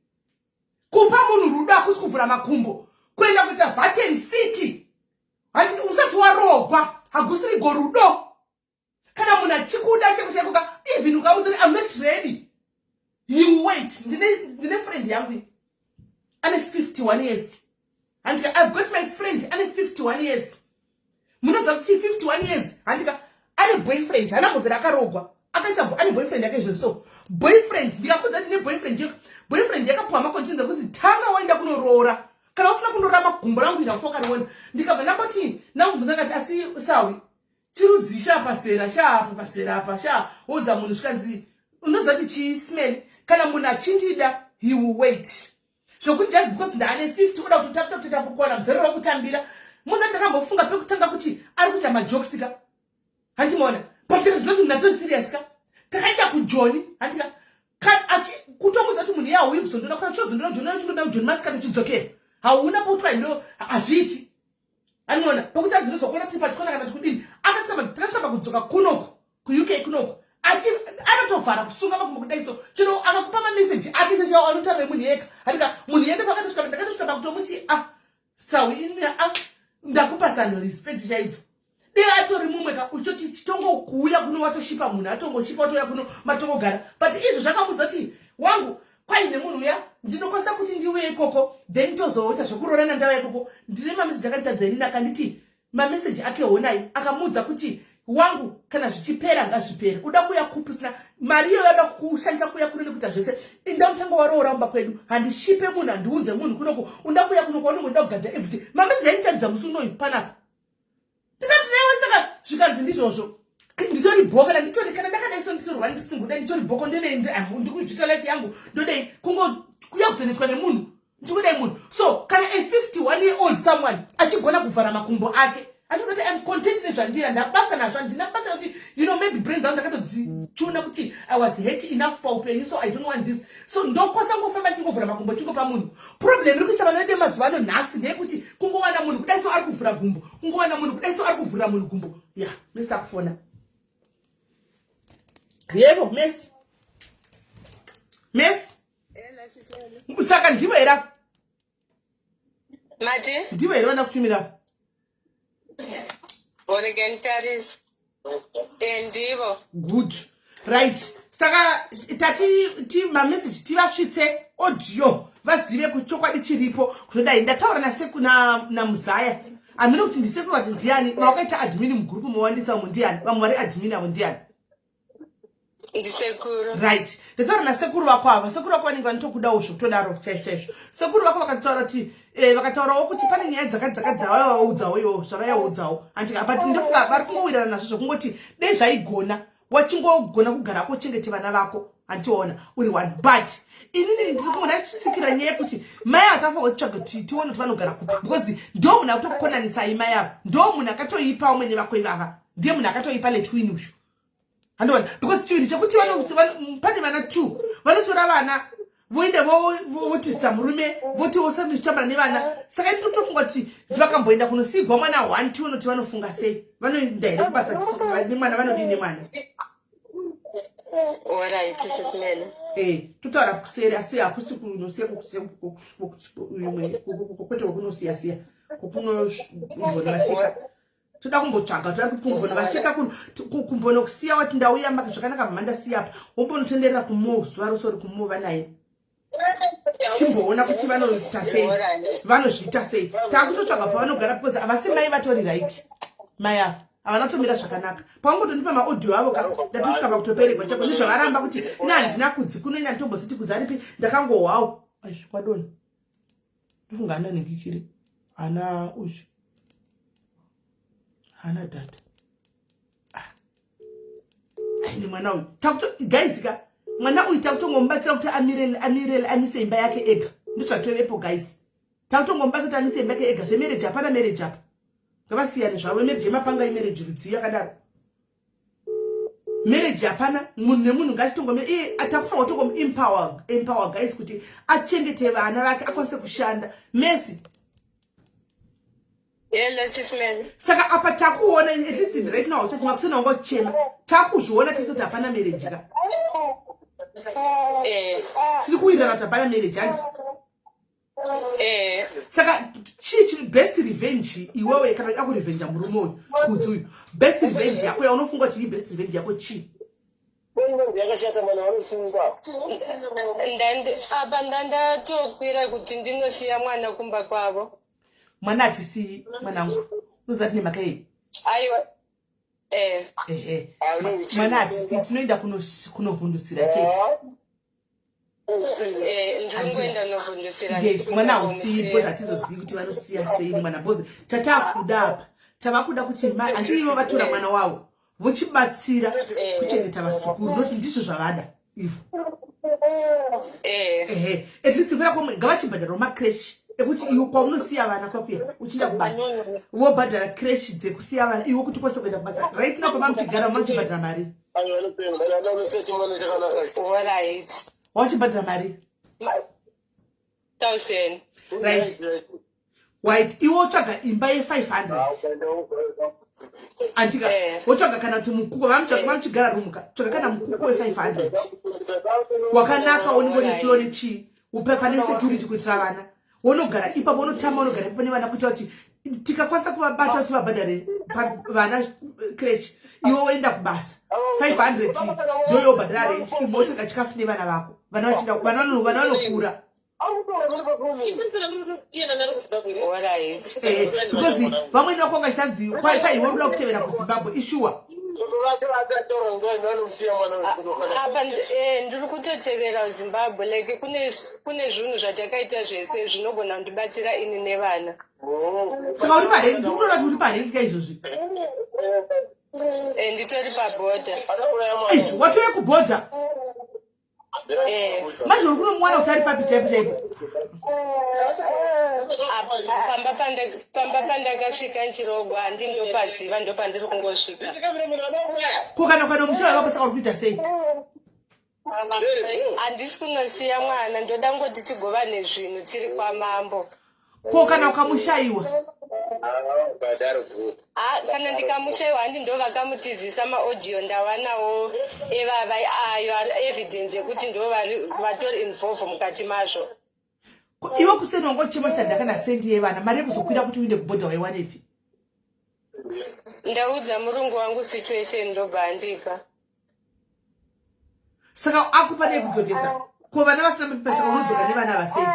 Kupa munhu rudo hakusi kuvhura makumbo. Kuenda kuita Vatican City hati usati warogwa hakusirigo rudo. Kana munhu achikuda cheko cheko, even ukamuti, "I'm not ready," you wait. Ndine friend yangu ane 51 years, handika? I've got my friend ane 51 years. Munoziva kuti 51 years, handika, ane boyfriend, haana mbovhera akarogwa, akaita ane boyfriend yake izvo. So boyfriend, ndikakudza kuti neboyfriend, boyfriend yakapuwa maconditions ekuti tanga waenda kunoroora. Kana usina kundorora, magumbo rangu ina kufa ukariona. Ndikabva ndamboti, ndamubvunza kati, asi sawi chirudzi sha pasera sha apa pasera apa sha wodza munhu, zvikanzi, unoziva kuti chismell. Kana munhu achindida, he will wait. Zvokuti just because ndaane 50, oda kutotapita kutoita kukwana muzero wekutambira muzati. Ndakambofunga pekutanga kuti ari kuita majokes ka, handimaona, but ndikaziva kuti munhu atori serious ka. Takaenda kuJoni, handika, kutomudza kuti munhu iye hauyi kuzondoda, kana uchizondoda Joni, uchindoda kuJoni masikati uchidzokera, hauna pokuti waindo, hazviiti. Anoona pokuti azinozokona tiri patikona kana tikudini. Akasvika pakudzoka kunoku kuUK kunoku, anotovhara kusunga makumbo kudai. So chino akakupa mameseji ake chachao anotaura nemunhu yega, handika? Munhu yende ndakatosvika pakutomuti, ah, sawi ini, ah, ndakupa sando, respect chaidzo. Dei atori mumwe ka, uchitoti chitongokuuya kuno, watoshipa munhu, atongoshipa, watouya kuno, matongogara. But izvo zvakamudza kuti wangu kwaine munhu uya, ndinokwanisa kuti ndiuye ikoko, then tozoita zvokuroorana ndava ikoko. Ndine mameseji akanditadza inini, akanditi mameseji ake honai, akamuudza kuti, wangu, kana zvichipera ngazvipere. Uda kuuya kupi usina mari iyoyo? Yada kushandisa kuuya kuno nekuita zvese, inda mutanga waroora mumba kwedu. Handishipe munhu, handiudze munhu kunoko. Unoda kuuya kunoko, unongoda kugadha everyday. Mameseji ainditadza musi unoyu panapa. Ndikati newe, saka zvikanzi ndizvozvo, nditori bho kana nditori, kana ndakadai so, nditorwa ndisinguda, nditori bhoko, ndodei, ndikuzvita life yangu, ndodei kungo kuya kuzoneswa nemunhu, ndikudai munhu. So kana a 51 year old someone achigona kuvhara makumbo ake, achizoti, "I'm content nezvandiri, handabasa nazvo, handina basa nekuti maybe brain dzangu ndakatodzichuna kuti I was hurt enough paupenyu, so I don't want this," so ndokwanisa kungofamba ndichingovhura makumbo chingopa munhu. Problem iri kuita vana vedu mazuva ano nhasi ndeyekuti kungowana munhu kudai so ari kuvhura gumbo, kungowana munhu kudai so ari kuvhura munhu gumbo. Ya, Mesi akufona. Yebo, Mesi, Mesi. Saka ndivo here? Mati? Ndivo here vanda kutumira? Orega nditarisa. Ndivo. Good, right. Saka tati ti mameseji tivasvitse audio, vazive kuchokwadi chiripo kuzodai. Ndataura naseku namuzaya, hamene kuti ndisekuru vati ndiani vawakaita admin mugroup mowandisa umu, ndiani vamwe vari admin avo, ndiani? Ndisekuru. Right, ndataura nasekuru vako ava. Sekuru vako vanenge vanotokudawo zvokutodaro chaizvo chaizvo. Sekuru vako vakatotaura kuti vakataurawo kuti pane nyaya dzakati dzakati dzavaivaudzawo iwo, zvavaivaudzawo, handika? But ndofunga vari kungowirirana nazvo, zvokungoti dei zvaigona wachingogona kugara kochengete vana vako, handiona uri one. But inini ndiri kumona chitsikira nyaya yekuti mai atafanira kutsvaga kuti tione kuti vanogara kupi, because ndo munhu akutokonanisai mai avo, ndo munhu akatoipa umwene vako ivava, ndiye munhu akatoipa letwin uyu, handiona? Because chinhu chekuti pane vana two vanotora vana. Voenda votisa murume, voti osanditambura nevana. Saka ndinotofunga kuti vakamboenda kunosigwa mwana one, tione kuti vanofunga sei. Vanoenda here kubasa nemwana? Vanodii nemwana? Alright, Sis Melly. Totaura kuseri, asi hakusi kunosiya kwete kwakunosiya siya kokunombonavasheka. Toda kumbotsvaga, toda kumbonovasheka kumbonokusiya. Wati ndauya maka zvakanaka, mama, ndasiya apa, wombonotenderera kumo zuva rose uri kumo vanaye, timboona kuti vanoita sei, vanozviita sei. Taakutotsvaga pavanogara because havasi mai vatori right. Mai ava havana kutomira zvakanaka. Paungotondipa maaudio avo ka, ndatosvika pakutoperegwa chako nezvavaramba kuti ina handina kudzi kuno, ina nditombositi kudzi aripi. Ndakangohwawo kwadoni, ndofunga hana nekikiri, hana uzvi, hana data. Aine mwana uyu takuto, guys ka, mwana uyu takutongomubatsira kuti amire, amire, amise imba yake ega. Ndozvatovepo, guys. Takutongomubatsira kuti amise imba yake ega. Zvemarriage hapana marriage apa, ngavasiyane zvavo. Marriage yemapanga, imarriage rudzii yakadaro? Marriage hapana. Munhu nemunhu ngachitongomira iye. Takufanira kutongomuempower, empower, guys, kuti achengete vana vake, akwanise kushanda mesi. Hello, Sis Melly. Saka apa takuona, at least right now chachima kusena wangochema, takuzviona tese kuti hapana marriage ka. Tiri kuwirirana kuti hapana marriage, handi? Eh. Saka chii chiri best revenge iwewe kana uda kurevenja murume uyu, kudzi uyu? Best revenge yako yaunofunga kuti ii best revenge yako chii? Yakashata, mwana vanosungwa. Apa ndandatokwira kuti ndinosiya mwana kumba kwavo. Mwana hatisii, mwanangu. Unoziva tine mhaka yei? Aiwa. Ehe, mwana hatisii, tinoenda kunovhundusira chete. Ndiri kungoenda novhundusira. Yes, mwana hausii because hatizozivi kuti vanosiya sei nemwana, because chatakuda apa, tava kuda kuti hanti ivo vatora mwana wavo, vochibatsira kuchengeta vasukuru, noti ndizvo zvavada ivo. Ehe, at least kupera kwamwe ngavachibhadharawo macreche ekuti iwe kwaunosiya vana kwakuya uchienda kubasa, vobhadhara creche dzekusiya vana iwe kuti ukwanise kuenda kubasa. Right now pamamuchigara mamuchibhadhara mari? Alright. Wachibhadhara mari? 1000. Right, iwe wotsvaga imba ye500, andika? Wotsvaga kana kuti mukuko vamuchigara rumuka, tsvaga kana mukuko we500 wakanaka, uningori floor nechii, upe pane security kuitira vana. Wonogara ipapo, unotama, unogara ipapo nevana kuitira kuti tikakwanisa kuvabata kuti vabhadhare vana creche, iwe woenda kubasa. 500 ndoyobhadhara rent, imwe wotenga chikafu nevana vako. Vana vachinda, vana vanokura. Alright. Because vamweni vako vangachanzi kwaiwe ruda kutevera kuZimbabwe, ishuwa. Apa ndiri kutotevera Zimbabwe, like kune zvinhu zvatakaita zvese zvinogona kundibatsira ini nevana. Saka uri parengi, ndikutoona kuti uri parengi ka izvozvi? Nditori pabhodha. Izvi watove kubhodha? Eh. Manje uri kunomuwana kuti ari papi chaipo chaipo? Pamba pandakasvika nchirogwa handindopaziva, ndopandiri kungosvika. Ko kana ukanomushaya vapo, saka uri kuita sei? Handisi kunosiya mwana, ndoda ngoti tigovane zvinhu tiri kwamambo. Ko kana ukamushayiwa? Ah, kana ndikamushayiwa, handi ndo vakamutizisa? Maaudio ndawanawo evava ayo ari evidence yekuti ndo vatori involve mukati mazvo. Ko iwe kuseni wanga uchema chandakana sendi yevana, mari yekuzokwira kuti uinde kubhodha waiwanepi? Ndaudza murungu wangu situation, ndobva andipa. Saka akupa nekudzokesa, ko vana vasina mapepa, saka unodzoka nevana vasei?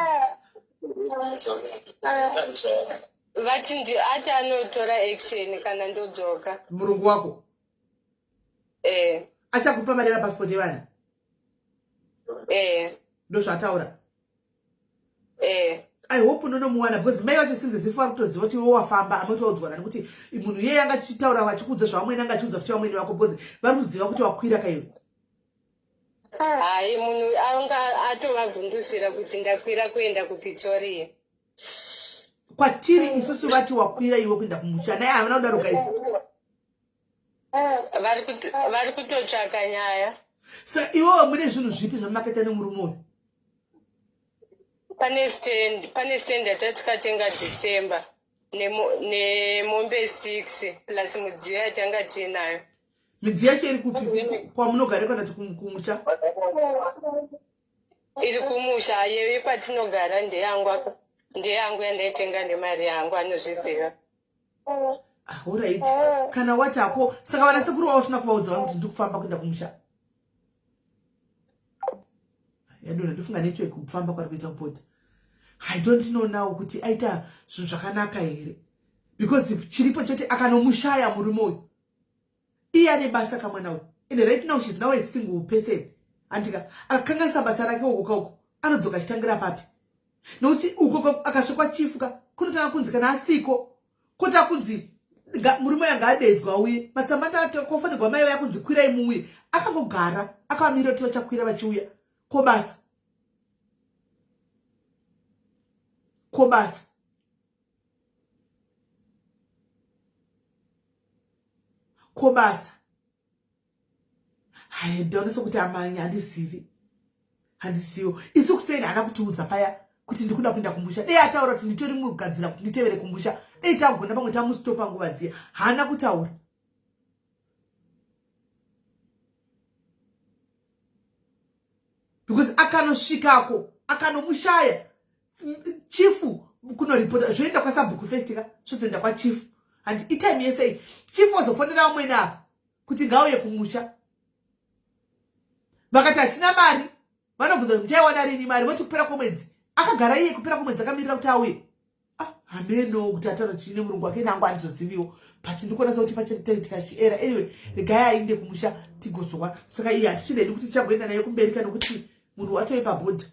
Vati ati anotora action kana ndodzoka. Murungu wako? Eh. Achakupa mari yemapasipoti evana? Eh. Ndozvaataura? Eh. I hope unonomuwana, because mai vacho seems as if vari kutoziva kuti iwe wafamba. Amoti waudzwa nani kuti munhu iyeye anga achitaura vachikuudza zvavamwene, anga achiudza futi vamwene vako, because vari kuziva kuti wakwira kaiwe. Hai, munhu anga atovavhundusira kuti ndakwira kuenda kuPretoria. Kwatiri isusu vati wakwira iwe kuenda kumusha naye, havana kudaro, guys. Vari kutotsvaka nyaya. Saka iwewe mune zvinhu zvipi zvamakaita nemurume uyu? Pane stand, pane stand yatakatenga December nemombe 6 plus mudziyo yatanga tiinayo. Midziyo yacho iri kupi kwamunogara kana kuti kumusha? Iri kumusha, yeyo kwatinogara ndeyangu ndeyangu yandaitenga nemari yangu anozviziva. Ah, alright. Kana wati hako saka vana sekuru wavo usina kuvaudza vangu kuti ndiri kufamba kuenda kumusha. Yadona ndofunga network kufamba kwari kuita kupota. I don't know now kuti aita zvinhu zvakanaka here because chiripo choti akanomushaya murume uyu iye ane basa kamwana uyu and right now she's now a single person andika akakanganisa basa rake uko kauko anodzoka achitangira papi nokuti uko akasvikwa chifu ka kunotanga kunzi kana asiko kotanga kunzi murume uyo anga adedzwa auye matsamba ndakofanirwa mai vaya kunzi kwirai muuye akangogara akavamirira kuti vachakwira vachiuya kobasa kobasa kobasa hayi ndaona sokuti amanya handizivi handizivo isu kuseni haana kutiudza paya kuti ndikuda kuenda kumusha dei ataura kuti nditori mugadzira kuti nditevere kumusha dei tagona pamwe tamustopa nguva dziya haana kutaura because akanosvikako akanomushaya chifu kunoripota zvoenda kwasabhuku first ka zvozoenda kwachifu and itime yese iyi chifu wazofonera vamwene ava kuti ngauye kumusha vakati hatina mari vanobvunza kuti muchaiwana rini mari voti kupera kwemwedzi akagara iye kupera kwemwedzi akamirira kuti auye ah, hameno kuti ataura chii nemurungu wake nangu handizoziviwo but ndikuona sekuti pachaitika chiera anyway regai ainde kumusha tigozowa saka iye hatichiredi kuti tichagoenda naye kumberi kana kuti munhu watove pabhodha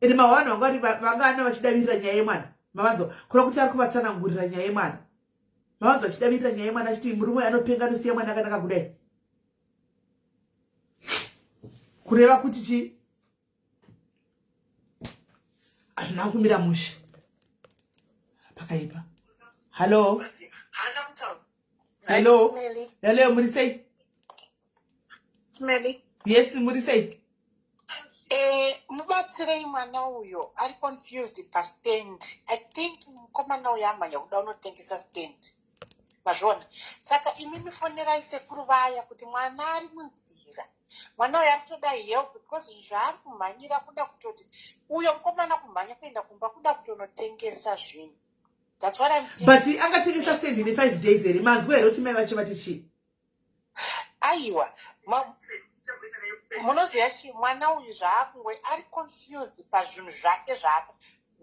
ende mavanhu vanga vanga ana vachidavirira nyaya yemwana mavanzwa kura kuti ari kuvatsanangurira nyaya yemwana mavanzwa achidavirira nyaya yemwana achiti murume anopenga anosiya mwana akanaka kudai kureva kuti chii hazvina kumira mushe pakaipa hallo hello hello muri sei yes muri sei Eh, mubatsirei mwana uyo ari confused pastand i think mukomana uyo amhanya kuda unotengesa stand mazviona saka imi mifonerai sekuru vaya kuti mwana ari munzira mwana uyo arikutoda help because zvaari kumhanyira kuda kutoti uyo mukomana kumhanya kuenda kumba kuda kutonotengesa zvinhu that's what I'm thinking. But angatengesa stand in five days here manzwa here kuti mai vacho vati chii aiwa munoziva chii mwana uyu zvaakungwe ari confused pazvinhu zvake zvaaka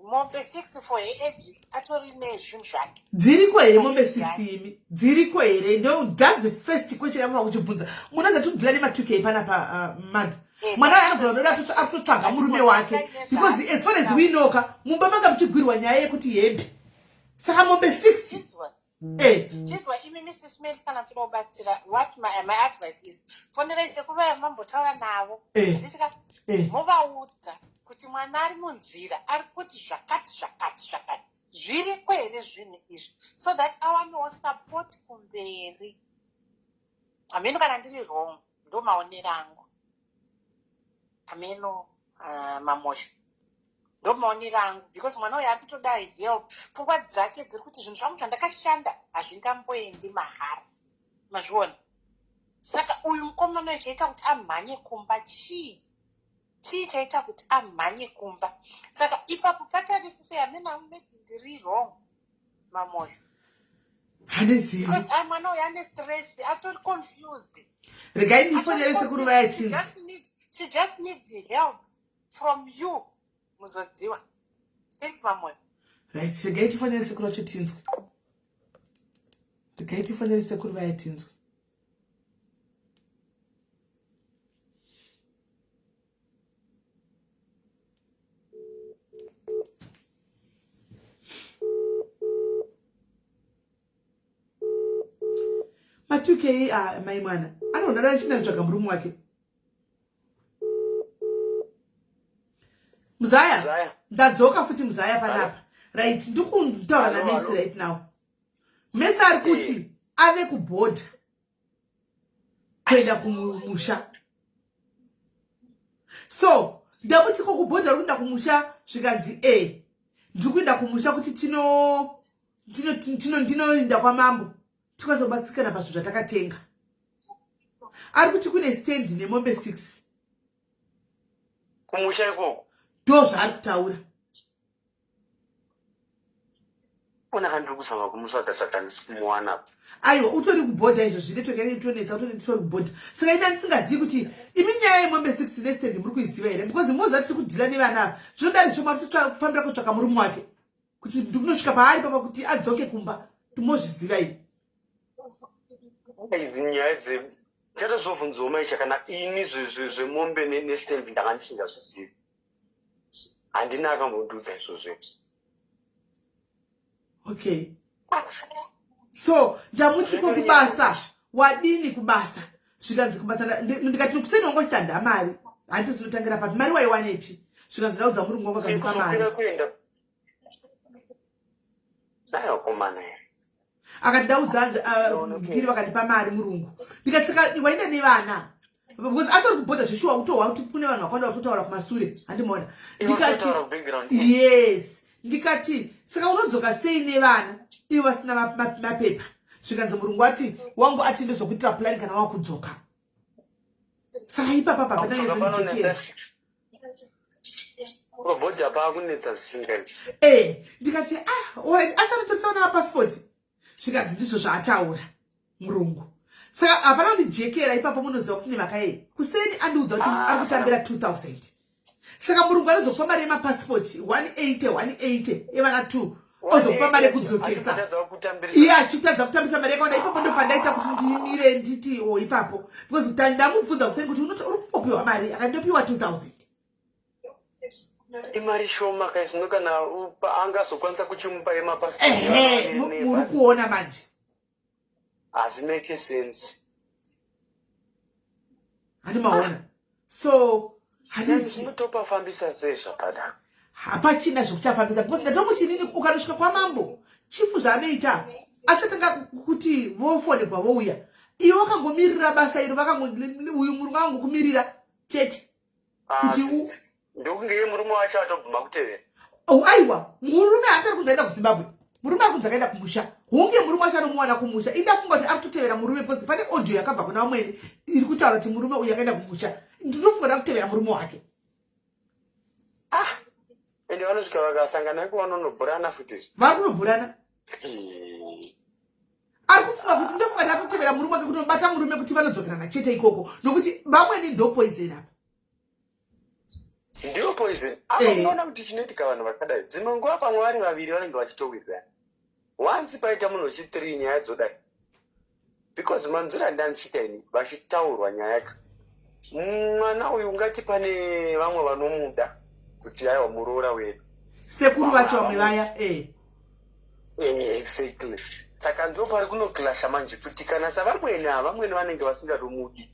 mombe six for her age atori nezvinhu zvake dziriko here mombe six imi dziriko here ndo thats the first question yamuva kuchibvunza munoza tudhila nema2k panapa uh, mother eh, mwana uyo anogona kuda akutotsvaga murume wake because as far as we know ka mumba manga muchigwirwa nyaya yekuti hembe saka mombe six Eh. Chinzwa imi Mrs. Mary kana muchida kubatsira what my, my advice is fonerai sekuru vaya mambotaura navo eh. handiti ka eh. movaudza kuti mwana ari munzira ari kuti zvakati zvakati zvakati zviriko here zvinhu izvi so that awanewo support kumberi hameno kana ndiri wrong ndo maonero angu hameno uh, mamoyo ndo maonero angu because mwana uyo ari kutoda help pfungwa dzake dziri kuti zvinhu zvangu zvandakashanda hazvingamboendi mahara mazviona saka uyu mukomana uyo chaita kuti amhanye kumba chii chii chaita kuti amhanye kumba saka ipapo patarisisei hameno angu maybe ndiri wrong mamoyo handizivi because ah, mwana uyu ane stress atori confused regai ndifonere sekuru vaya chinhu she just need help from you muzodziwa thanks mamoyo right regai tifonere sekuru vacho tinzwe regai tifonere sekuru vaya tinzwe ma2k ah, mai mwana anoonana achinanzvaga murume wake muzaya ndadzoka futi muzaya panapa right ndikutaura namesi right now mesi ari kuti eh. ave kubhodha kuenda kumusha so Ndamuti ko kubhodha uri kuenda kumusha? Zvikanzi e, ndiri kuenda kumusha kuti tino ndinoenda kwamambo tikwanisa kubatsikana pazvinhu zvatakatenga. Ari kuti kune stand nemombe 6 kumusha ikoko. Ndo zvaari kutaura. Ona kandiri kuzama kumutsvaga saka handisi kumuwana. Aiwa, utori kubhodha izvo zvinetwork yange itonetsa, utori kubhodha. Saka ini handisingazivi kuti imi nyaya yemombe 6 nestand muri kuiziva here, because moziva tiri kudhila nevana ava. Zvinodari zvoma kufambira kutsvaka murume wake kuti ndikunosvika paari papa kuti adzoke kumba, timozviziva imi. Idzi nyaya dze chatozobvunzawo maicha kana ini zvemombe nestand ndanga ndisingazvizivi. Handina akambondiudza izvozvo. Okay, so ndamuti ko kubasa wadini kubasa? Zvikanzi kubasa ndikati kuseni wanga uchiti handina mari, handiti zinotangira papi, mari waiwanepi? Zvikanzi ndaudza murungu wangu akandipa mari. Kuenda nayokomana here? Akati ndaudza giri vakandipa mari murungu. Ndikati saka waenda nevana? Because atori kubhodha zveshuwa, kutohwa kuti kune vanhu vakawanda vakutotaura kumasure, handimaona. Ndikati yes, ndikati saka unodzoka sei nevana ivo vasina mapepa? Zvikanzi murungu ati wangu ati ndozokuitira plan kana wakudzoka. Saka ipapa papanayezonijekera. Bhodha paakunetsa zvisingaiti. Eh, ndikati ah, alright, asi anotorisa vana mapasipoti? Zvikanzi ndizvo zvaataura murungu. Saka hapana kundijekera ipapo. Munoziva kuti nemhaka yei? Kuseni andiudza kuti ari kutambira 2000, saka murungu anozokupa mari yemapasipoti 180 180 evana 2, ozokupa mari yekudzokesa, iye achitadza kutambisa mari yakawanda. Ipapo ndo pandaita kuti ndimire nditi o ipapo, because ndamubvunza kuseni kuti unoti uri kumbopiwa mari, akandopiwa 2000. Imari shoma kaizvino kana angazokwanisa kuchimupa yemapasipoti. Ehe, muri kuona manje. Hazvimake sense. Hani maona? So handizi Zvinotopafambisa sei zvakadaro? Hapachina zvekuchafambisa, because ndatomuti inini ukanosvika kwamambo, chifu zvaanoita achatanga kuti vofonegwa vouya. Iwe wakangomirira basa iro, vakango uyu murungu akangokumirira chete kuti Ndokunge iye murume wacho atobvuma kutevera. Oh, aiwa, murume haatari kunzi aenda kuZimbabwe, murume ari kunzi akaenda kumusha. Hunge murume wacho anomuwana kumusha. Indafunga kuti ari kutotevera murume, because pane audio yakabva kuna vamwene iri kutaura kuti murume uyu akaenda kumusha. Ndinofunga kuti ari kutevera murume wake. Ah, ende vanosvika vakasangana iko vanonobhurana futi izvi. Vari kunobhurana. Ari kufunga kuti, ndofunga kuti atotevera murume wake kunobata murume kuti vanodzokerana chete ikoko, nokuti vamweni ndo poison apa. Ndiyo poison apa. Unoona kuti chinoitika, vanhu vakadai dzimwe nguva pamwe vari vaviri vanenge vachitowirirana. Once paita munhu wechi3, nyaya dzodai, because manzwiro andandichiita ini vachitaurwa nyaya yacho, mwana uyu ungati pane vamwe vanomuda kuti aiwa, muroora wedu. Sekuru vacho vamwe vaya, eh. Exactly, saka ndo pari kunoclasha manje kuti kana savamwene ava, vamwene vanenge vasingatomudi,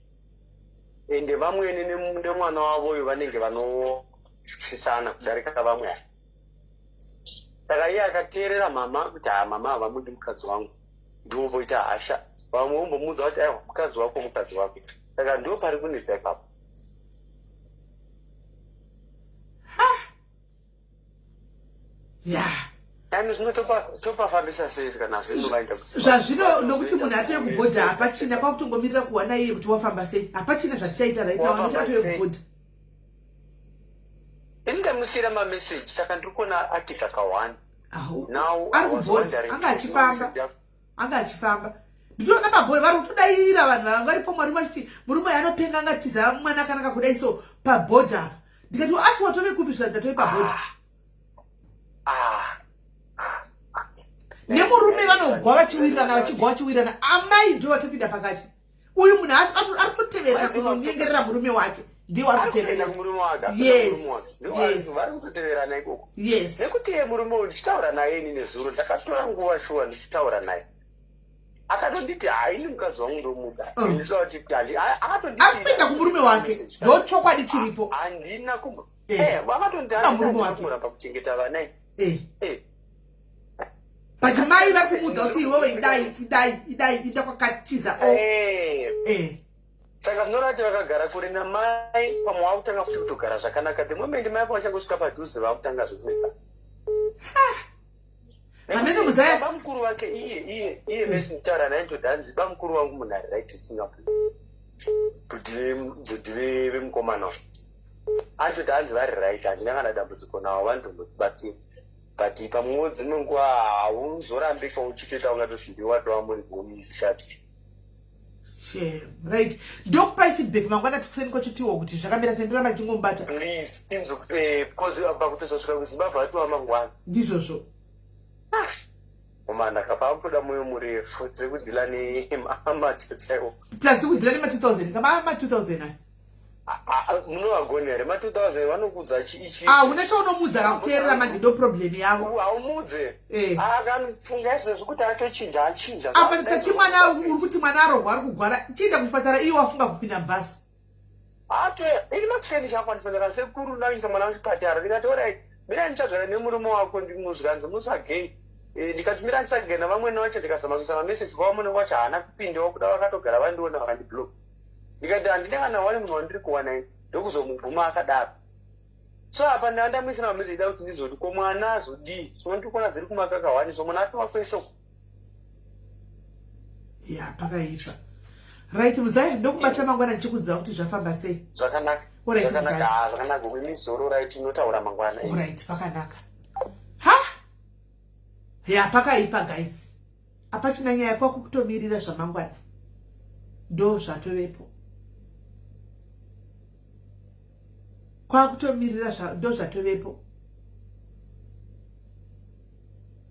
ende vamwene nemwana wavoyo vanenge vanosisana kudarika vamwe ava. Saka iye akateerera mama kuti ha, mama havamudi mukadzi wangu, ndiwomboita hasha. Vamwe vombomuudza kuti aiwa, mukadzi wako mukadzi wako. Saka ndo pari kunetsa ipapo. Ya. Yani zvinotopafambisa sei kana zvino vaenda? Zvazvino nokuti munhu atove kubhodha, hapachina, kwakutongomirira kuwana iye kuti wafamba sei. Hapachina zvatichaita right now nokuti atove kubhodha. Ini ndamusiyira mameseji, saka ndiri kuona ati kakawanda. Now ari kubhodha, anga achifamba, anga achifamba. Nditoona pabhoi vari kutodairira vanhu vanga varipo, mwari vachiti murume uyu anopenga, angatiza mwana akanaka kudai. So pabhodha apa ndikati asi watove kupi? Zvikanzi ndatove pabhodha. Nemurume vanogwa vachiwirirana, vachigwa vachiwirirana. Amai ndo vatopinda pakati. Uyu munhu asi ari kutoteverera kunonyengerera murume wake, ndiye wari kuteverera. Murume wake. Yes, vari kutoteverana ikoko. Yes. Nekuti iye murume uyu ndichitaura naye ini nezuro, ndakatora nguva shuwa ndichitaura naye, akatonditi haini mukadzi wangu ndomuda. Ndinoda kuti akatonditi Ari kuenda kumurume wake, ndo chokwadi chiripo. Handina kumbo vakatonditi murume wake. Kuramba kuchengeta vana. But mai vari kumuudza kuti iwewe idai, idai, idai, ida kwakatiza o. Saka zvinoreva kuti vakagara kure namai pamwe vakutanga futi kutogara zvakanaka. The moment mai vako vachangosvika padhuze vakutanga zvekunetsa. Hameno muzaya. Bamukuru vake iye iye iye mesi nditaura naye ndoti hanzi bamukuru vangu munhu ari right Singapore. Bhudhi vemukomana uyu. Anototi hanzi vari right handina kana dambudziko navo vanotombotibatsira. But pamwewo dzimwe nguva hauzorambika uchitoita kunga tozvindiwa watova muridzi wemusikadzi. Shame. Right. Ndokupai feedback mangwana tikuseni kwacho tiwo kuti zvakamira sei ndoramba ndichingomubata. Please, tinzwe eh, because pakutozosvika kuZimbabwe atova mangwana. Ndizvozvo. Ah. Komana kapa akutoda moyo murefu tiri kudhila nemamatya chaiwo. Plus kudhila nema 2000 kama ma 2000 aya. Munovagona here ma 2000 vanokudza ichi. Ah, une chaunomuudza akakuteerera manje ndo problem yavo. Haumuudze. Eh. Akanofunga izvezvi kuti atochinja achinja. Apa tati mwana uri kuti mwana arohwa ari kugwara. Chienda kuchipatara iye wafunga kupinda mubhasi. Ate ini makuseni chako ndifanira sekuru ndakuisa mwana kuchipatara ndikati orit mira ndichagara nemurume wako ndimuzvikanzi musagei eh, ndikati mira nditsvage navamwene wacho ndikazama kuisa mameseji kwavamwene wacho haana kupindawo kuda vakatogara vandiona vakandiblock ndikati handina kana wani munhu wandiri kuwana ini ndokuzomubvuma akadaro so apa ndandamuisira mameseji da kuti ndizoti ko mwana azodii so ndiri kuona dziri kumakaka wani so mwana atova kwese uko ya pakaipa right muzaya ndokubata mangwana ndichikuziva kuti zvafamba sei zvakanaka zvakanaka ah, zvakanaka imizoro right inotaura mangwana right pakanaka ha ya pakaipa guys apachina nyaya kwako kutomirira zvamangwana ndo zvatovepo kwakutomirira ndo zvatovepo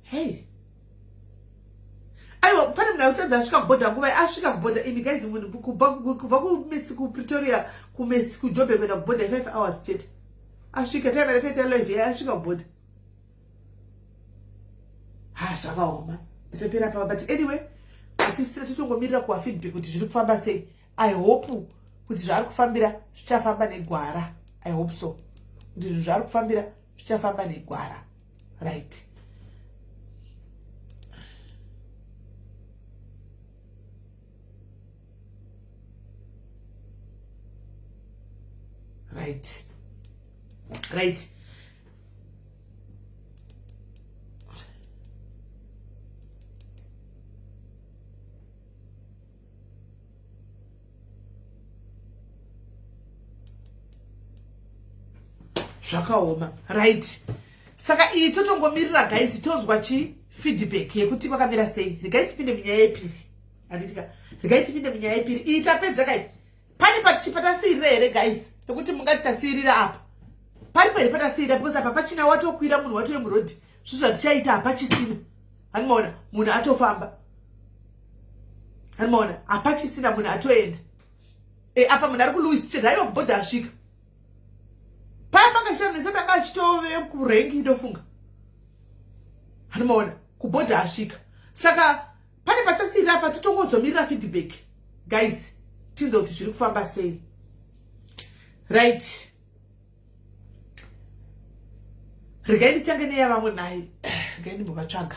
hey aiwa pane munhu akutadza asvika kubhodha nguvai asvika kubhodha imi guys munhu kubva kumets kupretoria kumets kujobe kuenda kubhodha five hours chete asvika taimana taita live yaye asvika kubhodha ha zvakaoma nditopera pava but anyway hatisisina totongomirira kuwa feedback kuti zviri kufamba sei i hope kuti zvaari kufambira zvichafamba negwara i hope so kuti zvinhu zvaari kufambira zvichafamba negwara right right right zvakaoma right saka iyi totongomirira guys tonzwa chi feedback yekuti kwakamira sei regai tipinde munyaya yepiri handitika regai tipinde munyaya yepiri iyi tapedza kai pane patichipatasiyirira here guys pekuti mungati tasiyirira apa paripo here patasiyirira because apa pachina watokwira munhu watove murodhi zvi zvatichaita hapachisina hanimaona munhu atofamba hanimaona hapachisina munhu atoenda e, apa munhu ari kulouis chete haiwa kubhodha asvika paya panga chitanesa tanga achitove kurengi ndofunga hanimaona kubhodha asvika saka pane patasirira apa totongozomirira feedback guys tinzwe kuti zviri kufamba sei right regai nditange neyavamwe mai regai ndimbovatsvaga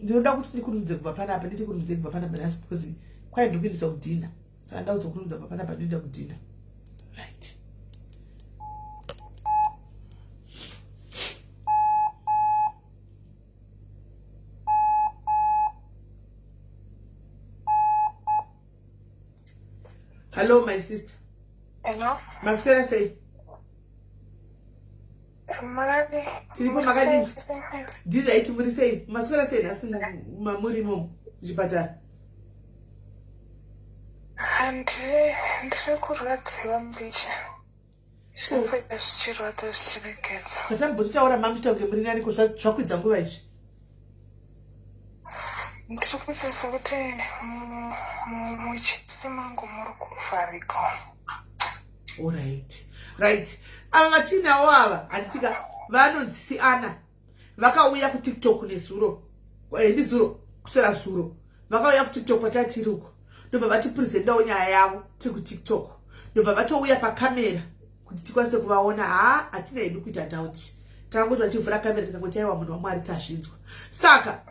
ndinoda kuti ndikurumidze kubva panapa nditi kurumidze kubva panapa nhasi because kwai ndiri kuendeswa kudhina saka ndakuzokurumidza kubva panapa ndinoenda kudhina right Hello my sister. Hello. Maswera sei? Makadii? Tiripo makadii? Ndiri right muri sei? Maswera sei nhasi mamuri imomo muchipatara? Handiri ndiri kurwadziwa mbicha. Zvinoita zvichirwadza zvichiregedza. Tatambotaura mamuchita kunge muri nani ko zvakwidza nguva izvi? Ndiri kuita sekuti muchisi mangu muri kuvharika. Alright. Right. Ava vatinawo ava handitika vanonzi siana vakauya kutiktok nezuro eh, ndizuro kuswera zuro vakauya kutiktok kwatatiri uko ndobva vatipresentawo nyaya yavo tiri kutiktok ndobva vatouya pakamera kuti tikwanise kuvaona haa hatina hedu kuita doubt takangoti vachivhura kamera tikangoti aiwa munhu wamwari tazvinzwa saka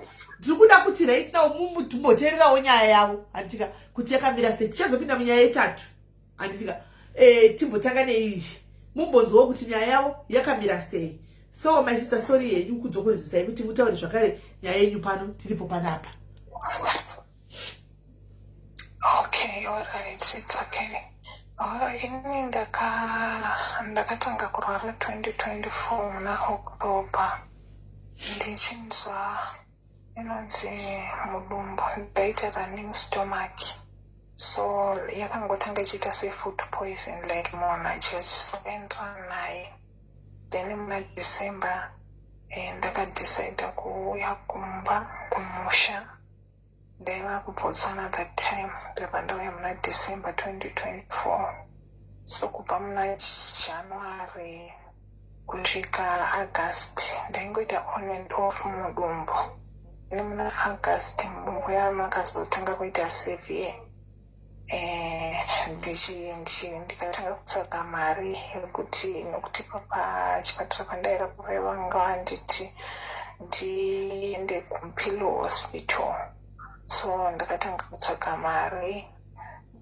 Ndiri kuda kuti right now mumboteererawo nyaya yavo, handitika, kuti yakamira sei. Tichazopinda munyaya yetatu, handitika? Timbotanga neiyi, mumbonzwawo kuti nyaya yavo yakamira sei. So my sister, sorry yenyu kudzokoredzesai kuti mutaure zvakare nyaya yenyu pano. Tiripo panapa. Okay, alright, it's okay. Ini ndakatanga kurwara 2024 muna October, ndichinzwa inonzi mudumbu, ndaita running stomach. So yakangotanga ichiita sefood poison, like munhu achienderana naye. Then muna December ndakadecida kuuya kumba, kumusha. Ndaiva kuBotswana that time. Ndabva ndauya muna December 2024. So kubva muna January kusvika August ndaingoita on and off mudumbu. Nemuna August mudumbu yamakazotanga kuita severe. Ndikatanga kutsvaga mari yekuti, nokuti pachipatara pandairapwa vaivanga vanditi ndiende kuMpilo Hospital. So ndakatanga kutsvaga mari,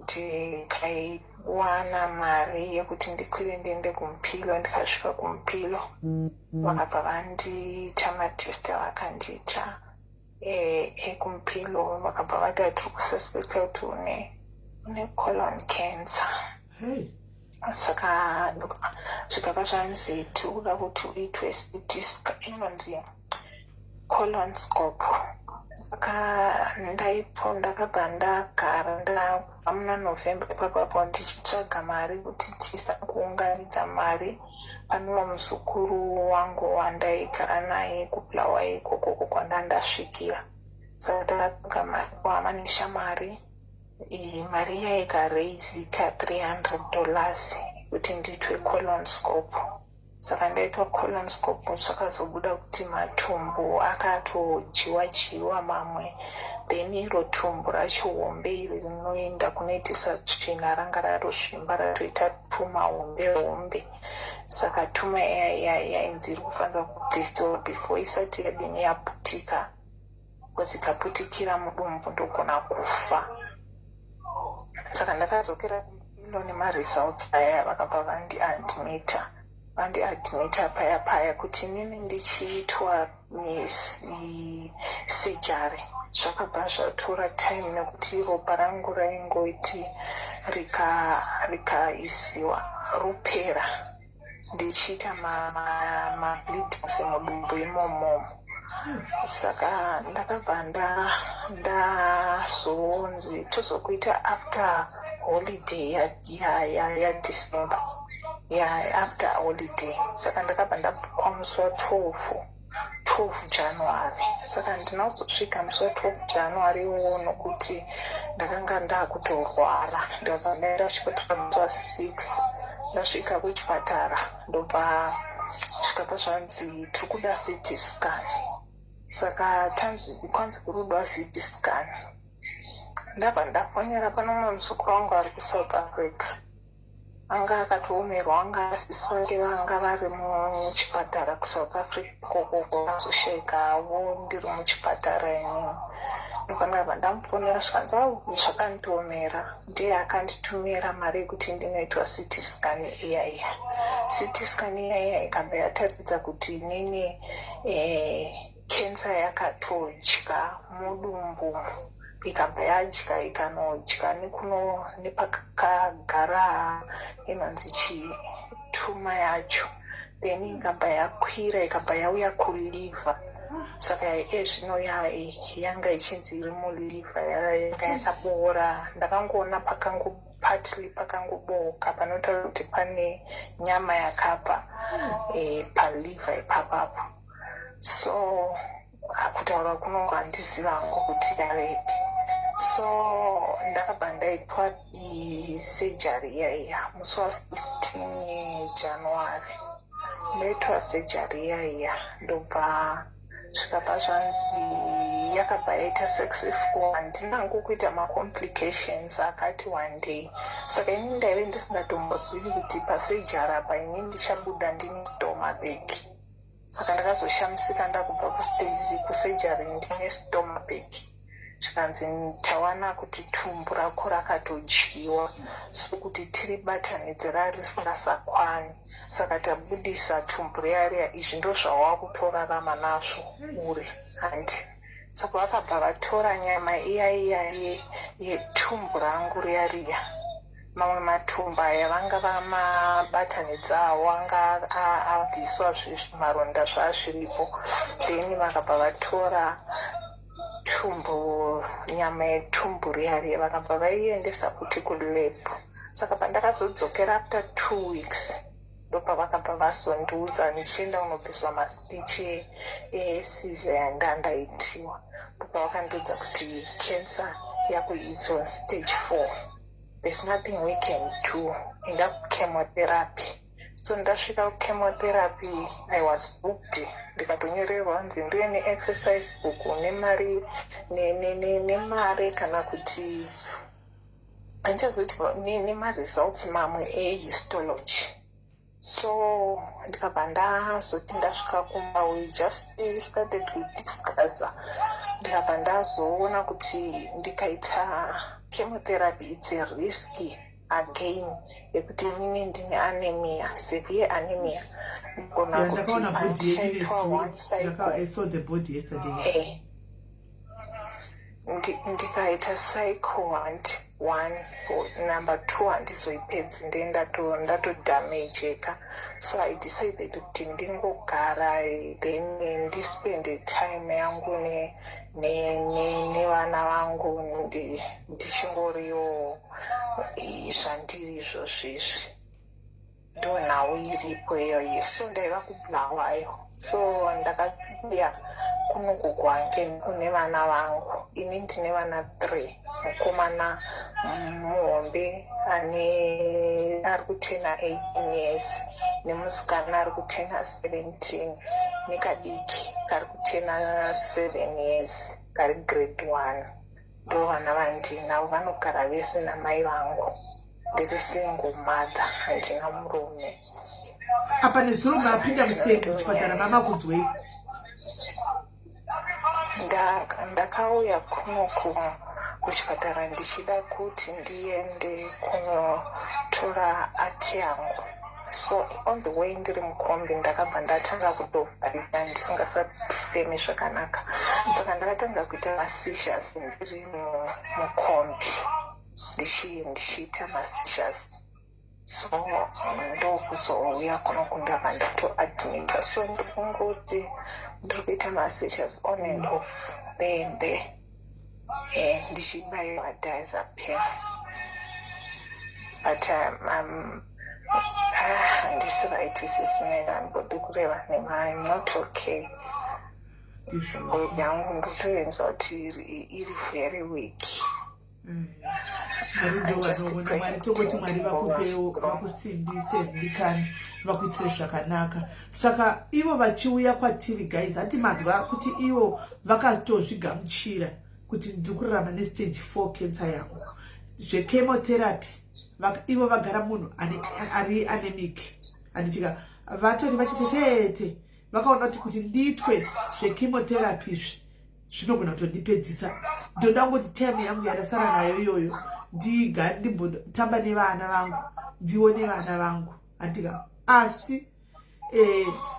ndikaiwana mari yekuti ndikwire ndiende kuMpilo. Ndikasvika kuMpilo, vakabva vandiita matest avakandiita ekuMpilo. Vakabva vati hatiri kususpecta kuti une colon cancer. Hey. Saka zvikabva zvanzi tiri kuda kuti uitwe CT, inonzi colon scope. Saka ndaipo ndakabva ndagara ndabva muna November ipapapo ndichitsvaga mari kuti tisakuunganidza mari. Panova muzukuru wangu wandaigara naye kuBulawayo ikokoko kwandandasvikira. Saka takatsvaga mari kuhama neshamwari. Iyi mari iya ikaraisika $300 yekuti ndiitwe colon scope. Saka ndaitwa colon scope, zvakazobuda kuti matumbu akatodyiwa dyiwa mamwe. Then iro tumbu racho hombe iri rinoenda kunoitisa tsvina ranga ratosvimba, ratoita tuma hombe hombe. Saka tuma iya yainzi iri kufanira kubvisiwa before isati yadini, yaputika, because ikaputikira mudumbu ndogona kufa. Saka ndakadzokera ino nemaresults aya, vakabva vandiadmita. Vandiadmita paya paya kuti inini ndichiitwa surgery, zvakabva zvatora time nekuti ropa rangu raingoti rikaisiwa ropera, ndichiita mableedings mudumbu imomomo. Saka ndakabva ndazonzi tozokuita after holiday yaDecember, ya after holiday. Saka ndakabva ndabhukwa musi wa12 12 January. Saka handina kuzosvika musi wa12 January iwowo nokuti ndakanga ndakutorwara. Ndabva ndaenda kuchipatara musi wa6. Ndasvika kuchipatara, ndobva zvikabva zvanzi tiri kuda CT scan. Saka tanzi kwanzi kuri kudiwa CT scan, ndabva ndafonera pano mumwe muzukuru wangu ari kuSouth Africa. Anga akatoomerwa, anga asisi vake vanga vari muchipatara kuSouth Africa ikokoko, vazoshayikawo ndiri muchipatara inini. Ndobva ndamufonera, zvikanzi au, zvakandiomera. Ndiye akanditumira mari yekuti ndinoitwa CT scan iya iya. CT scan iya iya ikabva yataridza kuti inini kensa yakatodya mudumbu, ikabva yadya, ikanodya nekuno nepakagara inonzi chii, tumor yacho. Then ikabva yakwira, ikabva yauya kuliver. Saka ezvino yanga ichinzi iri muliver, yanga yakaboora. Ndakangoona pakango partly pakangobooka, panotaura kuti pane nyama yakabva paliver ipapapo. So kutaura kunongo handiziva hangu kuti yavepi. So ndakabva ndaitwa surgery iya iya musi wa15 January. Ndaitwa surgery iya iya, ndobva zvikabva zvanzi yakabva yaita successful. Handinangu kuita macomplications akati one day. Saka ini ndaive ndisingatombozivi kuti pasurgery apa ini ndichabuda ndine stoma bag. Saka ndakazoshamisika ndakubva kusurgery ndine stoma bag, zvikanzi tawana kuti tumbu rako rakatodyiwa, sokuti tiribatanidze rarisingasakwani, saka tabudisa tumbu riya riya. Izvi ndo zvawakutorarama nazvo uri handi. Saka vakabva vatora nyama iya iya yetumbu rangu riya riya. Mamwe matumbu aya vanga vamabatanidzawo, anga abviswa zvimaronda zvazviripo. Then vakabva vatora tumbu, nyama yetumbu riya riya, vakabva vaiendesa kuti kulab. Saka pandakazodzokera after 2 weeks, ndopavakabva vazondiudza ndichienda kunobviswa mastitch esize yanga ndaitiwa, ndopavakandiudza kuti cancer yako, it's on stage 4, there's nothing we can do, enda kuchemotherapy. So ndasvika kuchemotherapy, I was booked, ndikatonyorerwa kunzi ndive neexercise book nemari, nemari kana kuti handichazoti, nemaresults mamwe ehistology. So ndikabva ndazoti ndasvika kumba, we just started to discuss. Ndikabva ndazoona kuti ndikaita chemotherapy, it's a risk again yekuti inini ndine anemia, severe anemia. Ndogona kuti pandichaitwa one cycle, ndikaita cycle one, number two handizoipedzi, nde ndatodamageka. So I decided kuti ndingogara, then ndispende time yangu nevana vangu, ndichingoriwo zvandiri izvozvizvi. Ndo nhau iripo iyoyi. So ndaiva kuBulawayo, so ndakauya kunoku kuHwange kune vana vangu. Ini ndine vana three: mukomana muhombe ane ari kutena 18 years, nemusikana ari kutena 17, nekadiki kari kutena 7 years, kari grade 1. Ndo vana vandinavo, vanogara vese namai vangu. Ndiri single mother, handina murume. Apa nezuro mapinda muchipatara, mamakudzwei? Ndakauya kunoku kuchipatara ndichida kuti ndiende kunotora ati yangu. So on the way, ndiri mukombi, ndakabva ndatanga kutovharika, ndisingasafemi zvakanaka. Saka ndakatanga kuita maseizures ndiri mukombi, ndichiita maseizures. So ndokuzouya kunoku, ndabva ndatoadmita. So ndikungoti ndiri kuita maseizures on and off, there and there, ndichibayiwa diazepam, but handisi right, sisi. Handidi kureva nema, I'm not okay. Yangu ndotoenza kuti iri very weak. Mwari ndo vanoona. Mwari, tongoti Mwari vakupewo, vakusimbise mudikani, vakuitire zvakanaka. Saka ivo vachiuya kwatiri, guys, hati manzwa kuti ivo vakatozvigamuchira kuti ndiri kurarama nestage 4 cancer yangu, zvechemotherapy. Ivo vagara munhu ari anemic, handitika? Vatori vachitetete, vakaona kuti ndiitwe zvechemotherapy izvi zvinogona kutondipedzisa. Ndoda kungoti time yangu yandasara nayo iyoyo ndigare, ndimbotamba nevana vangu, ndione vana vangu, handika? Asi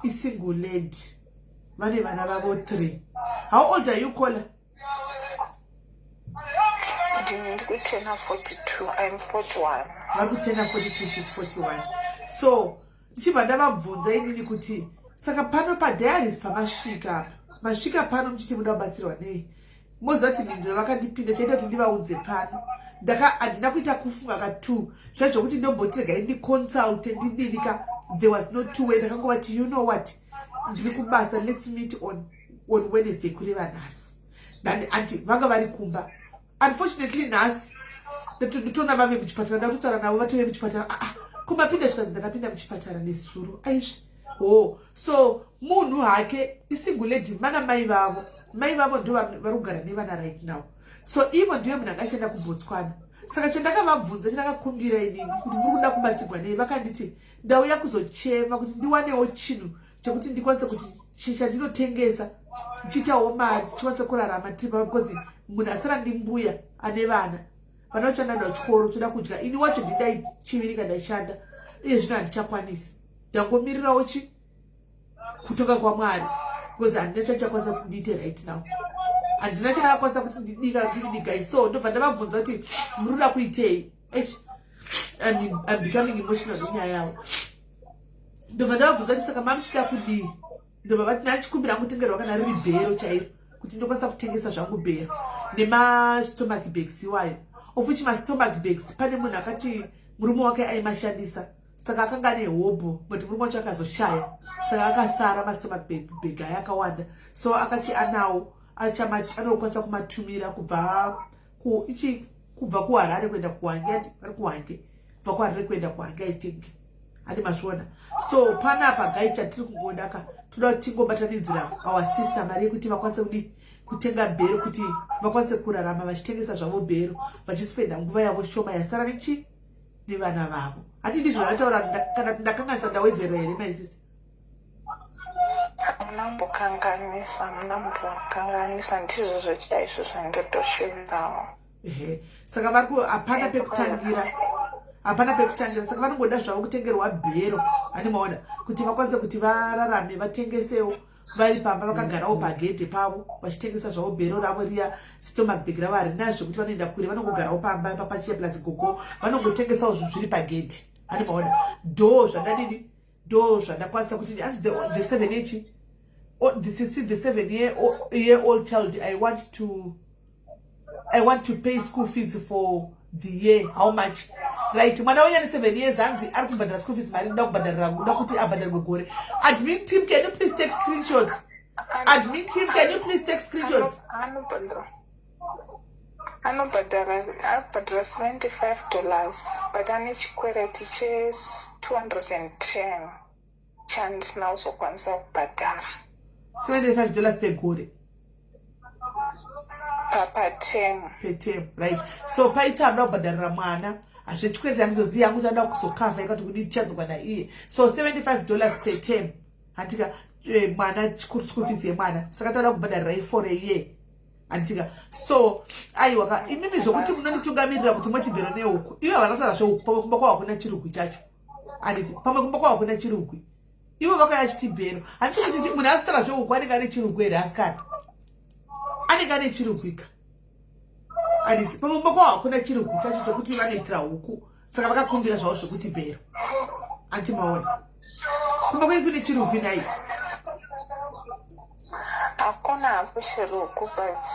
isingle lady, vane vana vavo three. How old are you, caller? Ndiri kutena 42, I'm 41. Vari kutena 42, she's 41. So ndichibva ndavabvunza inini kuti saka pano padiaries pamasvika apa, masvika pano muchiti muda kubatsirwa nei? Moziva kuti mhinduro vakandipinda chaita kuti ndivaudze pano, handina kuita kufunga ka2 zva zvokuti ndombotiregai ndiconsulte, ndidini ka. There was no two way. Ndakangovati, "You know what, ndiri kubasa, let's meet on Wednesday," kureva nhasi. Anti vanga vari kumba. Unfortunately nhasi nditoona vave muchipatara. Ndakutotaura navo vatove muchipatara. Aa ah, kumapinda zvikanzi ndakapinda muchipatara nesuro aizvi ho. So munhu hake isingle lady, mana mai vavo, mai vavo ndo vari kugara nevana right now. So ivo ndive munhu anga achienda kuBotswana. Saka chandakavabvunza, chandakakumbira inini kuti muri kuda kubatsirwa nei, vakanditi ndauya kuzochema kuti ndiwanewo chinhu chekuti ndikwanise kuti Chandinotengesa ndichiitawo mari, tichikwanisa kurarama tiri papa, because munhu asara ndimbuya ane vana. Vana vacho vanoenda kuchikoro, toda kudya. Ini wacho ndidai chivirika, ndaishanda, iye zvino handichakwanisi. Ndangomirirawo chi kutonga kwaMwari, because handina chandichakwanisa kuti ndiite right now. Handina chandakakwanisa kuti ndidii kana ndididi, guys. So ndobva ndavabvunza kuti muri kuda kuitei. I'm becoming emotional nenyaya yavo. Ndobva ndavabvunza kuti saka mamuchida kudii? Ndobva vati ndachikumbira kutengerwa kana riri bhero chairo, kuti ndokwanisa kutengesa zvangu bhero nemastomach bags iwayo, of which mastomach bags pane munhu akati murume wake aimashandisa, saka akanga ane hobho, but murume wacho akazoshaya, saka akasara mastomach bag aya akawanda. So akati anawo, anokwanisa kumatumira kubva ichi, kubva kuHarare kuenda kuHwange. Ati vari kuHwange, kubva kuHarare kuenda kuHwange, I think handi mazviona. So panapa, guys, chatiri kungoda ka, toda kuti tingobatanidzira our sister mari yekuti vakwanise kudi kutenga bhero, kuti vakwanise kurarama vachitengesa zvavo bhero, vachispenda nguva yavo shoma yasara nechi nevana vavo. Hati ndizvo zvandataura kana kuti ndakanganisa, ndawedzerera here, my sister? Hamuna kumbokanganisa, hamuna kumbokanganisa. Ndizvozvo chaizvo zvandotosvirawo. Ehe, saka vari hapana pekutangira, hapana pekutangira. Saka vanongoda zvavo kutengerwa bhero, hani maona, kuti vakwanise kuti vararame, vatengesewo vari pamba, vakagarawo pagedhe pavo, vachitengesa zvavo bhero ravo riya, stomach bag ravo. Harina zvekuti vanoenda kure, vanongogarawo pamba papachiya, plus gogo vanongotengesawo zvinhu zviri pagedhe, hani maona. Ndo zvandadini, ndo zvandakwanisa kuti hanzi the seven echi, oh, this is the 7 year old child. I want to pay school fees for the year. How much? Right, mwana wenyu ane 7 years, hanzi ari kubhadhara school fees mari, ndoda kubhadharira, ndoda kuti abhadharwe gore. Admin team, can you please take screenshots? Admin team, can you please take screenshots? Anobhadhara, abhadhara $75, but ane chikwereti che210 chandisina kuzokwanisa kubhadhara. $75 pegore? Paterm. Peterm, right. So paita anoda kubhadharira mwana hazvechikwereti, handizozivi yangu, anoda kuzokavha ikati kudi tichadzoka naiye. So $75 per term, handika? Mwana school fees yemwana, saka toda kubhadharira for a year, handitika? So aiwa ka, imimi zvokuti munonditungamirira kuti mochibhero nehuku, ivo havana kutaura zvehuku. Pamwe kumba kwavo hakuna chirugwi chacho, handiti? Pamwe kumba kwavo hakuna chirugwi, ivo vakauya chiti bhero. Handiti kuti munhu asitaura zvehuku anenge ane chirugwi here? Asikana, anenge ane chirugwika, handiti? Pamwe kumba kwavo hakuna chirugwi chacho chokuti vanoitira huku, saka vakakumbira zvavo zvokuti bhero. Anti maona, kumba kwenyu kune chirugwi nai? Hakuna hapo chirugu, but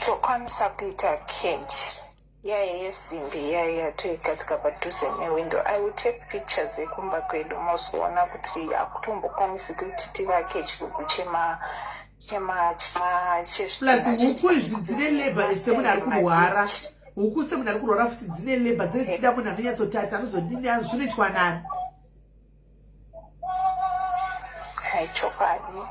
tokwanisa kuita cage yaiye yesimbi yaiye yatoigadzika padhuze newindow. I will take pictures ekumba kwedu, mozoona kuti hakutombokwanisi kuti tivake chirugu chema chema chema. Plus huku izvi dzine labour, semunhu ari kurwara. Huku, semunhu ari kurwara futi, dzine labour, dzechida munhu anonyatsotarisa, anozodini, zvinoitwa nani? Chokwadi.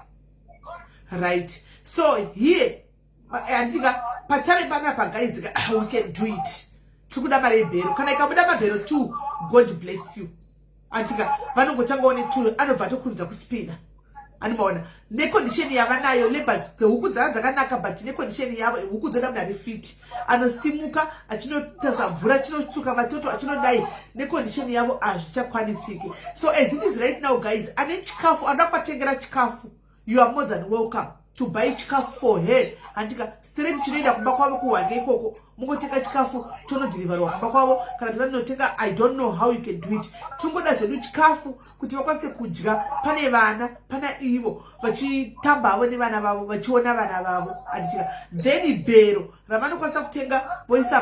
Right, so here, handika, pachave panapa, guys, we can do it. Tiri kuda mari yebhero. Kana ikabuda mabhero two, God bless you, andika? Vanongotangawo netwo, anobva atokurumidza kuspina, animaona, necondition yavanayo. Labour dzehuku dzava dzakanaka, but necondition yavo, huku dzoda munhu ari fit, anosimuka achinotasa mvura, achinotsuka matoto, achinodai. Necondition yavo hazvichakwanisiki. So as it is right now, guys, ane chikafu, anoda kuvatengera chikafu, you are more than welcome to buy chikafu for her, handika? Straight chinoenda kumba kwavo kuHwange ikoko. Mungotenga chikafu, chonodhirivharwa kumba kwavo, kana kuti vanotenga. I don't know how you can do it. Tingoda zvedu chikafu kuti vakwanise kudya. Pane vana, pana ivo vachitambavo nevana vavo, vachiona vana vavo, handitika? Then bhero ravanokwanisa kutenga, voisa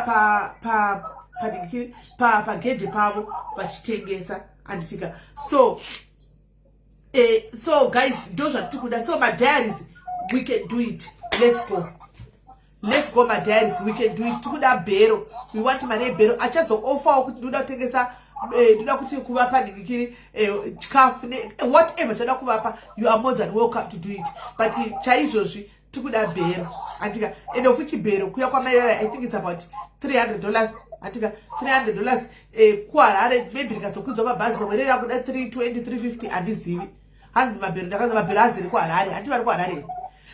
pagedhe pavo vachitengesa, handitika? So guys, ndo zvatiri kuda. So madiaries, we can do it. Let's go, let's go, madiaries, we can do it. Tikuda bhero, we want mari yebhero. Achazoofawo kuti ndinoda kutengesa, ndoda kuti kuvapa ndingikiri chikafu, whatever chada kuvapa, you are more than welcome to do it. But chaizvozvi tikuda bhero, andika? And of which bhero kuya kwamai vava, I think it's about $300, andika? $300 kuHarare, maybe rikazokwidzwa mabhazi, pamwe reri akuda 320, 350, handizivi. Hanzi mabhero, ndakanzi mabhero azere kuHarare. Hanti vari kuHarare?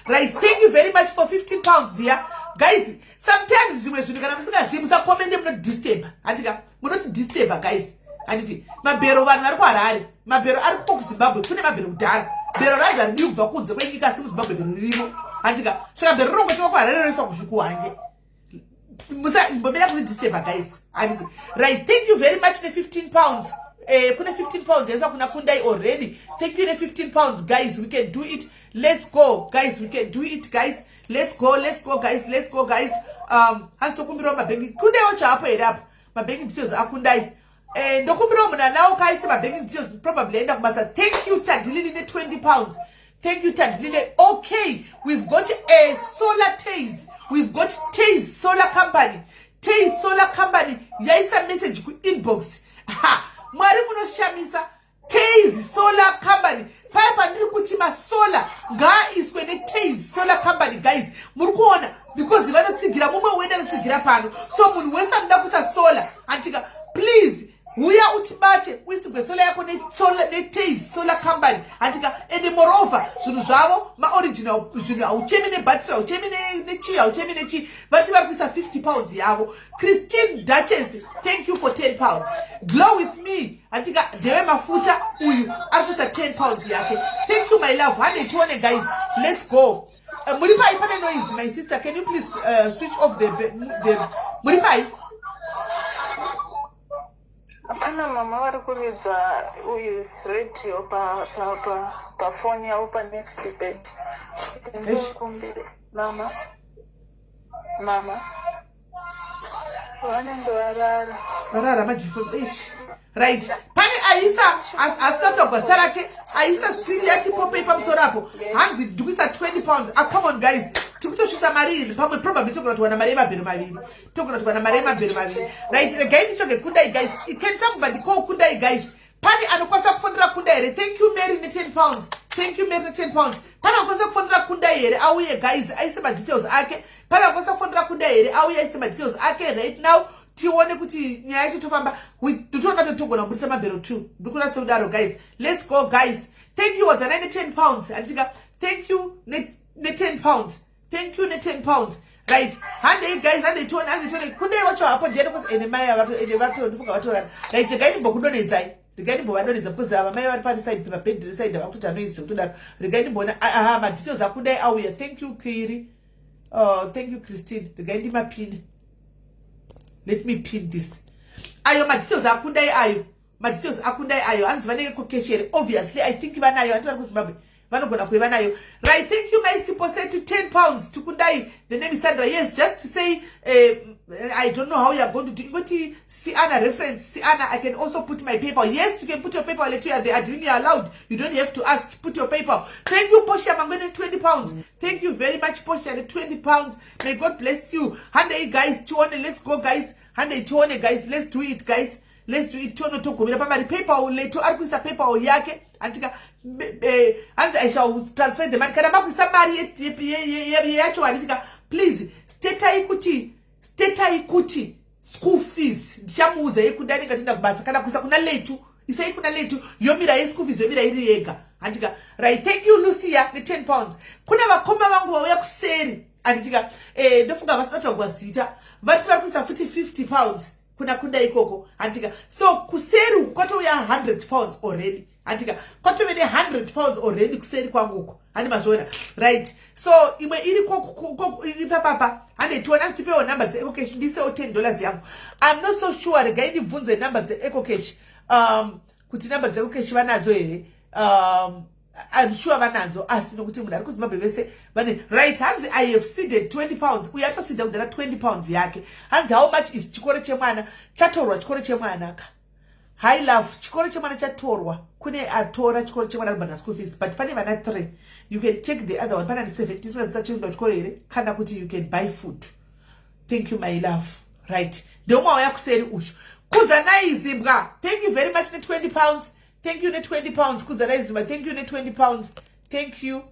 Right, thank you very much for 15 pounds, dear. Guys, sometimes zvimwe zvinhu kana musingazivi, musakomende, munodisturba, handika? Munotidisturba, guys. Handiti mabhero, vanhu vari kuHarare, mabhero ari kuko kuZimbabwe. Kune mabhero kudhara. Bhero ranzi haridi kubva kunze kwenyika, asi muZimbabwe bhero ririmo, handika? Saka bhero rinongotengwa kuHarare, roiswa kuzvikuHwange. Musambomira kundidisturba, guys, handiti? Right, thank you very much ne15 pounds. Kune 15 pounds yaiswa kuna Kundai already. Thank you ne15 pounds. Guys, we can do it. Let's go, guys. We can do it, guys. Let's go, let's go, guys. Let's go, guys. Hanzi tokumbirawo mabanking. Kundai wacho apo here? Apo mabanking details aKundai. Ndokumbirawo munhu anawo kaise mabanking details, probably aenda kubasa. Thank you, Tadilili, ne20 pounds. Thank you, Tadilile. Okay, we've got a solar tas, we've got Tas Solar Company. Tas Solar Company yaisa message kuinbox. Ha, Mwari munoshamisa. Tas Solar Company, paya pandiri kuti masolar ngaaiswe neTas Solar Company, guys, muri kuona, because vanotsigira mumwe wenda anotsigira pano. So munhu wese anoda kuisa solar, antika, please uya utibate, uisigwe solar yako neTas Solar Company, antika? And moreover, zvinhu zvavo maoriginal zvinhu. Hauchemi nebattery, hauchemi nechii, hauchemi nechii. Vati vari kuisa 50 pounds yavo. Christine Duchess, thank you for 10 pounds. Glow with me, handika, ndeve mafuta uyu, ari kuisa 10 pounds yake. Thank you, my love. Handei tione, guys. Let's go. Muri pai? Pane noise, my sister. Can you please switch off the muri pai? Hapana, mama vari kuridza uyu radio pafoni yavo panext bed. Ndokumbire mama, mama vanenge varara. Varara majifo. Eish, right, pane aisa, asina kutaurwa zita rake, aisa screen yachipopei pamusoro apo. Hanzi ndikuisa 20 pounds. Ah, come on, guys, tikutosvisa mari iyi. Pamwe probably togona kuwana mari yemabhero maviri, togona kuwana mari yemabhero maviri. Right, regai ndichoge Kundai. Guys, can somebody call Kundai? Guys, pane anokwanisa kufonera Kundai here? Thank you, Mary, ne10 pounds. Thank you, Mary, ne10 pounds. Pane anokwanisa kufonera Kundai here, auye, guys, aise madetails ake? Pane anokwanisa kufonera Kundai here, auye aise madetails ake right now, tione kuti nyaya yacho tofamba? Totoona kuti togona kubudisa mabhero 2. Ndikuona sekudaro, guys. Let's go, guys. Thank you, Wadzanai, ne10 pounds. Handitika, thank you ne10 pounds. Thank you ne10 pounds. Right, handei, guys, handei tione, handei tione. Kundai wacho hapo ndiani? Because ene mai ene vato, ndifunga vatorana. Right, regai ndimbokudonedzai, regai ndimbovadonedza, because ava mai vari pari side pabed reside, vakutoti anoisi zvekutodaro. Regai ndimboona. Aha, madetails aKundai auya. Thank you, Kiri. Oh, thank you, Christine. Regai ndimapine. Let me pin this. Ayo madetails aKundai ayo, madetails aKundai ayo. Hanzi vanenge EcoCash here? Obviously, I think vanayo. Hanti vari kuZimbabwe, vanogona kuve vanayo. Right, thank you, my Siposetu, 10 pounds tuKundai. The name is Sandra. Yes, just to say, I don't know how you are going to do. Ingoti Siana, reference Siana. I can also put my PayPal. Yes, you can put your PayPal. Let you are the admin, you are allowed. You don't have to ask. Put your PayPal. Thank you, Posha Mangwene, 20 pounds. Thank you very much, Posha, the 20 pounds. May God bless you. Handei, guys, tione. Let's go, guys. Handei tione, guys. Let's do it, guys. Let's do it. Tione togumira pamari. PayPal, Leto ari kuisa PayPal yake, andika? Hanzi I shall transfer the money. Kana makuisa mari yacho, handitika, please statai kuti school fees. Ndichamuudza yekuda anenge atienda kubasa. Kana kuisa kuna Letu, isai kuna Letu, yomira yeschool fees, yomira iri yega, handitika? Right, thank you, Lucia, ne10 pounds. Kuna vakoma vangu vauya kuseri, handitika? Ndofunga vasina kutaurwa zita, vati vari kuisa futi 50 pounds kuna Kunda ikoko, handitika? So kuseri uku kwatouya 100 pounds already, handitika? Kwatove ne100 pounds already kuseri kwangu uku, handi mazviona? Right, so imwe iri ipapapa. Hande tiona, tipewo number dzeEcoCash, ndisewo 10 dollars yangu. I'm not so sure. Regai ndibvunze number dzeEcoCash, kuti number dzeEcoCash vanadzo here. I'm sure vanadzo, asi nokuti munhu ari kuZimbabwe vese vane. Right, hanzi I have seeded 20 pounds. Uyo atoseeda kudhara 20 pounds yake. Hanzi how much is chikoro chemwana? Chatorwa chikoro chemwana ka. Hi love, chikoro chemwana chatorwa. Kune atora chikoro chemwana, aribhadhara school fees, but pane vana 3. You can take the other one. Pane ane 7, tisingazisa chienda chikoro here, kana kuti you can buy food. Thank you, my love. Right, ndeumwe wauya kuseri uchu. Kudzanai Zimbwa, thank you very much ne20 pounds. Thank you ne20 pounds. Kudzanai Zimbwa, thank you ne20 pounds. Thank you,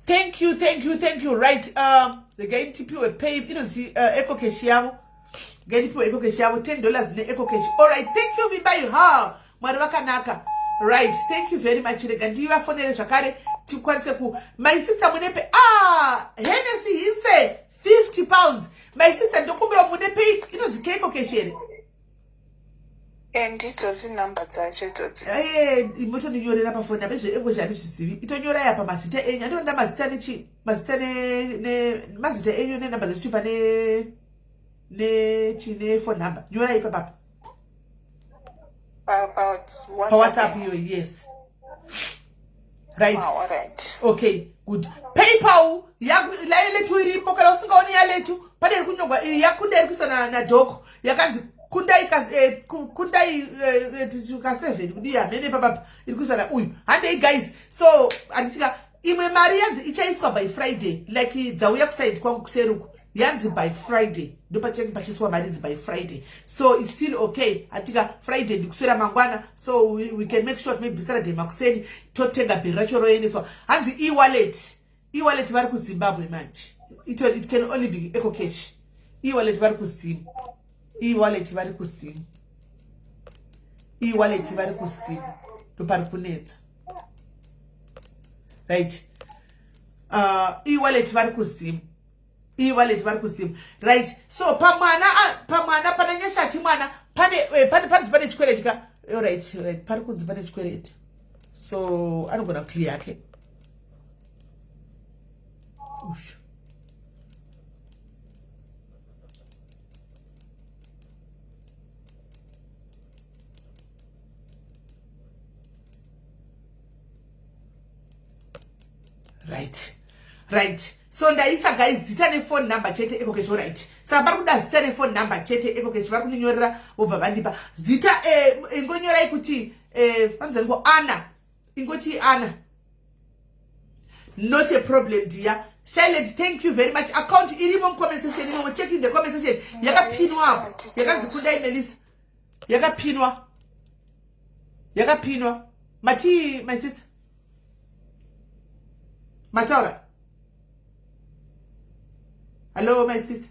thank you, thank you, thank you. Right, regai tipiwe pay inonzi EcoCash yavo. Regai tipiwe EcoCash yavo, 10 dollars neEcoCash. All right, thank you, Vimbai. Ha. Mwari vakanaka. Right, thank you very much. Rega ndivafonere zvakare tikwanise ku my sister munepe ah Hennessy Hinse 50 pounds. My sister ndokumbira mune pay inonzi keiko keshere. Eh, ndidzodzi number dzacho idzodzi. Eh, motondinyorera pafoni apa izvo english handizvizivi. Itonyorai apa mazita enyu. Andinoda mazita nechi mazita ne ne mazita enyu nenumber dzechitupa ne nechi ne phone number. Nyorai ipapapa. pawhatsapp iyo yes right ah, right okay good paypal yaletu iripo kana usingaoni yaletu pane iri kunyorwa iri yakunda iri kuiswa nadhoko yakanzi kundai eh, kundai eh, eh, ka7 kudii hamene papapa iri kuiswa nauyu handei guys so handisika imwe mari yanzi ichaiswa by friday like dzauya kusaidi kwangu kuseri uku yanzi by friday ndopachange pachiswa mari idzi by friday so its still okay atika friday ndikuswera mangwana so we, we can make sure maybe saturday makuseni totenga bheri racho roendeswa hanzi ewallet ewallet vari kuzimbabwe manje it, it can only be ecocash ewallet vari kuzim ewallet vari kuzim ewallet vari kuzim ndopari kunetsa right ewallet vari kuzim ewallet vari kuzim right so pamwana pamwana pana nyashati mwana pane eh, pane panzi pane chikwereti ka right right pari kunzi pane chikwereti so anogona kuclear yake ushu right right so ndaisa guys zita nephone number chete ecocash right saka pari kuda zita nephone number chete ecocash vari kundinyorera vobva vandipa zita eh, ingonyorai kuti eh, vanzaniko ana ingoti ana not a problem dear Charlotte, thank you very much. Account irimo mucomment section imomo. Check in the comment section. Yakapinwa apo. Yakanzi kundai Melissa. Yakapinwa. Yakapinwa. Mati my sister. Mataura. Hello my sister.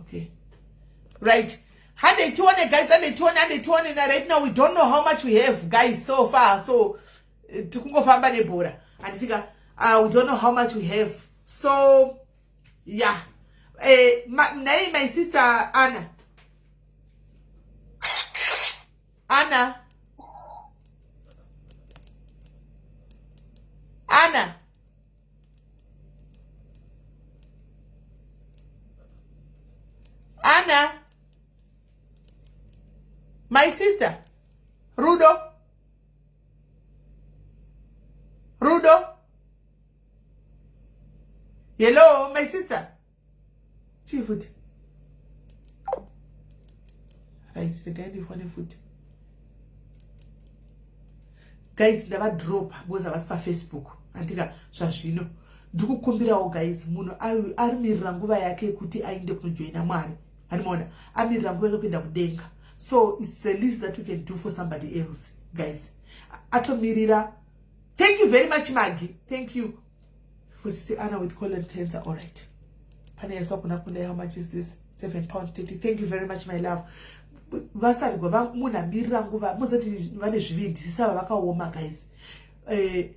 Okay. Right. Handei tione guys, handei tione, handei tione. Now right now we don't know how much we have guys so far. So eh, tikungofamba nebhora. Handitika uh, we don't know how much we have. So yeah. Eh, ma, nay my sister Anna. Anna. Anna. Anna. My sister. Rudo. Rudo. Hello, my sister. Chii futi? Right, regai ndifone futi. Guys, ndavadropa because havasi pafacebook. Andika zvazvino. Ndikukumbirawo guys, munhu arimirira nguva yake yekuti aende kunojoina Mwari. Animona, amirira nguva yake kuenda kudenga. So it's the least that we can do for somebody else, guys. Atomirira. Thank you very much, Maggie. Thank you. For Sisi Anna with colon cancer. All right. Pane yaiswa kuna kunda how much is this? £7.30. Thank you very much, my love. Vasarigwa munhu amirira nguva muzoti vane zvivindi sisava vakaoma guys. Eh,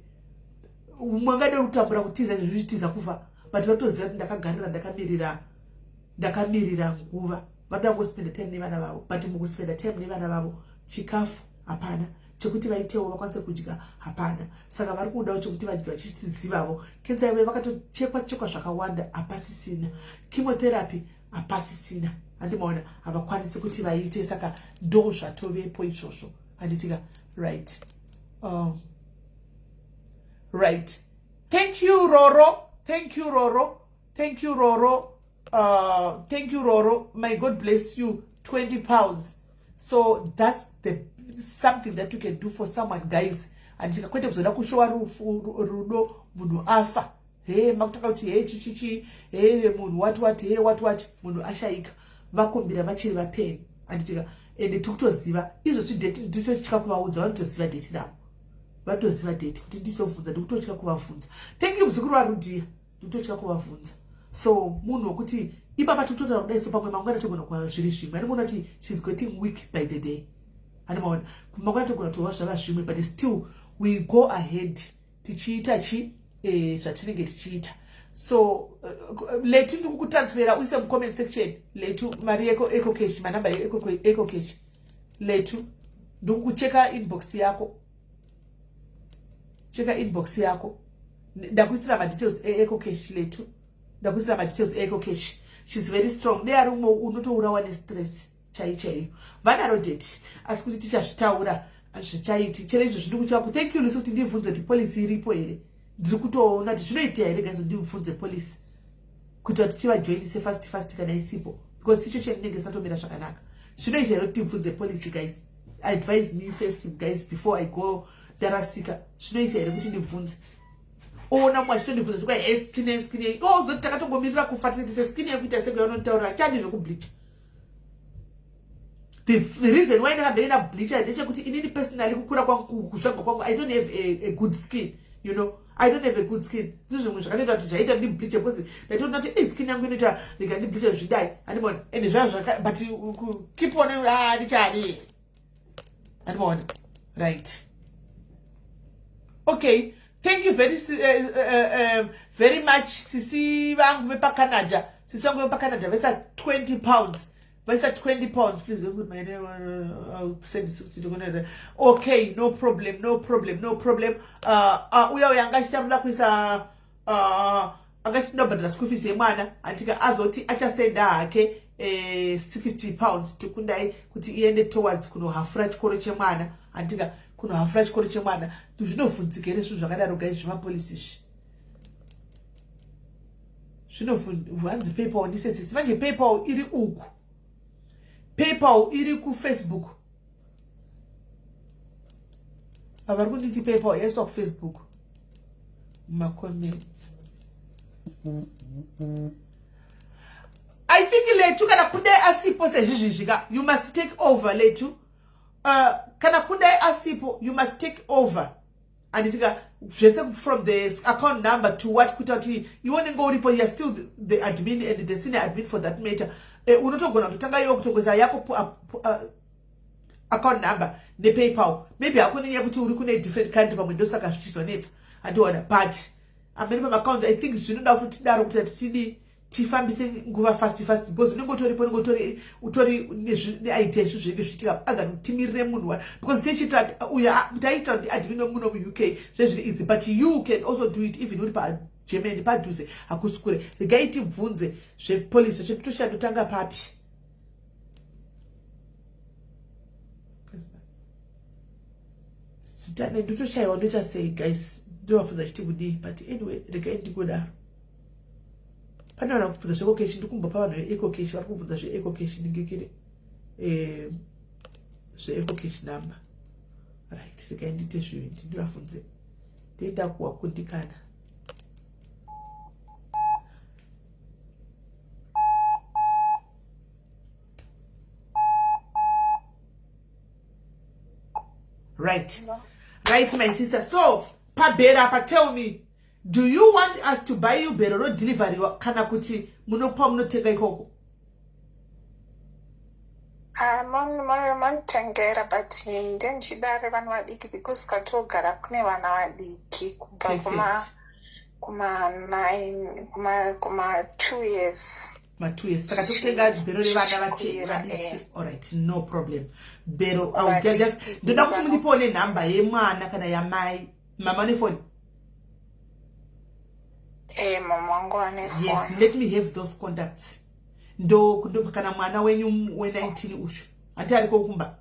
umwe angade kutambura kutiza izvo zvichitiza kufa but vatoziva kuti ndakagarira ndakamirira ndakamirira nguva vanoda kungospenda time nevana vavo but mukuspenda time nevana vavo chikafu hapana chekuti vaitewo vakwanise kudya hapana saka vari kudawo chekuti vadye vachizivavo kensa yavo vakatochekwa chekwa zvakawanda hapasisina chemotherapy hapasisina handimaona havakwanisi kuti vaite saka ndo zvatovepo izvozvo handitika right right thank you roro thank you roro thank you roro thank you roro may god bless you 20 pounds so that's the something that you can do for someone guys handika kwete kuzoda kushowa rufu rudo munhu afa he makutanga kuti he chichichi he munhu wati wati he wati wati munhu ashaika vakumbira vachiri vapenyu handitika ende tikutoziva izvozvi date nditotya kuvaudza vanotoziva date ravo vatoziva date kuti ndisovhunza ndikutotya kuvavhunza thank you muzukuru warudia ndikutotya kuvavhunza so munhu wekuti ipapa tikutotaura kudai so pamwe mangwana togona kuva zviri zvimwe andimuona kuti shes getting weak by the day. Ani maona kumba kwatogona kutova zvava zvimwe, but still we go ahead tichiita chi zvatinenge tichiita. So Letu, ndiri kukutransfera, uise mucomment section, Letu, mari yeEcoCash, manamba yeEcoCash. Letu, ndiri kukucheka inbox yako, cheka inbox yako. Ndakuisira madetails eEcoCash. Letu, ndakuisira madetails eEcoCash. She's very strong. Dei ari umwe unotourawa nestress chai chaiyo. Vanaro date, asi kuti tichazvitaura zvichaiti chero izvo zviri kuchako. Thank you, Lucy, kuti ndibvunze kuti policy iripo here. Ndiri kutoona kuti zvinoitika here, guys, ndibvunze policy kuitira kuti tivajoinise fast fast kana isipo, because situation inenge isatomira zvakanaka. Zvinoita here kuti tibvunze policy? Guys, advise me first, guys, before I go ndarasika. Zvinoita here kuti ndibvunze? Ona mumwe achitondibvunza chikwa he skin, skin ozoti takatongomirira kufa tise skin yekuita sekuyaunonditaurira chani zvekubleacha. The reason why ndakabve ndableacha ndechekuti inini personally, kukura kwangu, kuzvagwa kwangu, I don't have a good skin. I don't have a good skin. Ndizvo zvimwe zvakatoita kuti zvaita ndibleache, because ndaitoona kuti skin yangu inoita rega ndibleache zvidai, handimaona. Ende zvazvaka, but keep on, ah, ndichadi, handimaona. Right, okay, thank you very much, sisi vangu vepaCanada. Sisi vangu vepaCanada vaisa £20, vaisa £20. Please don't put my name. I'll send 60 to. Okay, no problem, no problem, no problem. Uya uya anga achitambura kuisa, anga achitindobhadhara school fees yemwana, andika azoti achasenda hake £60 tokundai kuti iende towards kunohafura chikoro chemwana, andika kunohafura chikoro chemwana. Zvinovhunzika here zvinhu zvakadaro, guys? Zvemapolisi izvi zvinovhanzi. PayPal ndisesisi manje. PayPal iri uku, PayPal iri kuFacebook. Avari kunditi PayPal yaiswa kuFacebook mumacomments. I think, Letu, kana kundai asipo sezvizvizvika, you must take over, Letu. Kana kundai asipo, you must take over, anditika zvese from the account number to what, kuita kuti iwe unenge uripo. You are still the admin and the senior admin for that matter. Unotogona kutotanga iwe kutongoisa yako account number nePayPal. Maybe hako nenyaya yekuti uri kune different country, pamwe ndosaka zvichizonetsa, handiona. But amene pamaaccount, I think zvinoda kuti tidaro kuti titidi tifambise nguva fast fast, because unenge utoripo, unenge utori neidea izvo zvinenge zvichiitika, other than timirire munhu wa, because tichiita uyo taiita kuti admin wemuno muUK zvezviri easy, but you can also do it even uri paGermany, padhuze, hakusi kure. Regai tibvunze zvepolisi zvacho. Toshandotanga papi? Sitane ndotoshayiwa, ndoita sei, guys? Ndovabvunza chiti kudii? But anyway, regai ndikodaro. Pane vanhu vakubvunza zveEcoCash. Ndikumbopa vanhu veEcoCash vari kubvunza zveEcoCash, ndingekere zveEcoCash number. Right, regai ndiite zvivindi, ndivabvunze, ndoenda kuwakundikana. Right, my sister. So pabhero apa, tell me, do you want us to buy you bhero rodeliverywa, kana kuti munopa munotenga ikoko? Ah, manotengera, but ndendichida revanhu vadiki, because katogara kune vana vadiki kubva kuma 9, kuma 2 years. Ma2 years. Saka totenga bhero revana Zvichikwira, vadiki. Alright, no problem. Bhero, I will get just Vadiki, ndoda kuti mundipewo nenhamba yemwana kana yamai. Mama nefoni? Mama wangu ane Yes. phone. Let me have those contacts. Ndo kana mwana wenyu we19 uchu, handi ariko kumba?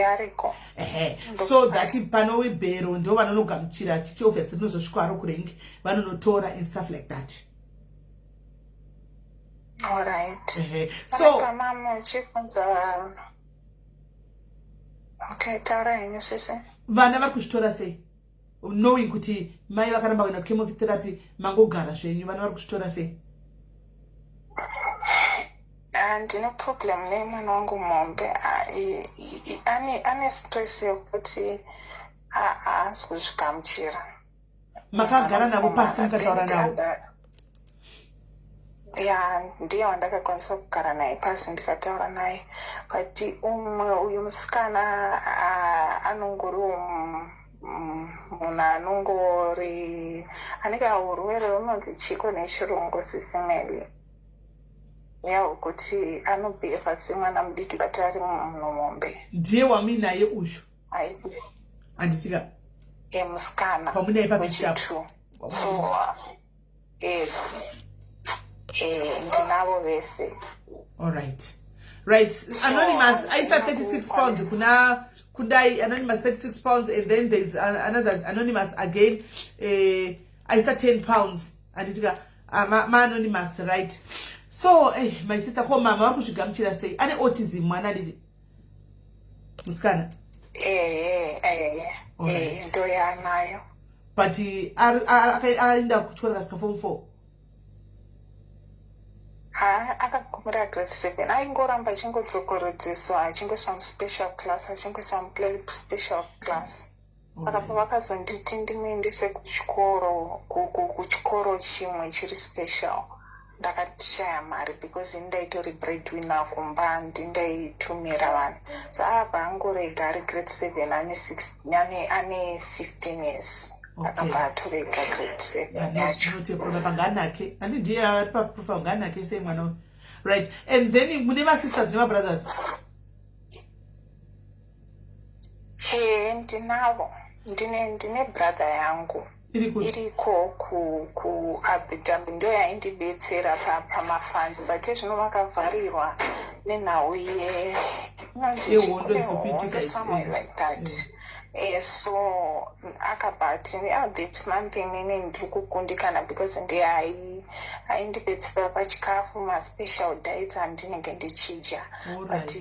Ariko. Ehe, so that pano bhero ndo vanonogamuchira chichi, obviously rinozosvikwa aro kurengi, vanonotora and stuff like that. Alright. Ehe, so so pamama uchibvunza. Okay, taura henyu, sisi. Vana vari kuzvitora sei, knowing kuti mai vakaramba kuenda kuchemotherapy, mangogara zvenyu? Vana vari kuzvitora sei? Ah, ndine problem nemwana wangu mombe. Ah, ane stress yokuti haasi kuzvigamuchira. Makagara navo pasi mukataura navo? Ya, ndiye wandakakwanisa kugara naye pasi ndikataura naye, but umwe uyu musikana anongoriwo munhu anongori anenge aurwere unonzi chiko nechirungu, sisimeli ya, wekuti anobhehava semwana mudiki but ari munhu mombe. Ndiye wamuinaye uyu? Haiti. Handitika? Musikana. Pamunaye papicha? Wechitu. So ndinavo vese. Alright, right. Anonymous aisa £36 kuna Kundai. Anonymous, £36, and then there's another anonymous again, aisa £10, handitika? Ma-anonymous, right. So my sister, ko mama vari kuzvigamuchira sei? Ane autism mwana, handiti, musikana? Ehe. Ndo yaanayo. But aenda kuchikoro kaform 4? Ha, akagumira grade 7. Aingoramba achingodzokorodzeswa, achingoiswa muspecial class, achingoiswa muspecial class. Saka pavakazonditi ndimuendese kuchikoro, kuchikoro chimwe chiri special, ndakashaya mari because ini ndaitori breadwinner kumba, ndindaitumira vanhu. So abva angorega ari grade 7, ane ane 15 years. Akabva atorega grade 7 yacho. Not a problem, panganake, handi ndiye ari paprofile? Nganake sei mwana uyu. Right, and then mune masisters nemabrothers? Ndinavo, ndine brother yangu. Iri kuti? Iriko kuAbu Dhabi, ndo yaindibetsera pamafunds, but zvino vakavharirwa nenhau ye inonzi Yehondo dziri kuitika idzi, somewhere like that. So akabva ati, "Ah, this month inini ndiri kukundikana," because ndiye aindibetsera pachikafu, maspecial diets andinenge ndichidya. But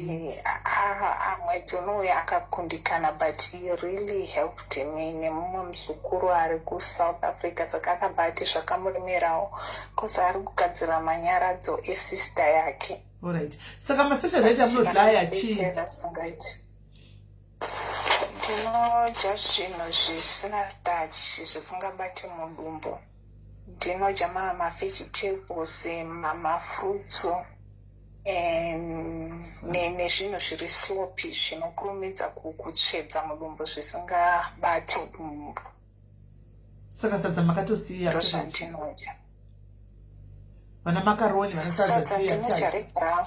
mwedzi unouya akakundikana, but he really helped me, nemumwe muzukuru ari kuSouth Africa. Saka akabva ati zvakamuremerawo because ari kugadzira manyaradzo esister yake. Alright, saka maspecial diet amunodlaya chii? Akandibetsera singaiti. Ndinodya zvinhu zvisina starch, zvisingabati mudumbu. Ndinodya mavegetables, mafruits, nezvinhu zviri sloppy, zvinokurumidza kutsvedza mudumbu, zvisingabati mudumbu. Saka sadza makatosiya? Ndozvandinodya. Vana makaroni, vana sadza? Sadza ndinodya rebrown.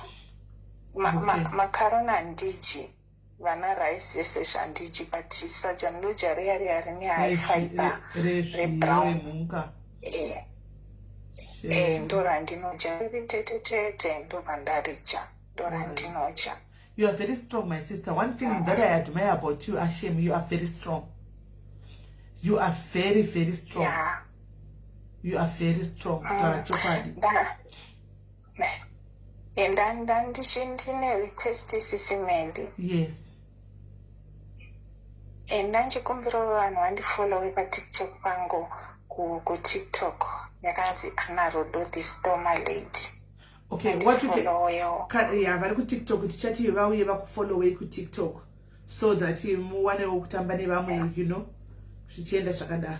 Makaroni handidyi, vana rice vese zvandidyi, but sadza ndinodya riya riya rine high fiber, rebrown. Remhunga. Ndo randinodya riri tete tete, ndobva ndaridya, ndo randinodya. You are very strong, my sister. One thing that I admire about you, Ashem, you are very strong. You are very, very strong. You are very strong, kutaura chokwadi. Ndine request, sisimendi. Yes. Ndanchikumbira vanhu vandifollowe paTikTok pangu, kuTikTok yakanzi Ana Rodo the Stoma Lady. Okay, what you can Ndifollowewo. Ya, vari kuTikTok tichati vauye vakufollowei kuTikTok so that muwanewo kutamba nevamwe, zvichienda zvakadaro.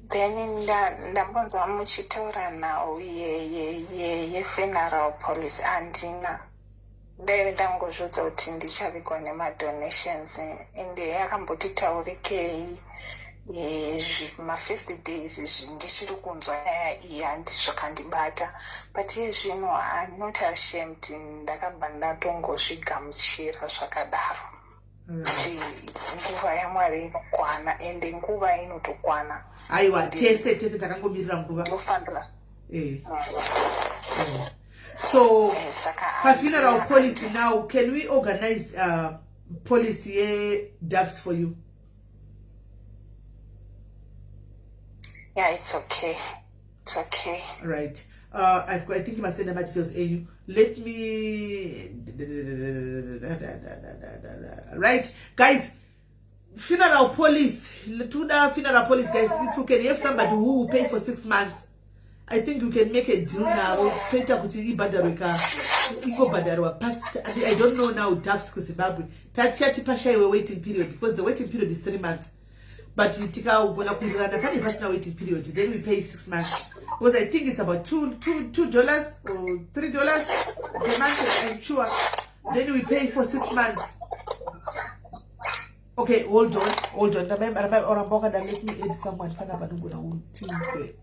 Then ndambonzwa muchitaura nhau yefuneral policy. Handina, ndaive ndangozviudza kuti ndichavigwa nemadonations, ende yakamboti taurikei mafirst days ndichiri kunzwa nyaya iyi, handi zvakandibata, but iye zvino I'm not ashamed. Ndakabva ndatongozvigamuchira zvakadaro kuti nguva yaMwari inokwana, ende nguva inotokwana. Aiwa, tese tese takangomirira nguva. Ndofanira. So Saka pafuneral policy now, can we organize policy yedoves for you? Yeah, it's okay, it's okay. Right, I think you must send my details enyu. Let me, right, guys, funeral policy, toda funeral policy, guys. If you can have somebody who will pay for 6 months, I think you can make a deal now, toita kuti ibhadharwe ka, ingobhadharwa. I don't know now, doves kuZimbabwe tachati pashaiwe waiting period, because the waiting period is 3 months. But tikagona kuwirirana pane pasina waiting period, then we pay 6 months, because I think it's about $2 or $3 per month, I'm sure. Then we pay for 6 months. Okay, hold on, hold on. Ramba wakada. Let me add someone panapa nogona kutinzwe.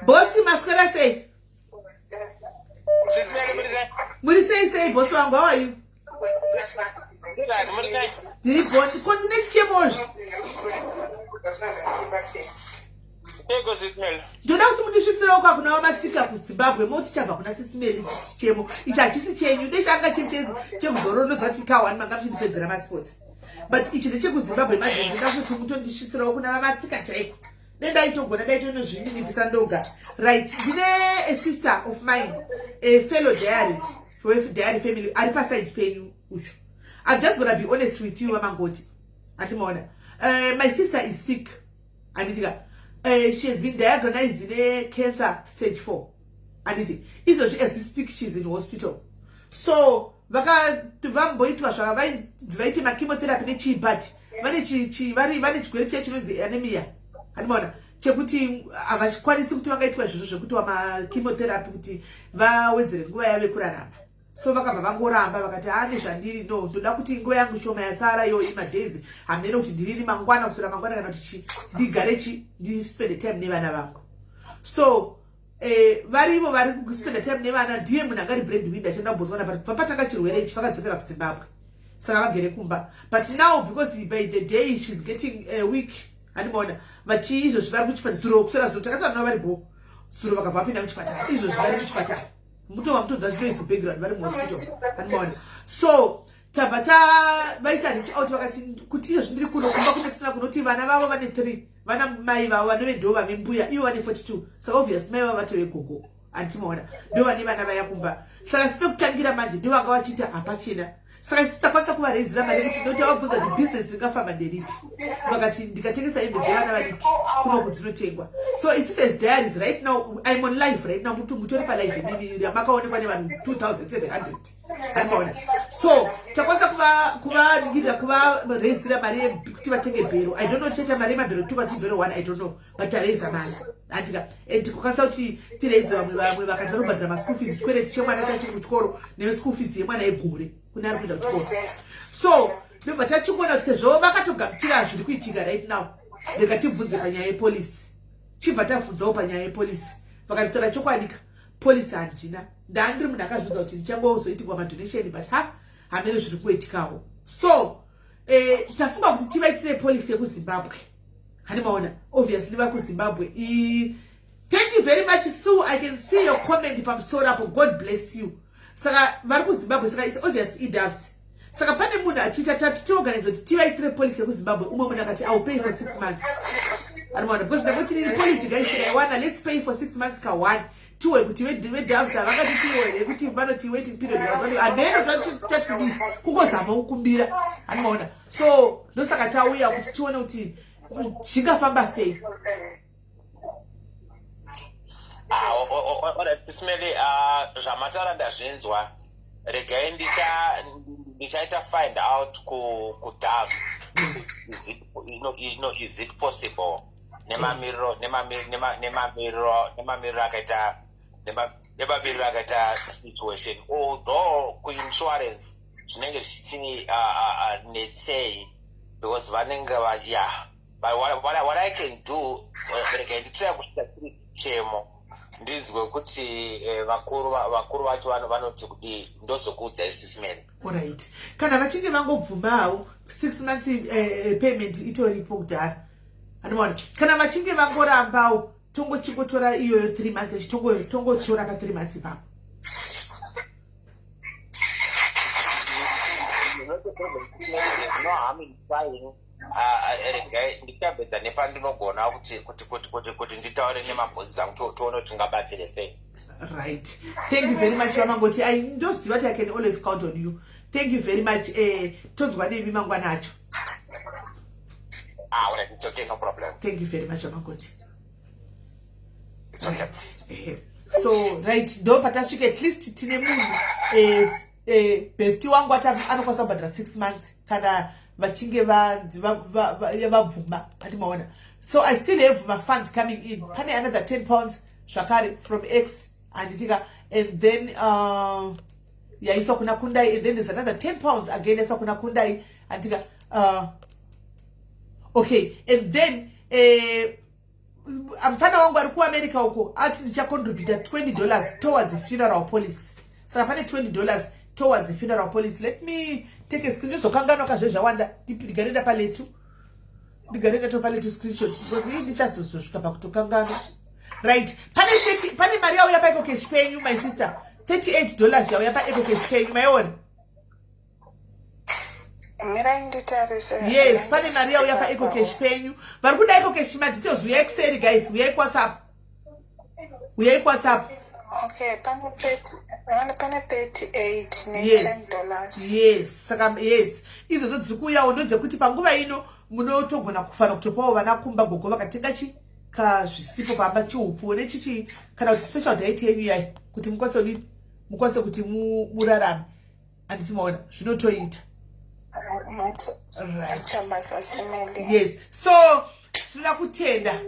Bosi, maswera sei? Muri sei sei, bosi wangu? How are you? Ndiri bho. Ko ndine chichemozve. Ndoda kuti mundisvitsirewo kwakuna vamatsika kuZimbabwe. Moti chabva kuna Sisimeli. Chichemo ichi hachisi chenyu, ndechanga chekuzoronodzwa tikawani manga muchindipedzera masports, but ichi ndechekuZimbabwe. Manje ndoda kuti mutondisvitsirewo kuna vamatsika chaiko. Nendaitogona ndaitonozvininipisa ndoga. Right, ndine a sister of mine, a fellow diary diary family, ari paside penyu ucho. I'm just gonna be honest with you, vamangoti handimaona. My sister is sick, handitika? She has been diagnosed necancer stage 4, handiti? Izvozvi as we speak she's in hospital. So vamboitwa zvavaite machemotherapy nechii, but vane chirwere chiya chinonzi anemia, handimaona, chekuti havachikwanisi kuti vangaitwa izvozvo zvekuti wamachemotherapy kuti vawedzere nguva yavo yekurarama. So vakabva vangoramba, vakati, "Ha, nezvandiri, no, ndoda kuti nguva yangu shoma yasara iyoyi, madays hamene kuti ndirini mangwana, kuswera mangwana kana kuti chi, ndigare chi ndispende time nevana vangu." So varivo vari kuspenda time nevana. Ndiye munhu angari breadwinner achienda kuBotswana, but bva patanga chirwere ichi vakadzokera kuZimbabwe, saka vagere kumba. But now, because by the day she's getting weak, handimaona, vachi izvozvi vari kuchipatara. Zuro, kuswera zuro takataura navo vari bo zuro, vakabva vapinda muchipatara. Izvozvi vari muchipatara, mutova mutodza noise background, vari muhospital, handimaona. So tabva tavaita reach out, vakati kuti izvozvi ndiri kuno kumba kune kusina kunoti vana vavo vane three, vana mai vavo vanove ndo vave mbuya, ivo vane 42, saka obvious mai vavo vatove gogo, handimaona, ndo vane vana vaya kumba. Saka sipekutangira manje ndo vanga vachiita hapachina. Saka isu takwanisa kuvarezera mari kuti noti vabvunza kuti bhizinesi ringafamba nderipi, vakati ndikatengesa hembe dzevana vadiki kunoku dzinotengwa. So isusu as diaries right now, I'm on live right now, mutori palive mimi, makaonekwa nevanhu 2700, handimaona. So takwanisa kuvaningirira, kuvarezera mari yekuti vatenge bhero. I don't know tichaita mari yemabhero two kati bhero one, I don't know, but tareza mari, handika? And tikakwanisa kuti tireze vamwe. Vamwe vakati vanobhadhara maschool fees, chikwereti chemwana chachiri kuchikoro neschool fees yemwana yegore kune ari kuenda kuchikoro. So ndobva tachingona kuti sezvo vakatogamuchira zviri kuitika right now, rega tibvunze panyaya yepolisi. Chibva tabvunzawo panyaya yepolisi, vakatitora chokwadika policy handina. Ndandiri munhu akazviudza kuti ndichangozoitirwa madonation, but ha, hamene zviri kuitikawo. So tafunga kuti tivaitire policy yekuZimbabwe, handimaona? Obviously vari kuZimbabwe. Thank you very much, Sue. I can see your comment pamusoro apo. God bless you. Saka vari kuZimbabwe, saka it's obvious iDoves. Saka pane munhu achiita tati tiorganize kuti tivaitire policy yekuZimbabwe. Umwe munhu akati, "I will pay for 6 months," anomaona, because ndangoti nini policy guys tikaiwana, let's pay for 6 months ka one, tiwe kuti veDoves havangati tiwo here kuti vanoti waiting period hameno tati kudii, kungozama kukumbira, anomaona. So ndosaka tauya kuti tione kuti zvingafamba sei. Ah, alright, Simeli, zvamataura ndazvinzwa. Regai ndichaita find out kuDoves is it, is it possible nemamiriro akaita situation, although kuinsurance zvinenge zvichiti netsei because vanenge va, yeah. But what I can do, regai nditry kusvika chiri chemo, ndinzwe kuti vakuru vacho vanoti kudii, ndozokuudzai, Sisimene. Alright, kana vachinge vangobvumawo 6 months payment itoripo kudhara, anomaona. Kana vachinge vangorambawo, tongochingotora iyoyo 3 months achi tongotora pa3 months ipapo. Not a problem. There's no harm in trying. Ah, ah, regai ndichabedza nepandinogona kuti kuti kuti kuti kuti nditaure nemabhosi angu tione kuti tingabatsire sei. Right, thank you very much, vamangoti. I ndoziva kuti I can always count on you. Thank you very much. Tonzwa nemi mangwana acho. Ah, alright, it's okay, no problem. Thank you very much, vamangoti. It's okay. Right. So right, ndo patasvika. At least tine munhu, bestie wangu ati anokwanisa kubhadhara 6 months kana vachinge vanzi vabvuma. Ati maona, so I still have mafunds coming in. Pane another £10 zvakare from X, handitika? And then yaiswa kuna Kundai, and then there's another £10 again yaiswa kuna Kundai, handitika? Okay, and then mufana wangu ari kuAmerica uko ati ndichacontributa $20 towards funeral policy. Saka pane $20 towards funeral policy. Let me take a screen, ndizokanganwa kazve zvawanda. Ndigarenda paletu, ndigarenda to paletu screenshot, because ii ndichazozosvika pakutokanganwa. Right, pane 30, pane mari yauya paEcoCash penyu, my sister. $38 yauya paEcoCash penyu, maiona? Mirai nditarise. Yes, pane mari yauya paEcoCash penyu. Vari kuda EcoCash madetails, uyai kuseri, guys. Uyai kuWhatsApp, uyai kuWhatsApp. Okay, pane 30, pane 38 ne $10. Yes, saka yes, izvozvo dziri kuuyawo ndodzekuti panguva ino munotogona kufanira kutopawo vana kumba. Gogo vakatenga chi kazvisipo pamba, chiupfu nechichi, kana kuti special diet yenyu yai, kuti mukwanise kudini, mukwanise kuti murarame, handiti maona? Zvinotoita. Right. Chabasa simeli. Yes, so tinoda kutenda.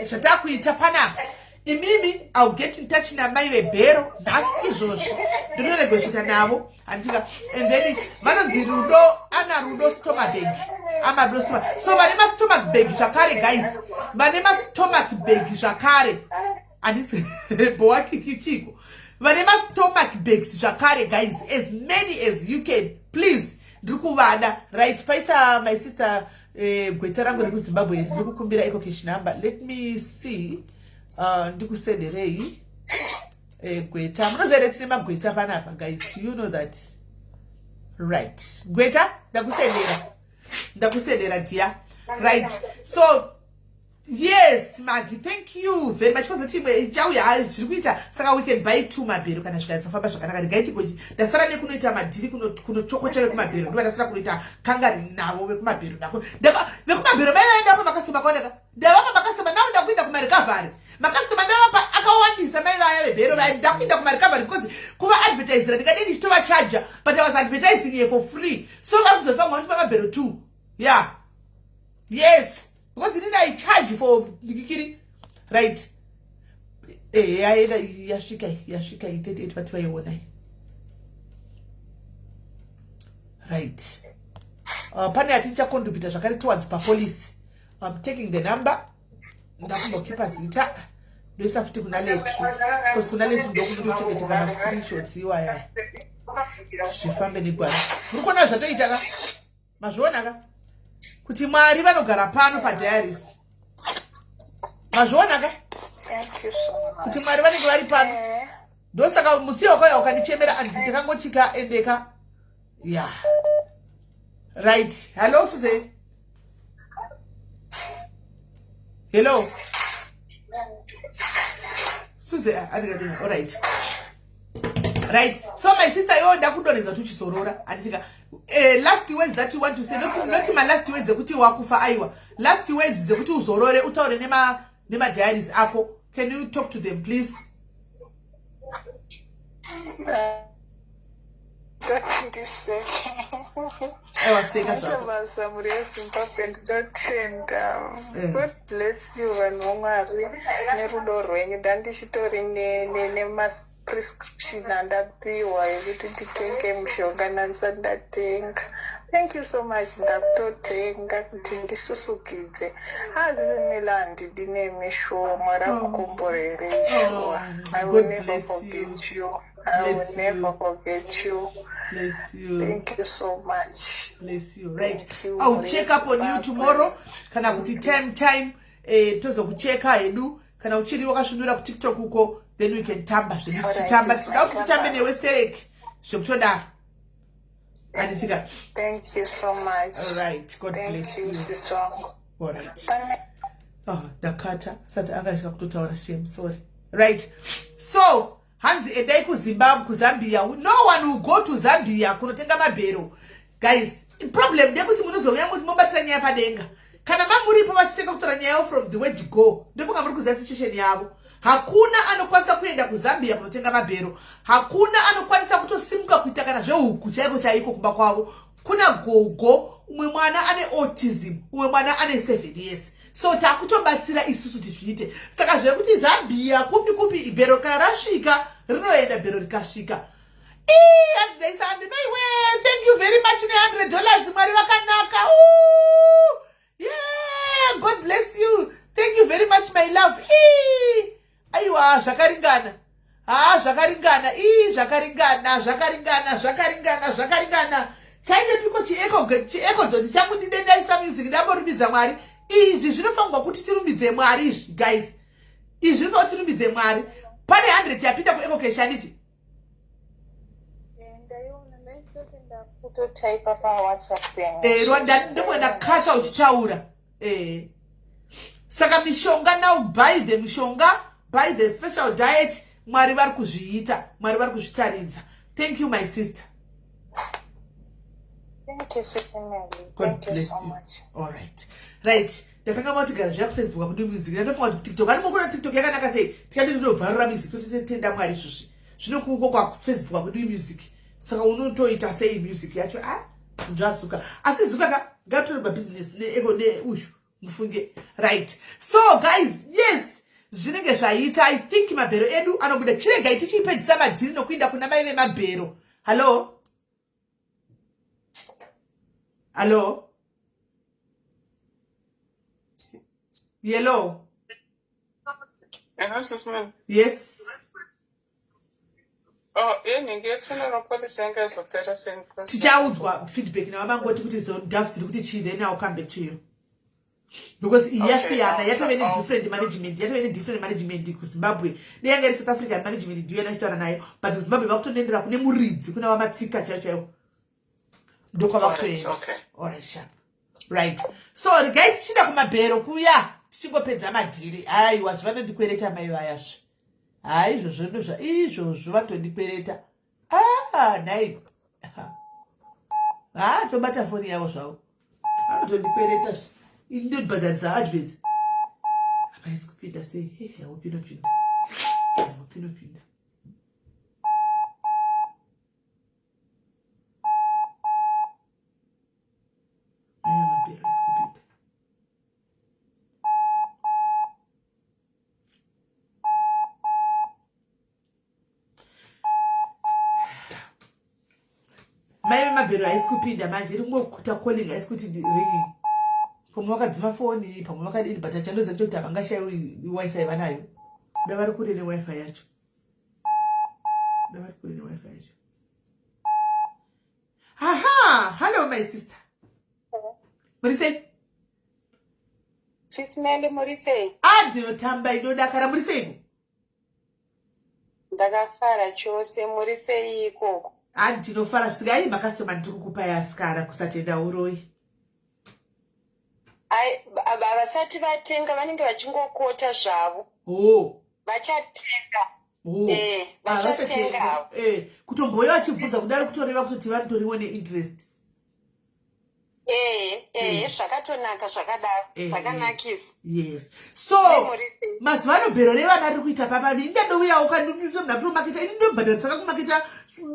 Zvatakuita panapa, imimi, I'll get in touch namai vebhero nhasi izvozvi, ndinonegotiata navo, handitika? And then vanonzi Rudo, ana Rudo stomach bag, ama Rudo stomach. So vane mastomach bag zvakare, guys, vane mastomach bag zvakare, handisi bowakikichiko, vane mastomach bags zvakare, guys, as many as you can, please, ndiri kuvada. Right, paita my sister, gweta rangu rekuZimbabwe riri kukumbira EcoCash number. Let me see, ndikusenderei. Gweta, munoziva here tine magweta panapa, guys? Do you know that? Right, gweta, ndakusendera, ndakusendera dear. Right, so yes, Magi, thank you very much. Kozoti imwe ichauya, zviri kuita. Saka we can buy two mabhero kana zvikanyatsa zvakanaka. Regai tigoti ndasara nekunoita madhiri kunochokocha vekumabhero. Ndova ndasara kunoita kangari navo vekumabhero. Nako vekumabhero mai vaendapo makasoma kaoneka, ndavapa makasoma. Nao ndakuinda kumarecovery, makasoma ndavapa akawandisa. Mai vaya vebhero vaya, ndakuinda kumarecovery because kuvaadvertisera ndingadei ndichitovachaja, but I was advertising here for free, so vari kuzofanirwa kundipa mabhero two. Yeah, yes, because inini I charge for ndikikiri. Right, yaenda, yasvika, yasvika i38 vati vaionai. Right, pane yatichacontributa zvakare towards papolicy. I'm taking the number, ndakumbokipa zita, ndoisa futi kuna Letu, because kuna Letu ndokunotochengeteka mascreenshots iwaya, zvifambe negwara. Muri kuona zvatoita ka? Mazviona ka kuti Mwari vanogara pano padiaries? Mazviona ka Thank you so much. kuti Mwari vanenge vari pano? Ndosaka musi wakauya ukandichemera, andi ndakangotika endeka. Yeah, right. Hello, Suze. Hello, Suze. Andikadona. Alright, right. So my sister, iwo ndakudonhedza kuti uchizorora, handitika? Last words that you want to say, not my last words dzekuti wakufa, aiwa, last words dzekuti uzorore, utaure nemadiaries ako. Can you talk to them, please? Ndati ndiseke. Aiwa, seka zvako. Basa, mhuri yeZimbabwe, ndinotenda. God bless you, vanhu vaMwari, nerudo rwenyu. Ndandichitori nemaprescription andapiwa ekuti nditenge mushonga, ndandisati ndatenga. Thank you so much. Ndakutotenga kuti ndisusukidze. Azisimela, handidi nemi shuwa. Mwari akukomborerei shuwa. I will God never bless you. forget you. I will Bless you. never forget you. Bless you. Thank you so much. Bless you. Right. Thank you, I'll check up on you Zimbabwe. tomorrow, kana kuti time tozokucheka hedu. Kana uchiri wakasvinura kuTikTok uko, then we can tamba zvedu. Alright, Tichitamba, tichida kuti titambe tamba. newe sterek zvekutodaro. Anditika. Thank you so much. All right. God Thank bless you, you. Sis wangu. All right. Oh, ndakata sati akasvika kutotaura shame sorry. Right. So, hanzi endai kuZimbabwe kuZambia. No one will go to Zambia kunotenga mabhero. Guys, problem ndeyekuti munozouya muti mobatira nyaya padenga. Kana mamuripo vachitenga kutora nyaya from the word go. Ndofunga muri kuziva situation yavo. Hakuna anokwanisa kuenda kuZambia kunotenga mabhero. Hakuna anokwanisa kutosimuka kuita kana zvehuku chaiko chaiko kumba kwavo. Kuna gogo, umwe mwana ane autism, umwe mwana ane 7 years. So takutobatsira isusu tizviite. Saka zvekuti Zambia kupi kupi bhero kana rasvika rinoenda bhero rikasvika. Ii, hanzi ndaisa handi maiwe, thank you very much ne 100 dollars Mwari vakanaka. Ooh. Yeah, God bless you. Thank you very much my love. Ii, aiwa zvakaringana. Ha, zvakaringana. Ii, zvakaringana, zvakaringana, zvakaringana, zvakaringana. Chaindepiko chieko chieko dot changu ndide ndaisa music ndamborumbidza Mwari. Izvi zvinofanirwa kuti tirumbidze Mwari izvi guys. Izvi zvinofanirwa kuti tirumbidze Mwari. Pane 100 yapinda ku Ecocash handiti? Kutotaipa paWhatsApp penyu. Eh, Rwanda ndofunga ndakata uchitaura. Eh. Saka mishonga now buy the mishonga, buy the special diet. Mwari vari kuzviita, Mwari vari kuzvitaridza. Thank you my sister. Thank you, Sisi Melly. God Thank you bless so you. much. All right. Right. Ndakanga matigara zviya kuFacebook akuti music. Ndofunga kuti TikTok. Ani mokona TikTok yakanaka sei? Tikati tinobvarura music totenda Mwari izvozvi. Zvino kuko kwa Facebook akuti music. Saka unotoita sei music yacho? Ah, nzvazuka. Asi zuka ka ngatore ba business ne eko ne uyu mufunge. Right. So guys, yes. Zvinenge zvaita. I think mabhero edu anobuda. Chiregai tichipedzisa madhiri nokuinda kuna mai vemabhero. Hello? Hello? Yellow? Hello, Sis Melly. Yes. Oh, yenhingi yefuneral policy yanga izopera sei because Tichaudzwa feedback navamangoti kuti zo doves iri kuti chii then I'll come back to you. Because iyi Okay, yasiyana yatove I'll nedifferent management yatove nedifferent management kuZimbabwe neyanga iri South African management ndiyo yandachitaura nayo but kuZimbabwe vakutonendera kune muridzi kuna vamatsika chaivo chaivo ndokwavakutoenda. Alright, okay. Alright, sharp. Right. So regai tichienda kumabhero kuya tichingopedza madhiri. Aiwa zvavanondikwereta mai vayazve. Haa izvozvo ndozva izvozvo vatondikwereta. Ah, nhai. Haa tobata foni yavo zvavo. Vanotondikwereta zve. Ini ndobhadharisa adverts. Apa isi kupinda sei? Hey, hope inopinda. Hope inopinda. Ayo mabhero isi kupinda. Mai vemabhero haisi kupinda manje iri kungokuta calling haisi kuti ringing. Pamwe vakadzima foni, pamwe vakadini but achandoziva chekuti havangashayiwi wifi vanayo. Da vari kure newifi yacho. Da vari kure newifi yacho. Aha, hello my sister. Muri sei? Sis Melly muri sei? Ah, ndinotamba inodakara muri seiko? Ndakafara chose muri sei ikoko? Ah, ndinofara svikai makastoma ndiri kukupa yasikara kusatenda uroyi. Ai havasati vatenga vanenge vachingokota zvavo. Oh. Vachatenga. Oh. Eh, Ah, vachatenga vachatenga. havo. Eh, kutomboya vachibvunza kudaro kutoreva kutoti vanotoriwo neinterest. Eh, eh, zvakatonaka zvakadaro. Zvakanakisa. Yes. So, mazuva ano bhero revana riri kuita papa ini ndadouyawo kandinomaketa ini ndobhadharisa kakumaketa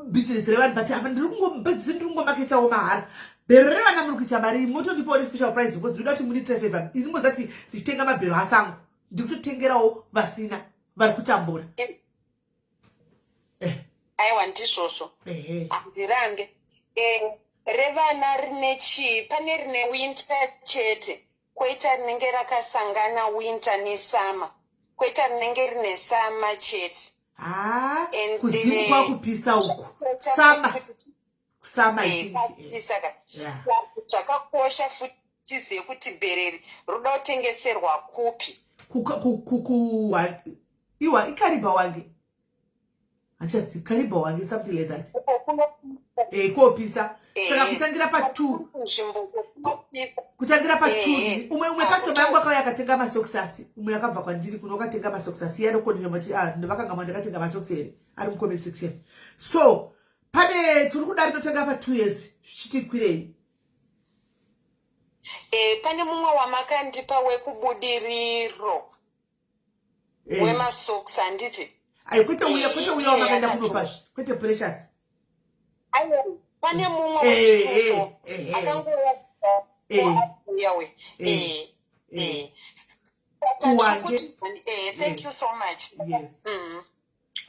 business revanhu but apa ndiri kungobhezisi ndiri kungomaketawo mahara. Bhero revana muri kuita mari motondipawo nespecial price because ndinoda kuti mundiitire favor. Ini mbozati ndichitenga mabhero asangu. Ndiri kutotengerawo vasina vari kutambura. Aiwa ndizvozvo. Handirambe. Revana rine chii? Pane rine winter chete. Koita rinenge rakasangana winter nesummer. Koita rinenge rine summer chete. Haa, And kuzimu kwakupisa uku. Summer. Summer I think. kwakupisa ka. Yeah. Zvakakosha futi tizive kuti bhereri roda kutengeserwa kupi. Kuka, ku, ku, ku, iwa ikariba wange. Handichazivi, Kariba, Hwange, something like that. Kopisa. Saka kutangira pa2, kutangira pa2, umwe customer yangu akauya akatenga masocks, asi umwe akabva kwandiri kuno akatenga masocks, asi iye anokonfirma kuti, ah, ndovakanga ndakatenga masocks here, ari mucomment section. So pane tiri kuda rinotenga pa2 years, zvichiti kwirei. Pane mumwe wamakandipa wekuBudiriro wemasocks, handiti? Ai, kwete uya, kwete uya wamakaenda kunopa, kwete Precious. Aiwa, pane mumwe wechituso akangouya we. Kuwange. Thank you so much. Yes.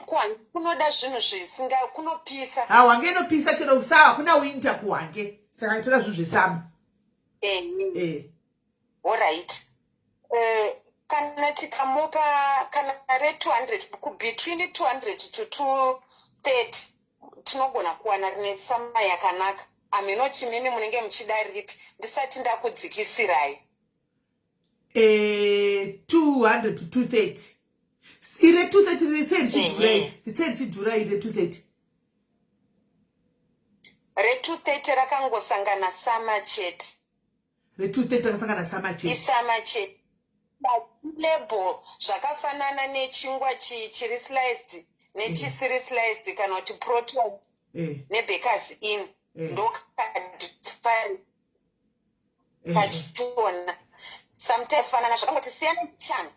Kuwange kunoda zvinhu zvisinga, kunopisa. Ha, Hwange inopisa chero sawa, kuna winter kuHwange, saka toda zvinhu zvesummer. Alright, kana tikamupa kana re200, kubetween 200 to 230, tinogona kuwana rine summer yakanaka. Aminoti mimi munenge muchida ripi ndisati ndakudzikisirai? 200 to 230. Ire 230 risei richidhura? Risei richidhura ire 230? Re230 rakangosangana summer chete. Re230 rakasangana summer chete. Isummer chete. Label zvakafanana nechingwa chiri sliced nechisiri sliced, kana kuti Protein neBakers Inn. Ndokadifari kachiona sometimes fanana, zvakangoti siyana chana.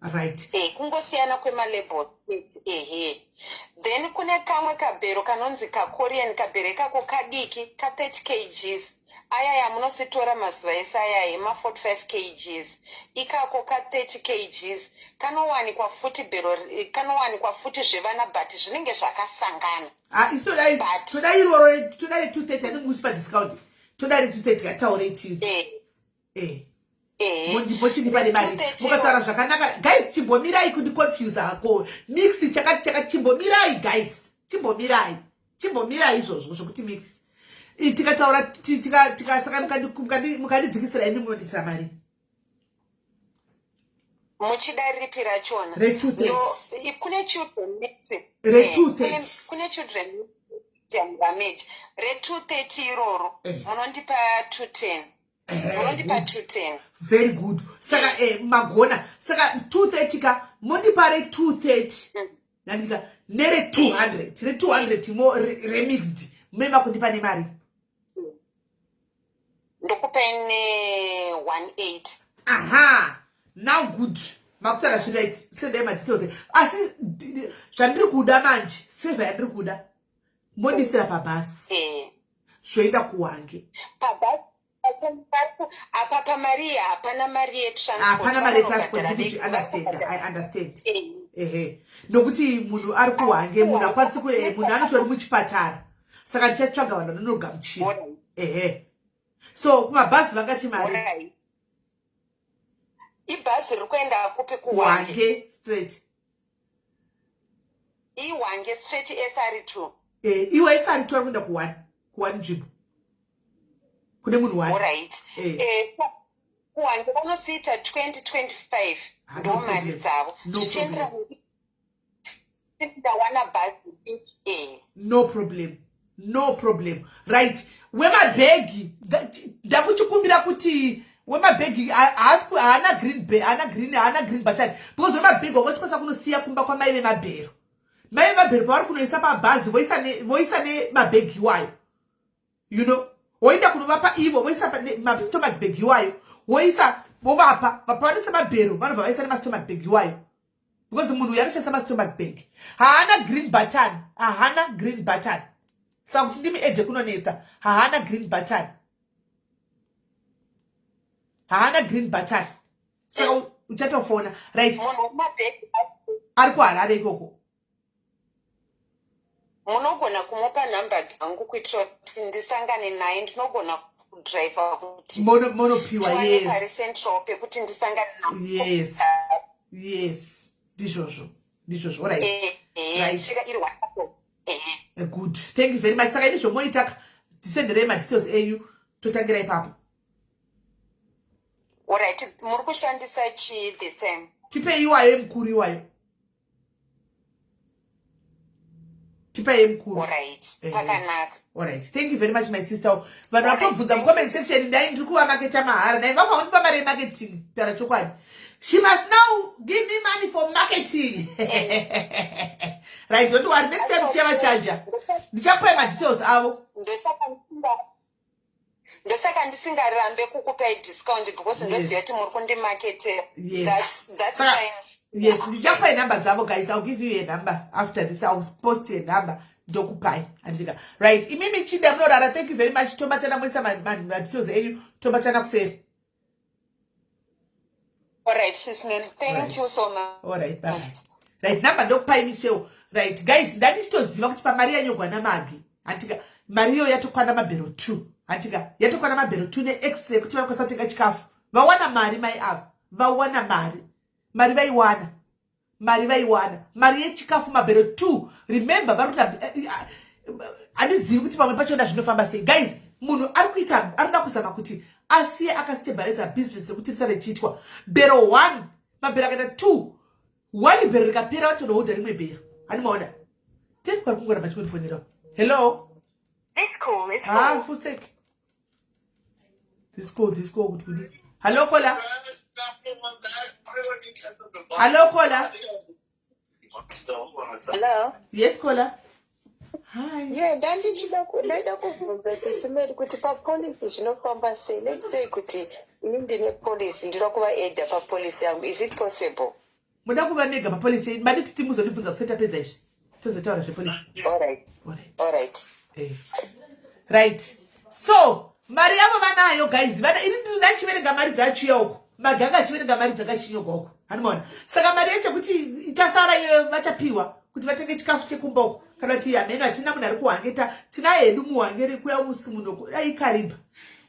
Right. Kungosiyana kwemalabel chete. Ehe, then kune kamwe kabhero kanonzi kaKorean, kabhero ikako kadiki ka30 kgs. Ayaya munositora mazuva ese ayaya ema45 kgs. Ikako ka30 kgs kanowanikwa futi bhero, kanowanikwa futi zvevana, but zvinenge zvakasangana. Ah, isu todai toda iroro, toda re230. Ani musi padiscount, toda re230, kataurei tiri. Mondipochinipa nemari. Re230. Mukataura zvakanaka, guys, chimbomirai kundiconfuse hako. Mix chakati chakati, chimbomirai guys, chimbomirai, chimbomirai izvozvo zvokuti mix. Tikataura saka mukandidzikisira imi, munonditira mari? Muchida ripi rachona? Re230. Kune children mix. Re230. Kune children damage re230 iroro. Munondipa 210. Munondipa Good. 210. Very good. Saka magona. Saka 230 ka, mondipa re230. Nandika nere 200, re200 mo remixed, mema kundipa nemari? Ndokupai ne 18. Aha, now good, makutaura zviright. Sendai madetails, asi zvandiri kuda manje, favour yandiri kuda, mondisira pabhasi. Zvoenda kuHwange. Pabhasi apa, pamari hapana mari yetransport. Hapana mari yetransport. Vanobhadhara Ndikuti vega. understand. Vanobhadhara. I understand. Ehe, nokuti munhu ari kuHwange, munhu akwanisi munhu anotori muchipatara, saka ndichatsvaga vanhu vanonogamuchira. Ehe, so kumabhazi vangati mari? Alright. Ibhazi riri kuenda kupi, kuHwange? Kuhwange straight. IHwange straight, SR2? Iwe SR2, ari kuenda kuone kuone nzvimbo kune munhu one. Alright. KuHwange vanosiita 2025. Ah, Ndo no mari problem. dzavo. No. Zvichienderana nekuti ndawana bhazi diki. No problem, no problem. Right, wemabhegi, ndakuchikumbira kuti wemabhegi haana green, haana green button, because wemabhegi wakachikwanisa kunosiya kumba kwamai vemabhero. Mai vemabhero pavari kunoisa pabhazi, voisa nemabhegi iwayo, woenda kunovapa ivo, voisa mastomach bag iwayo, voisa, vovapa. Pavanoisa mabhero, vanobva vaisa nemastomach bag iwayo, because munhu uyu anoshandisa mastomach bag, haana green button, haana green button. Saka kuti ndimi ede kunonetsa. Haana green button, haana green button. Saka uchatofona, right? Munhu wemabhegi? Ari kuHarare ikoko. Munogona kumupa nhamba dzangu kuitira kuti ndisangane naye. Ndinogona kudhiraivha kuti Monopiwa. tiwane pari Yes. central pekuti ndisangane naye. Yes, ndizvozvo, ndizvozvo. Alright. Right. Svika iri WhatsApp. Good, thank you very much. Saka ini zvomoita, tisenderei madetails enyu, totangira ipapo. Alright, muri kushandisa chii, the same? Tipei iwayo emukuru iwayo. Chipai yemukuru. Alright, pakanaka. Alright, thank you very much my sister. Vanhu vatobvunza mucomment section, ndai ndiri kuvamaketa mahara, ndai vafanira kundipa mari yemarketing, kutaura chokwadi. She must now give me money for marketing. Right, don't worry, next time tichavachaja. Ndichakupai madetails avo. Ndosaka ndisingarambe kukupai discount because ndoziva kuti muri kundimaketera. Yes. Yes, ndichakupai number dzavo guys. I'll give you a number after this. I'll post a number ndokupai. Andika. Right, imimi chinda munorara. Thank you very much. Tobatana moisa madetails enyu. Tobatana kuseri. All right, sis Mel, thank right. you so much. All right, bye. Right, number ndokupai Michelle. Right, guys, ndandichitoziva kuti pamari yanyogwa naMagi. Andika, mari iyo yatokwana mabhero 2. Andika, yatokwana mabhero 2 neextra yekuti vanokwanisa kutenga chikafu. Vawana mari mai ava. Vawana mari. Mari vaiwana. Mari vaiwana. Mari yechikafu mabhero 2. Remember, vari kuita handizivi kuti pamwe pachona zvinofamba sei. Guys, munhu ari kuita ari kuda kuzama kuti asiye akastabiliza business rekuti risare richiitwa. Bhero 1, mabhero akaita 2. 1 bhero rikapera vatonohodha rimwe bhero. Hani maona? Teni kwari kungoramba chikundifonera. Hello? This call is Ah, fusek. This call, this call kuti kudi. Hello caller. Hello caller. Hello. Yes caller. Hi. Yeah, ndandichida ndaida kubvunza Sisimeri kuti papolisi zvinofamba sei. Let's say kuti ini ndine policy, ndinoda kuva eda papolisi yangu. Is it possible? Muda kuva mega papolisi madi titi muzondibvunza kusati tapedza izvi. Tozotaura zvepolisi. All right. All right. All right. Eh. Right. So, mari yavo vanayo guys. Vana ini ndinachiverenga mari dzachiya uko. Maganga achiverenga mari dzakachinyogwa uko. Handimaona. Saka mari yacho kuti ichasara iyo vachapiwa kuti vatenge chikafu chekumba uko. Kana kuti hameno hatina munhu ari kuHwange, tinaye hedu muHwange rekuya musiki munhu aikaribha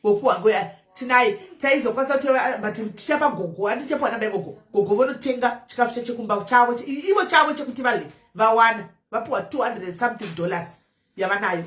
wekuHwange uya tinaye taizokwanisa kuti but tichapa gogo, handichapiwa namba yegogo. Gogo vonotenga chikafu chechekumba chavo ivo chavo chekuti vale vawana vapiwa 200 and something dollars yavanayo.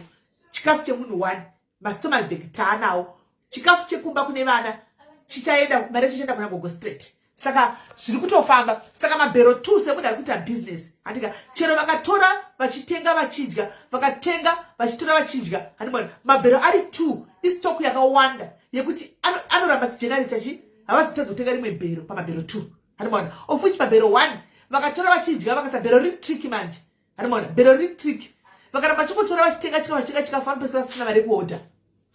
Chikafu chemunhu one, mastomach bag taanawo, chikafu chekumba kune vana chichaenda, mari yacho ichaenda kuna gogo straight. Saka zviri kutofamba. Saka mabhero 2 semunhu ari kuita business, handika chero vakatora vachitenga vachidya, vakatenga vachitora vachidya, handimona mabhero ari 2 istock yakawanda yekuti anoramba achigenerata chi havazotadza kutenga rimwe bhero pamabhero 2. Handimona of which pabhero 1 vakatora vachidya vakasa bhero riri tricky manje. Handimona bhero riri tricky, vakaramba vachingotora vachitenga chikafu vachitenga chikafu vanopesa vasina mari yekuodha.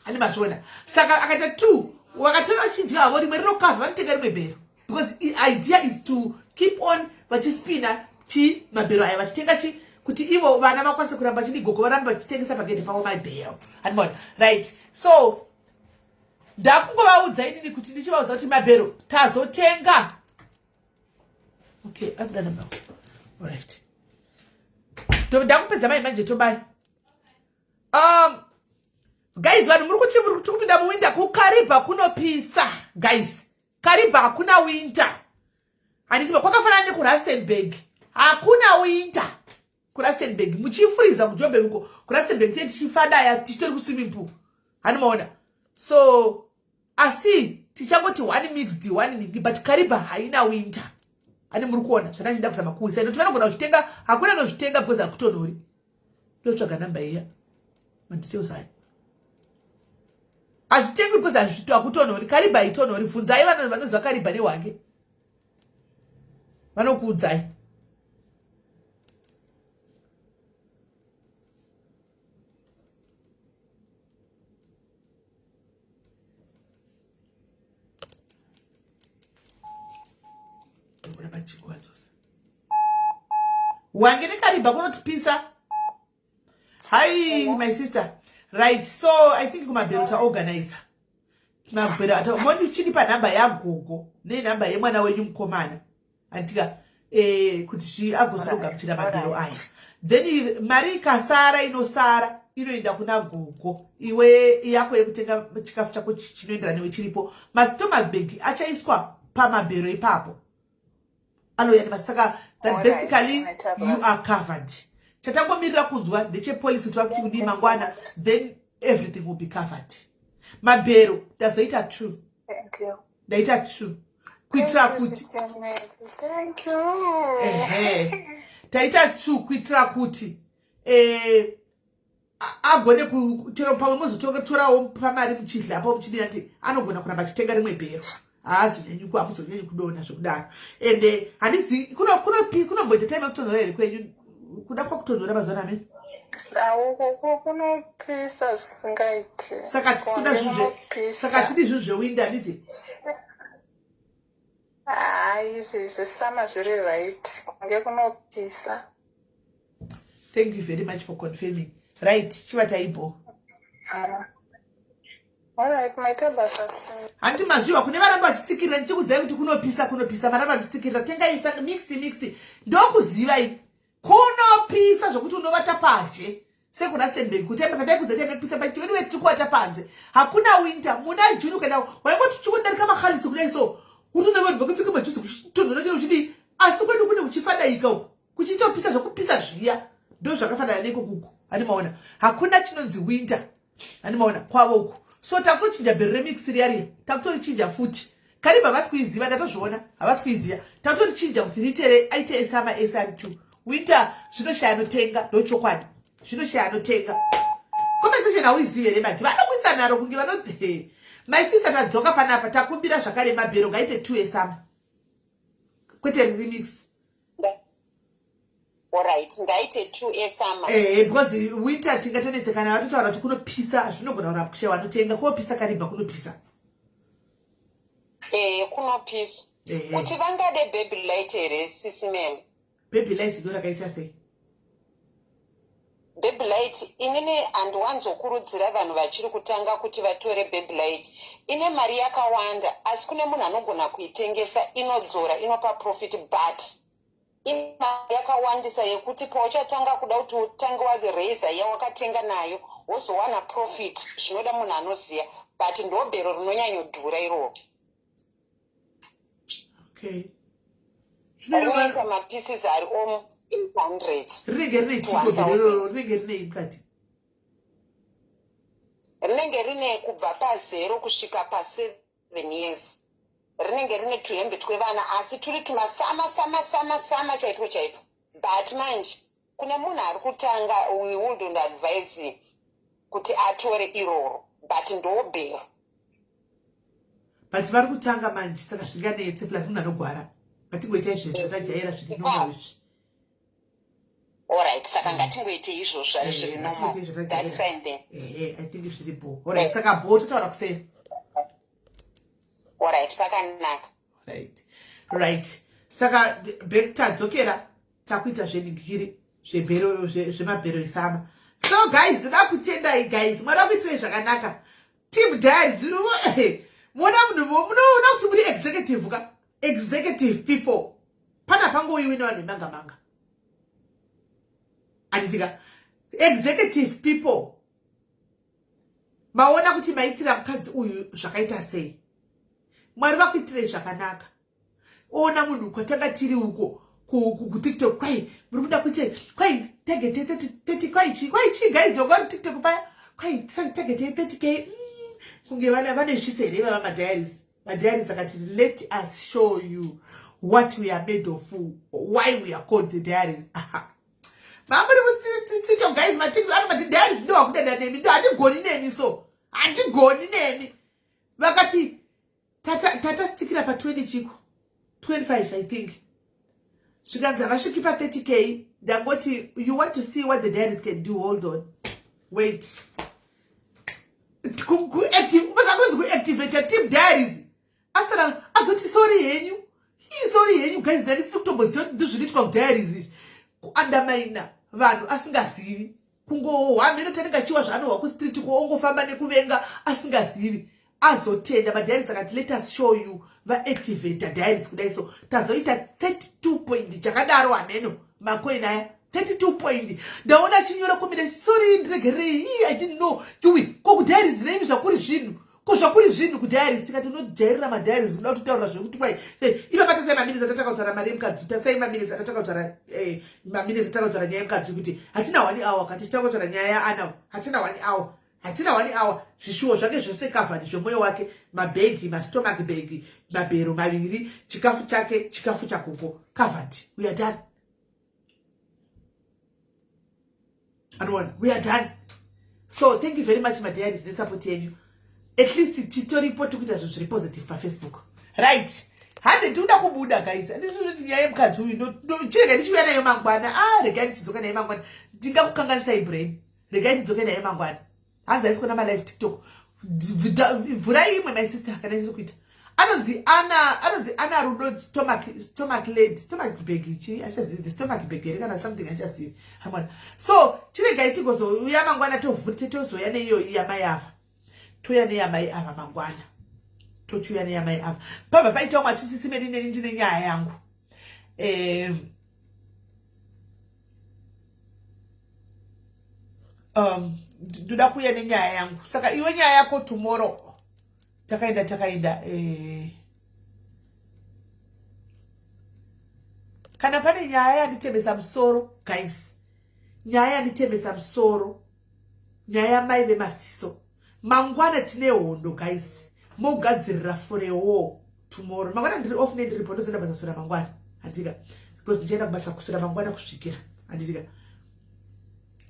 Handi mazviona? Saka akaita 2 vakatora vachidya havo rimwe rinokavha vanotenga rimwe bhero because the idea is to keep on vachispina chi mabhero aya vachitenga chi kuti ivo vana vakwanise kuramba vachidi gogo varambe vachitengesa pagedhe pavo mabhero. Handimona? Right, so ndakungovaudza inini kuti ndichivaudza kuti mabhero tazotenga. Okay, akuda namba. Alright, ndakupedza mai manje tobai. Guys, vanhu muri kuti muri kupinda muwinter kuKaribha kunopisa guys. Karibha hakuna winter. Handiti kwakafanana nekuRustenburg, hakuna winter kuRustenburg. Muchifuriza kuJoburg uko, kuRustenburg tee tichifadaya tichitori kuswimming pool. Handimaona? So asi tichangoti one mixed one ningi, but Karibha haina winter. Hani muri kuona zvandachida kuzama kuisa nokuti vanogona kuzvitenga, hakuna anozvitenga because hakutonhori. Ndotsvaga namba iya, madetails ayo. Hazvitengwi because hakutonhori. Karibha haitonhori. Bvunzai vanoziva Karibha neHwange, vanokuudzai. Hwange neKaribha kunotipisa. Hi my sister. Right, so I think kumabhero taorganizer mabhero ata mondichinipa nhamba yagogo nenhamba yemwana wenyu mukomana, andika kuti agozonogamuchira mabhero aya. Then mari ikasara inosara inoenda kuna gogo, iwe yako yekutenga chikafu chako chinoenderana newe chiripo. Mastomach bag achaiswa pamabhero ipapo anouya nemasaka. That basically you are covered. Chatangomirira kunzwa ndechepolisi kuti vakuti kudii mangwana, then everything will be covered. Mabhero ndazoita 2. Thank you. Ndaita 2 kuitira kuti Thank you. Ehe, taita 2 kuitira kuti eh, agone chero pamwe mozotorawo pamari muchidla apo muchidii ati anogona kuramba achitenga rimwe bhero. Haazonyanyi, hamuzonyanyi kudonha zvekudaro. Ende handizi kunomboita time yekutonhora here kwenyu? Kuda kwakutonhora mazuva ano amene? Uko kunopisa zvisingaiti. Saka tisikuda zvinhu, saka hatidi zvinhu zvewinter, handiti? Hai, izvi zvesummer zviri right, kunge kunopisa. Thank you very much for confirming. Right, chivataibo. Alright, maita basa. Hanti mazviwa kune varamba vachitsikirira, ndichikudzai kuti kunopisa, kunopisa. Varamba vachitsikirira, tengai mix, mix. Ndokuzivai kunopisa zvokuti unovata pazhe sekuRustenburg. Kuti pataikudza time kupisa pachiti vedu tiri kuvata panze, hakuna winter. Muna June ukaenda, waingoti uchingodarika mahalisi kudai so, kuti une vanhu vakapfeka majuzi, kuchitonhora chero uchidii, asi kwedu kune kuchifadaika uku kuchiita kupisa zvokupisa zviya. Ndo zvakafanana neikokuku, handimaona? Hakuna chinonzi winter, handimaona kwavo uku. So takutochinja bhero remix riya riya, takutorichinja futi. Karibu havasi kuiziva, ndatozviona, havasi kuiziva. Takutorichinja kuti riitere aite esummer ese ari two. Winter zvinoshaya anotenga, ndochokwadi, zvinoshaya anotenga. Compensation hauizivi here? Magi vanokuitsa nharo kunge vano. My sister, tadzoka panapa, takumbira zvakare mabhero ngaite two esummer, kwete remix. Alright, ngaite two esummer. Ehe, because winter tingatonetsekana. Vatotaura kuti kunopisa, zvinogona kurapa kushaya vanotenga. Kopisa Karibha, kunopisa. Ehe, kunopisa. Kuti vangade baby light here, sisimen? Baby light ndo rakaita sei? Baby light, inini handiwanzokurudzira vanhu vachiri kutanga kuti vatore baby light. Ine mari yakawanda, asi kune munhu anogona kuitengesa, inodzora, inopa profit, but ine mari yakawandisa yekuti pauchatanga kuda kuti utange waraiser yawakatenga nayo, wozowana profit, zvinoda munhu anoziva. But ndobhero rinonyanyodhura iroro. Rinoita mapieces ari almost 800. Rinenge rine chiko bhero? Rinenge rinei mukati? Rinenge rine kubva pa0 kusvika pa7 years. Rinenge rine tuhembe twevana, asi turi tumasummer, summer, summer, summer chaitwo chaitwo. But manje kune munhu ari kutanga, we wouldn't advise kuti atore iroro, but ndobhero. But vari kutanga manje, saka zvinganetse, plus munhu anogwara. Ngatingoitai zvinhu zvatajaira, zviri normal izvi. Alright, saka ngatingoite izvozvo zviri normal. That's fine then. Ehe, I think zviri bo. Alright, saka bo, totaura kuseri. Alright, pakanaka. Right, saka back tadzokera, takuita zvenhingiri zvebhero, zvemabhero esummer. So guys, ndinoda kutendai guys, mwari akuitirei zvakanaka. Team Diaries, muona munhu, munoona kuti muri executive ka, executive people. Pana pangoiwi nevanhu vemanga manga, handitika? Executive people, maona kuti maitira mukadzi uyu zvakaita sei. Mwari vakuitirei zvakanaka. Ona munhu kwatanga tiri uko kuTikTok, kwai muri kuda kuite, kwai target 30, kwai chii, kwai chii guys, vanga vari kuTikTok paya, kwai target ye30 K. Kunge vane svitsa here vava madiaries? Madiaries akati, "Let us show you what we are made of, why we are called the Diaries." Mamuri kuTikTok guys, ano madiaries ndo wakudada nemi, ndo handigoni nemi, so handigoni nemi. Vakati tatastikira pa20 chiko, 25 I think, zvikanzi havasviki pa30 K. Ndangoti, you want to see what the Diaries can do? Hold on, wait. Kunzi kuactivata team Diaries, asara azoti, "Sorry henyu, ii, sorry henyu guys, ndandisiri kutomboziva kuti ndozvinoitwa kuDiaries izvi." Kuandamaina vanhu asingazivi, kungohwa mheno tanenge achiwa zvaanohwa kustreet, kuongofamba nekuvenga asingazivi, azotenda. Madiaries akati, "Let us show you." Vaactivata Diaries kudai, so tazoita 32 point chakadaro, hameno macoin aya, 32 point. Ndaona achinyora comment, "Sorry, ndiregerei, I didn't know." Juwi ko kuDiaries neimi zvakuri zvinhu, ko zvakuri zvinhu kuDiaries? Tikati unojairira madiaries, kuda kutitaurira zvekuti kwai ipapa tasai maminitsi atataka kutaura mari yemukadzi, tasai maminitsi atataka kutaura, maminitsi atataka kutaura nyaya yemukadzi, kuti hatina one hour kati titaka kutaura nyaya yaana, hatina one hour, hatina one hour. Zvishuwo zvake zvose covered, zvemwoyo wake, mabhegi, mastomach bag, mabhero maviri, chikafu chake, chikafu chakuko, covered. We are done. Anoona, we are done. So thank you very much, madiaries, nesupport yenyu. At least titoripo, tikuita zvinhu zviri positive paFacebook. Right, hande, ndikuda kubuda, guys. Andizvinoti nyaya yemukadzi uyu, chirega ndichiuya nayo mangwana. Ah, regai ndichidzoka naye mangwana. Ndingakukanganisai brain. Regai ndidzoke naye mangwana. Hanzi haisi kuona malive TikTok. Vhurai imwe, my sister, kana isiri kuita. Anonzi ana, anonzi ana Rudo stomach, stomach lady, stomach bag, chi achazivi, the stomach bag here kana something, achazivi hamwana. So chiregai tigozouya mangwana, tovhute, tozoya neiyoyi yamai ava, touya neyamai ava mangwana, tochiuya neyamai ava. Pabva paita umwe atisisimeni neni, ndine nyaya yangu. Ndoda kuuya nenyaya yangu. Saka iwe nyaya yako tomorrow. Takaenda, takaenda. Kana pane nyaya yanditemesa musoro, guys, nyaya yanditemesa musoro, nyaya yamai vemasiso. Mangwana tine hondo, guys. Mogadzirira for a war tomorrow. Mangwana ndiri off, nendiripo, ndozoenda basa kuswera mangwana, handika? Because ndichaenda kubasa kuswera mangwana kusvikira, handitika?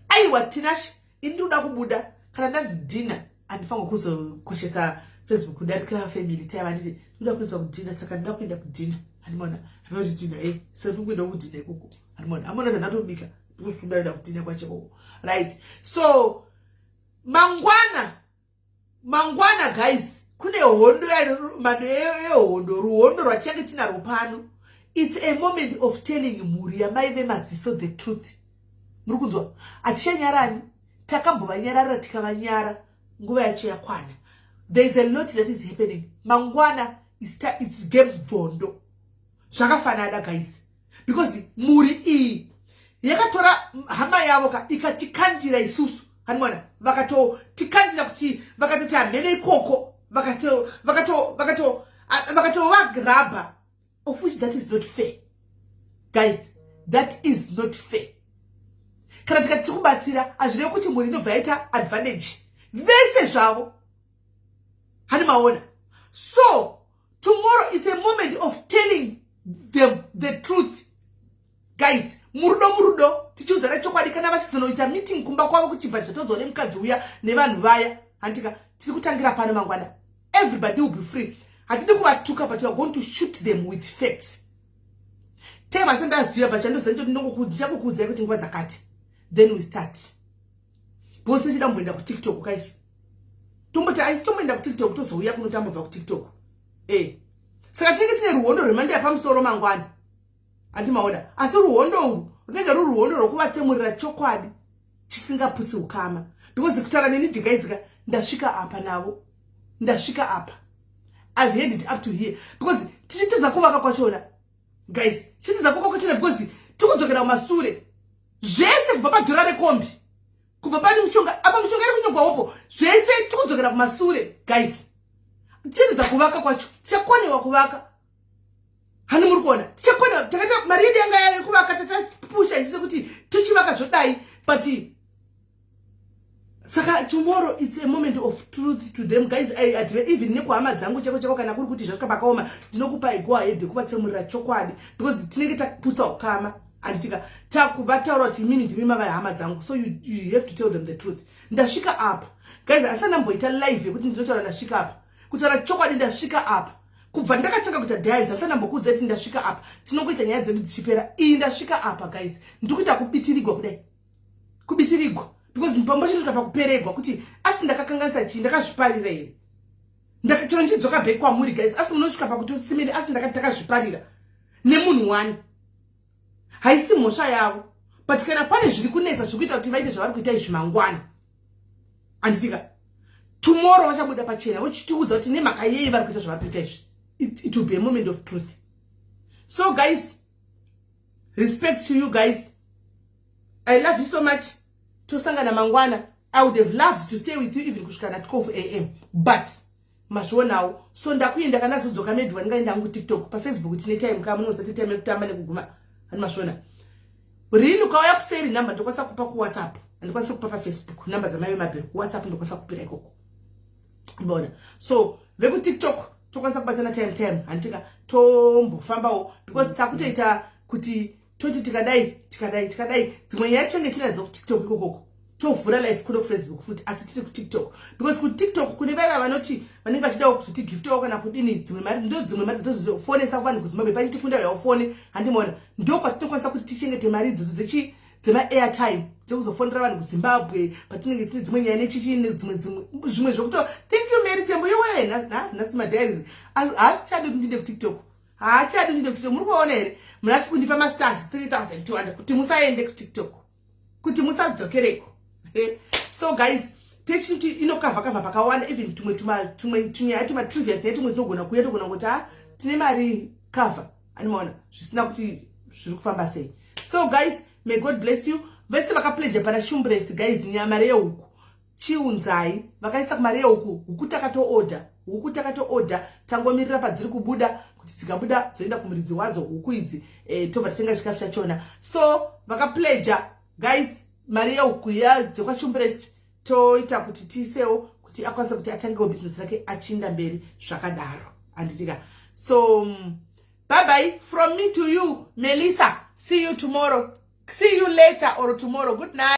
Aiwa, Tinash, ini ndinoda kubuda. Kana ndanzi dinner, handifanirwa kuzokoshesa Facebook kudarika family time, handiti? Ndinoda kuenda kudinner, saka ndinoda kuenda kudinner, handimona? Handinoti dinner e, saka ndikuenda kudinner ikoko, handimona? Amona ndandatobika, ndikusudaenda kudinner kwacho ikoko. Right, so mangwana, mangwana, guys, kune hondo, mhando yehondo, ruhondo rwatichange tinarwo pano. It's a moment of telling mhuri yamai vemaziso the truth. Muri kunzwa? Hatichanyarani. Takambovanyararira, tikavanyara, nguva yacho yakwana. There is a lot that is happening mangwana. It's game bvondo zvakafanana, guys, because mhuri iyi yakatora hama yavo ka, ikatikandira isusu, hanimona? Vakatotikandira kuti vakatoti hamene ikoko, vakatovagrabha, of which that is not fair, guys. That is not fair. Kana tikati tiri kubatsira, hazvirevi kuti mhuri inobva yaita advantage vese zvavo, hani maona? So tomorrow it's a moment of telling them the truth, guys. Murudo, murudo, tichiudzana chokwadi. Kana vachizonoita meeting kumba kwavo kuchibva zvatodzwa nemukadzi uya nevanhu vaya, handika? Tiri kutangira pano mangwana. Everybody will be free. Hatidi kuvatuka, but we are going to shoot them with facts. Time asati ndaziva, but chandoziva ndechoti ndingokuudzai kuti nguva dzakati, then we start, because tichida kumboenda kuTikTok kaisu, tomboti aisi tomboenda kuTikTok, tozouya kuno tambobva kuTikTok e. Saka tinenge tine ruhondo rwemhando yapamusoro mangwana, handimaona? Asi ruhondo urwu runenge ruri ruhondo rwokuvatsemurira chokwadi chisingaputsi ukama, because kutaura neni, jigaizika, ndasvika apa navo, ndasvika apa. I've had it up to here, because tichitedza kuvaka kwachona, guys, tichitedza kuvaka kwachona, because tikudzokera kumasure zvese, kubva padhora rekombi, kubva pane mushonga apa, mushonga iri kunyogwawopo, zvese tikudzokera kumasure, guys. Tichitedza kuvaka kwacho, tichakonewa kuvaka, hani muri kuona? Tichakonewa. Takaita mari yedu yanga yekuvaka, tatapusha isi kuti tochivaka zvodai, but saka tomorrow it's a moment of truth to them, guys. Even nekuhama dzangu chako chako, kana kuri kuti zvasvika pakaoma, ndinokupa go ahead kuvatsemurira chokwadi, because tinenge taputsa ukama, handitika? Takuvataura kuti imini ndimi mava hama dzangu, so you have to tell them the truth. Ndasvika apa, guys. Asati ndamboita live yekuti ndinotaura ndasvika apa. Kutaura chokwadi, ndasvika apa. Kubva ndakatanga kuita diaries, asati ndambokuudza kuti ndasvika apa. Tinongoita nyaya dzedu dzichipera. Iyi ndasvika apa, guys. Ndiri kuita kubitirigwa kudai, kubitirigwa, because pamba chinosvika pakuperegwa kuti asi ndakakanganisa chii? Ndakazviparira here? Chero ndichidzoka back kwamuri, guys, asi munosvika pakuti usimiri, asi ndakati takazviparira nemunhu wani. Haisi mhosva yavo, but kana pane zviri kunetsa, zviri kuita kuti vaite zvavari kuita izvi mangwana, handitika? Tomorrow vachabuda pachena vochitiudza kuti nemhaka yei vari kuita zvavari kuita izvi. It will be a moment of truth. So guys, respect to you guys. I love you so much. Tosangana mangwana. I would have loved to stay with you even kusvika na 12 a.m., but mazvionawo. So ndakuenda. Kana zodzoka, maybe vandingaenda hangu TikTok. PaFacebook tine time ka, munozati time yekutamba nekuguma, hani mazviona? Rini ukauya kuseri, namba ndokwanisa kupa kuWhatsApp, handikwanisi kupa paFacebook. Namba dzamai vemabheri kuWhatsApp ndokwanisa kupira ikoko, bona. So vekuTikTok tokwanisa kubatana time time, handitika? Tombofambawo, because takutoita kuti toti tikadai, tikadai, tikadai, dzimwe nyaya tichange tinadzo kuTikTok ikokoko. Tovhura live kuno kuFacebook futi, asi tiri kuTikTok, because kuTikTok kune vaiva vanoti vanenge vachidawo kuzotigiftawo kana kudini. Dzimwe mari, ndo dzimwe mari dzatozofonesa kuvanhu kuZimbabwe, pachiti kunda yaufone, handimaona? Ndo kwatinokwanisa kuti tichengete mari idzodzo dzechi dzema-airtime, dzekuzofonera vanhu kuZimbabwe patinenge tine dzimwe nyaya nechichi, nedzimwe dzimwe zvimwe zvokuto. Thank you, Mary Tembo. Yowe, nhasi madiaries haasichadi kuti ndinde kuTikTok, haachadi ndinde kuTikTok. Muri kuvaona here? Munasi kundipa mastars 3200 kuti musaende kuTikTok, kuti musadzokereko. So guys, techiti inokavha kavha pakawanda, even tumwe tumwe tunyaya, tumatrivias netumwe tinogona kuuya, togona kuti ha, tine mari cover, animaona? Zvisina kuti zviri kufamba sei. So guys, may God bless you. Vese vakapledja pana Shumbresi, guys, mari yehuku chiunzai. Vakaisa kumari yehuku, huku takatoodha, huku takatoodha, tangomirira padziri kubuda, kuti dzikabuda dzoenda kumuridzi wadzo huku idzi, tobva tatenga chikafu chachona. So vakapledja, guys, mari yehuku dzekwaChumbresi toita kuti tiisewo kuti akwanise kuti atangewo bhizinesi rake achiinda mberi zvakadaro, handitika? So bye bye from me to you, Melissa. See you tomorrow, see you later or tomorrow. Good night.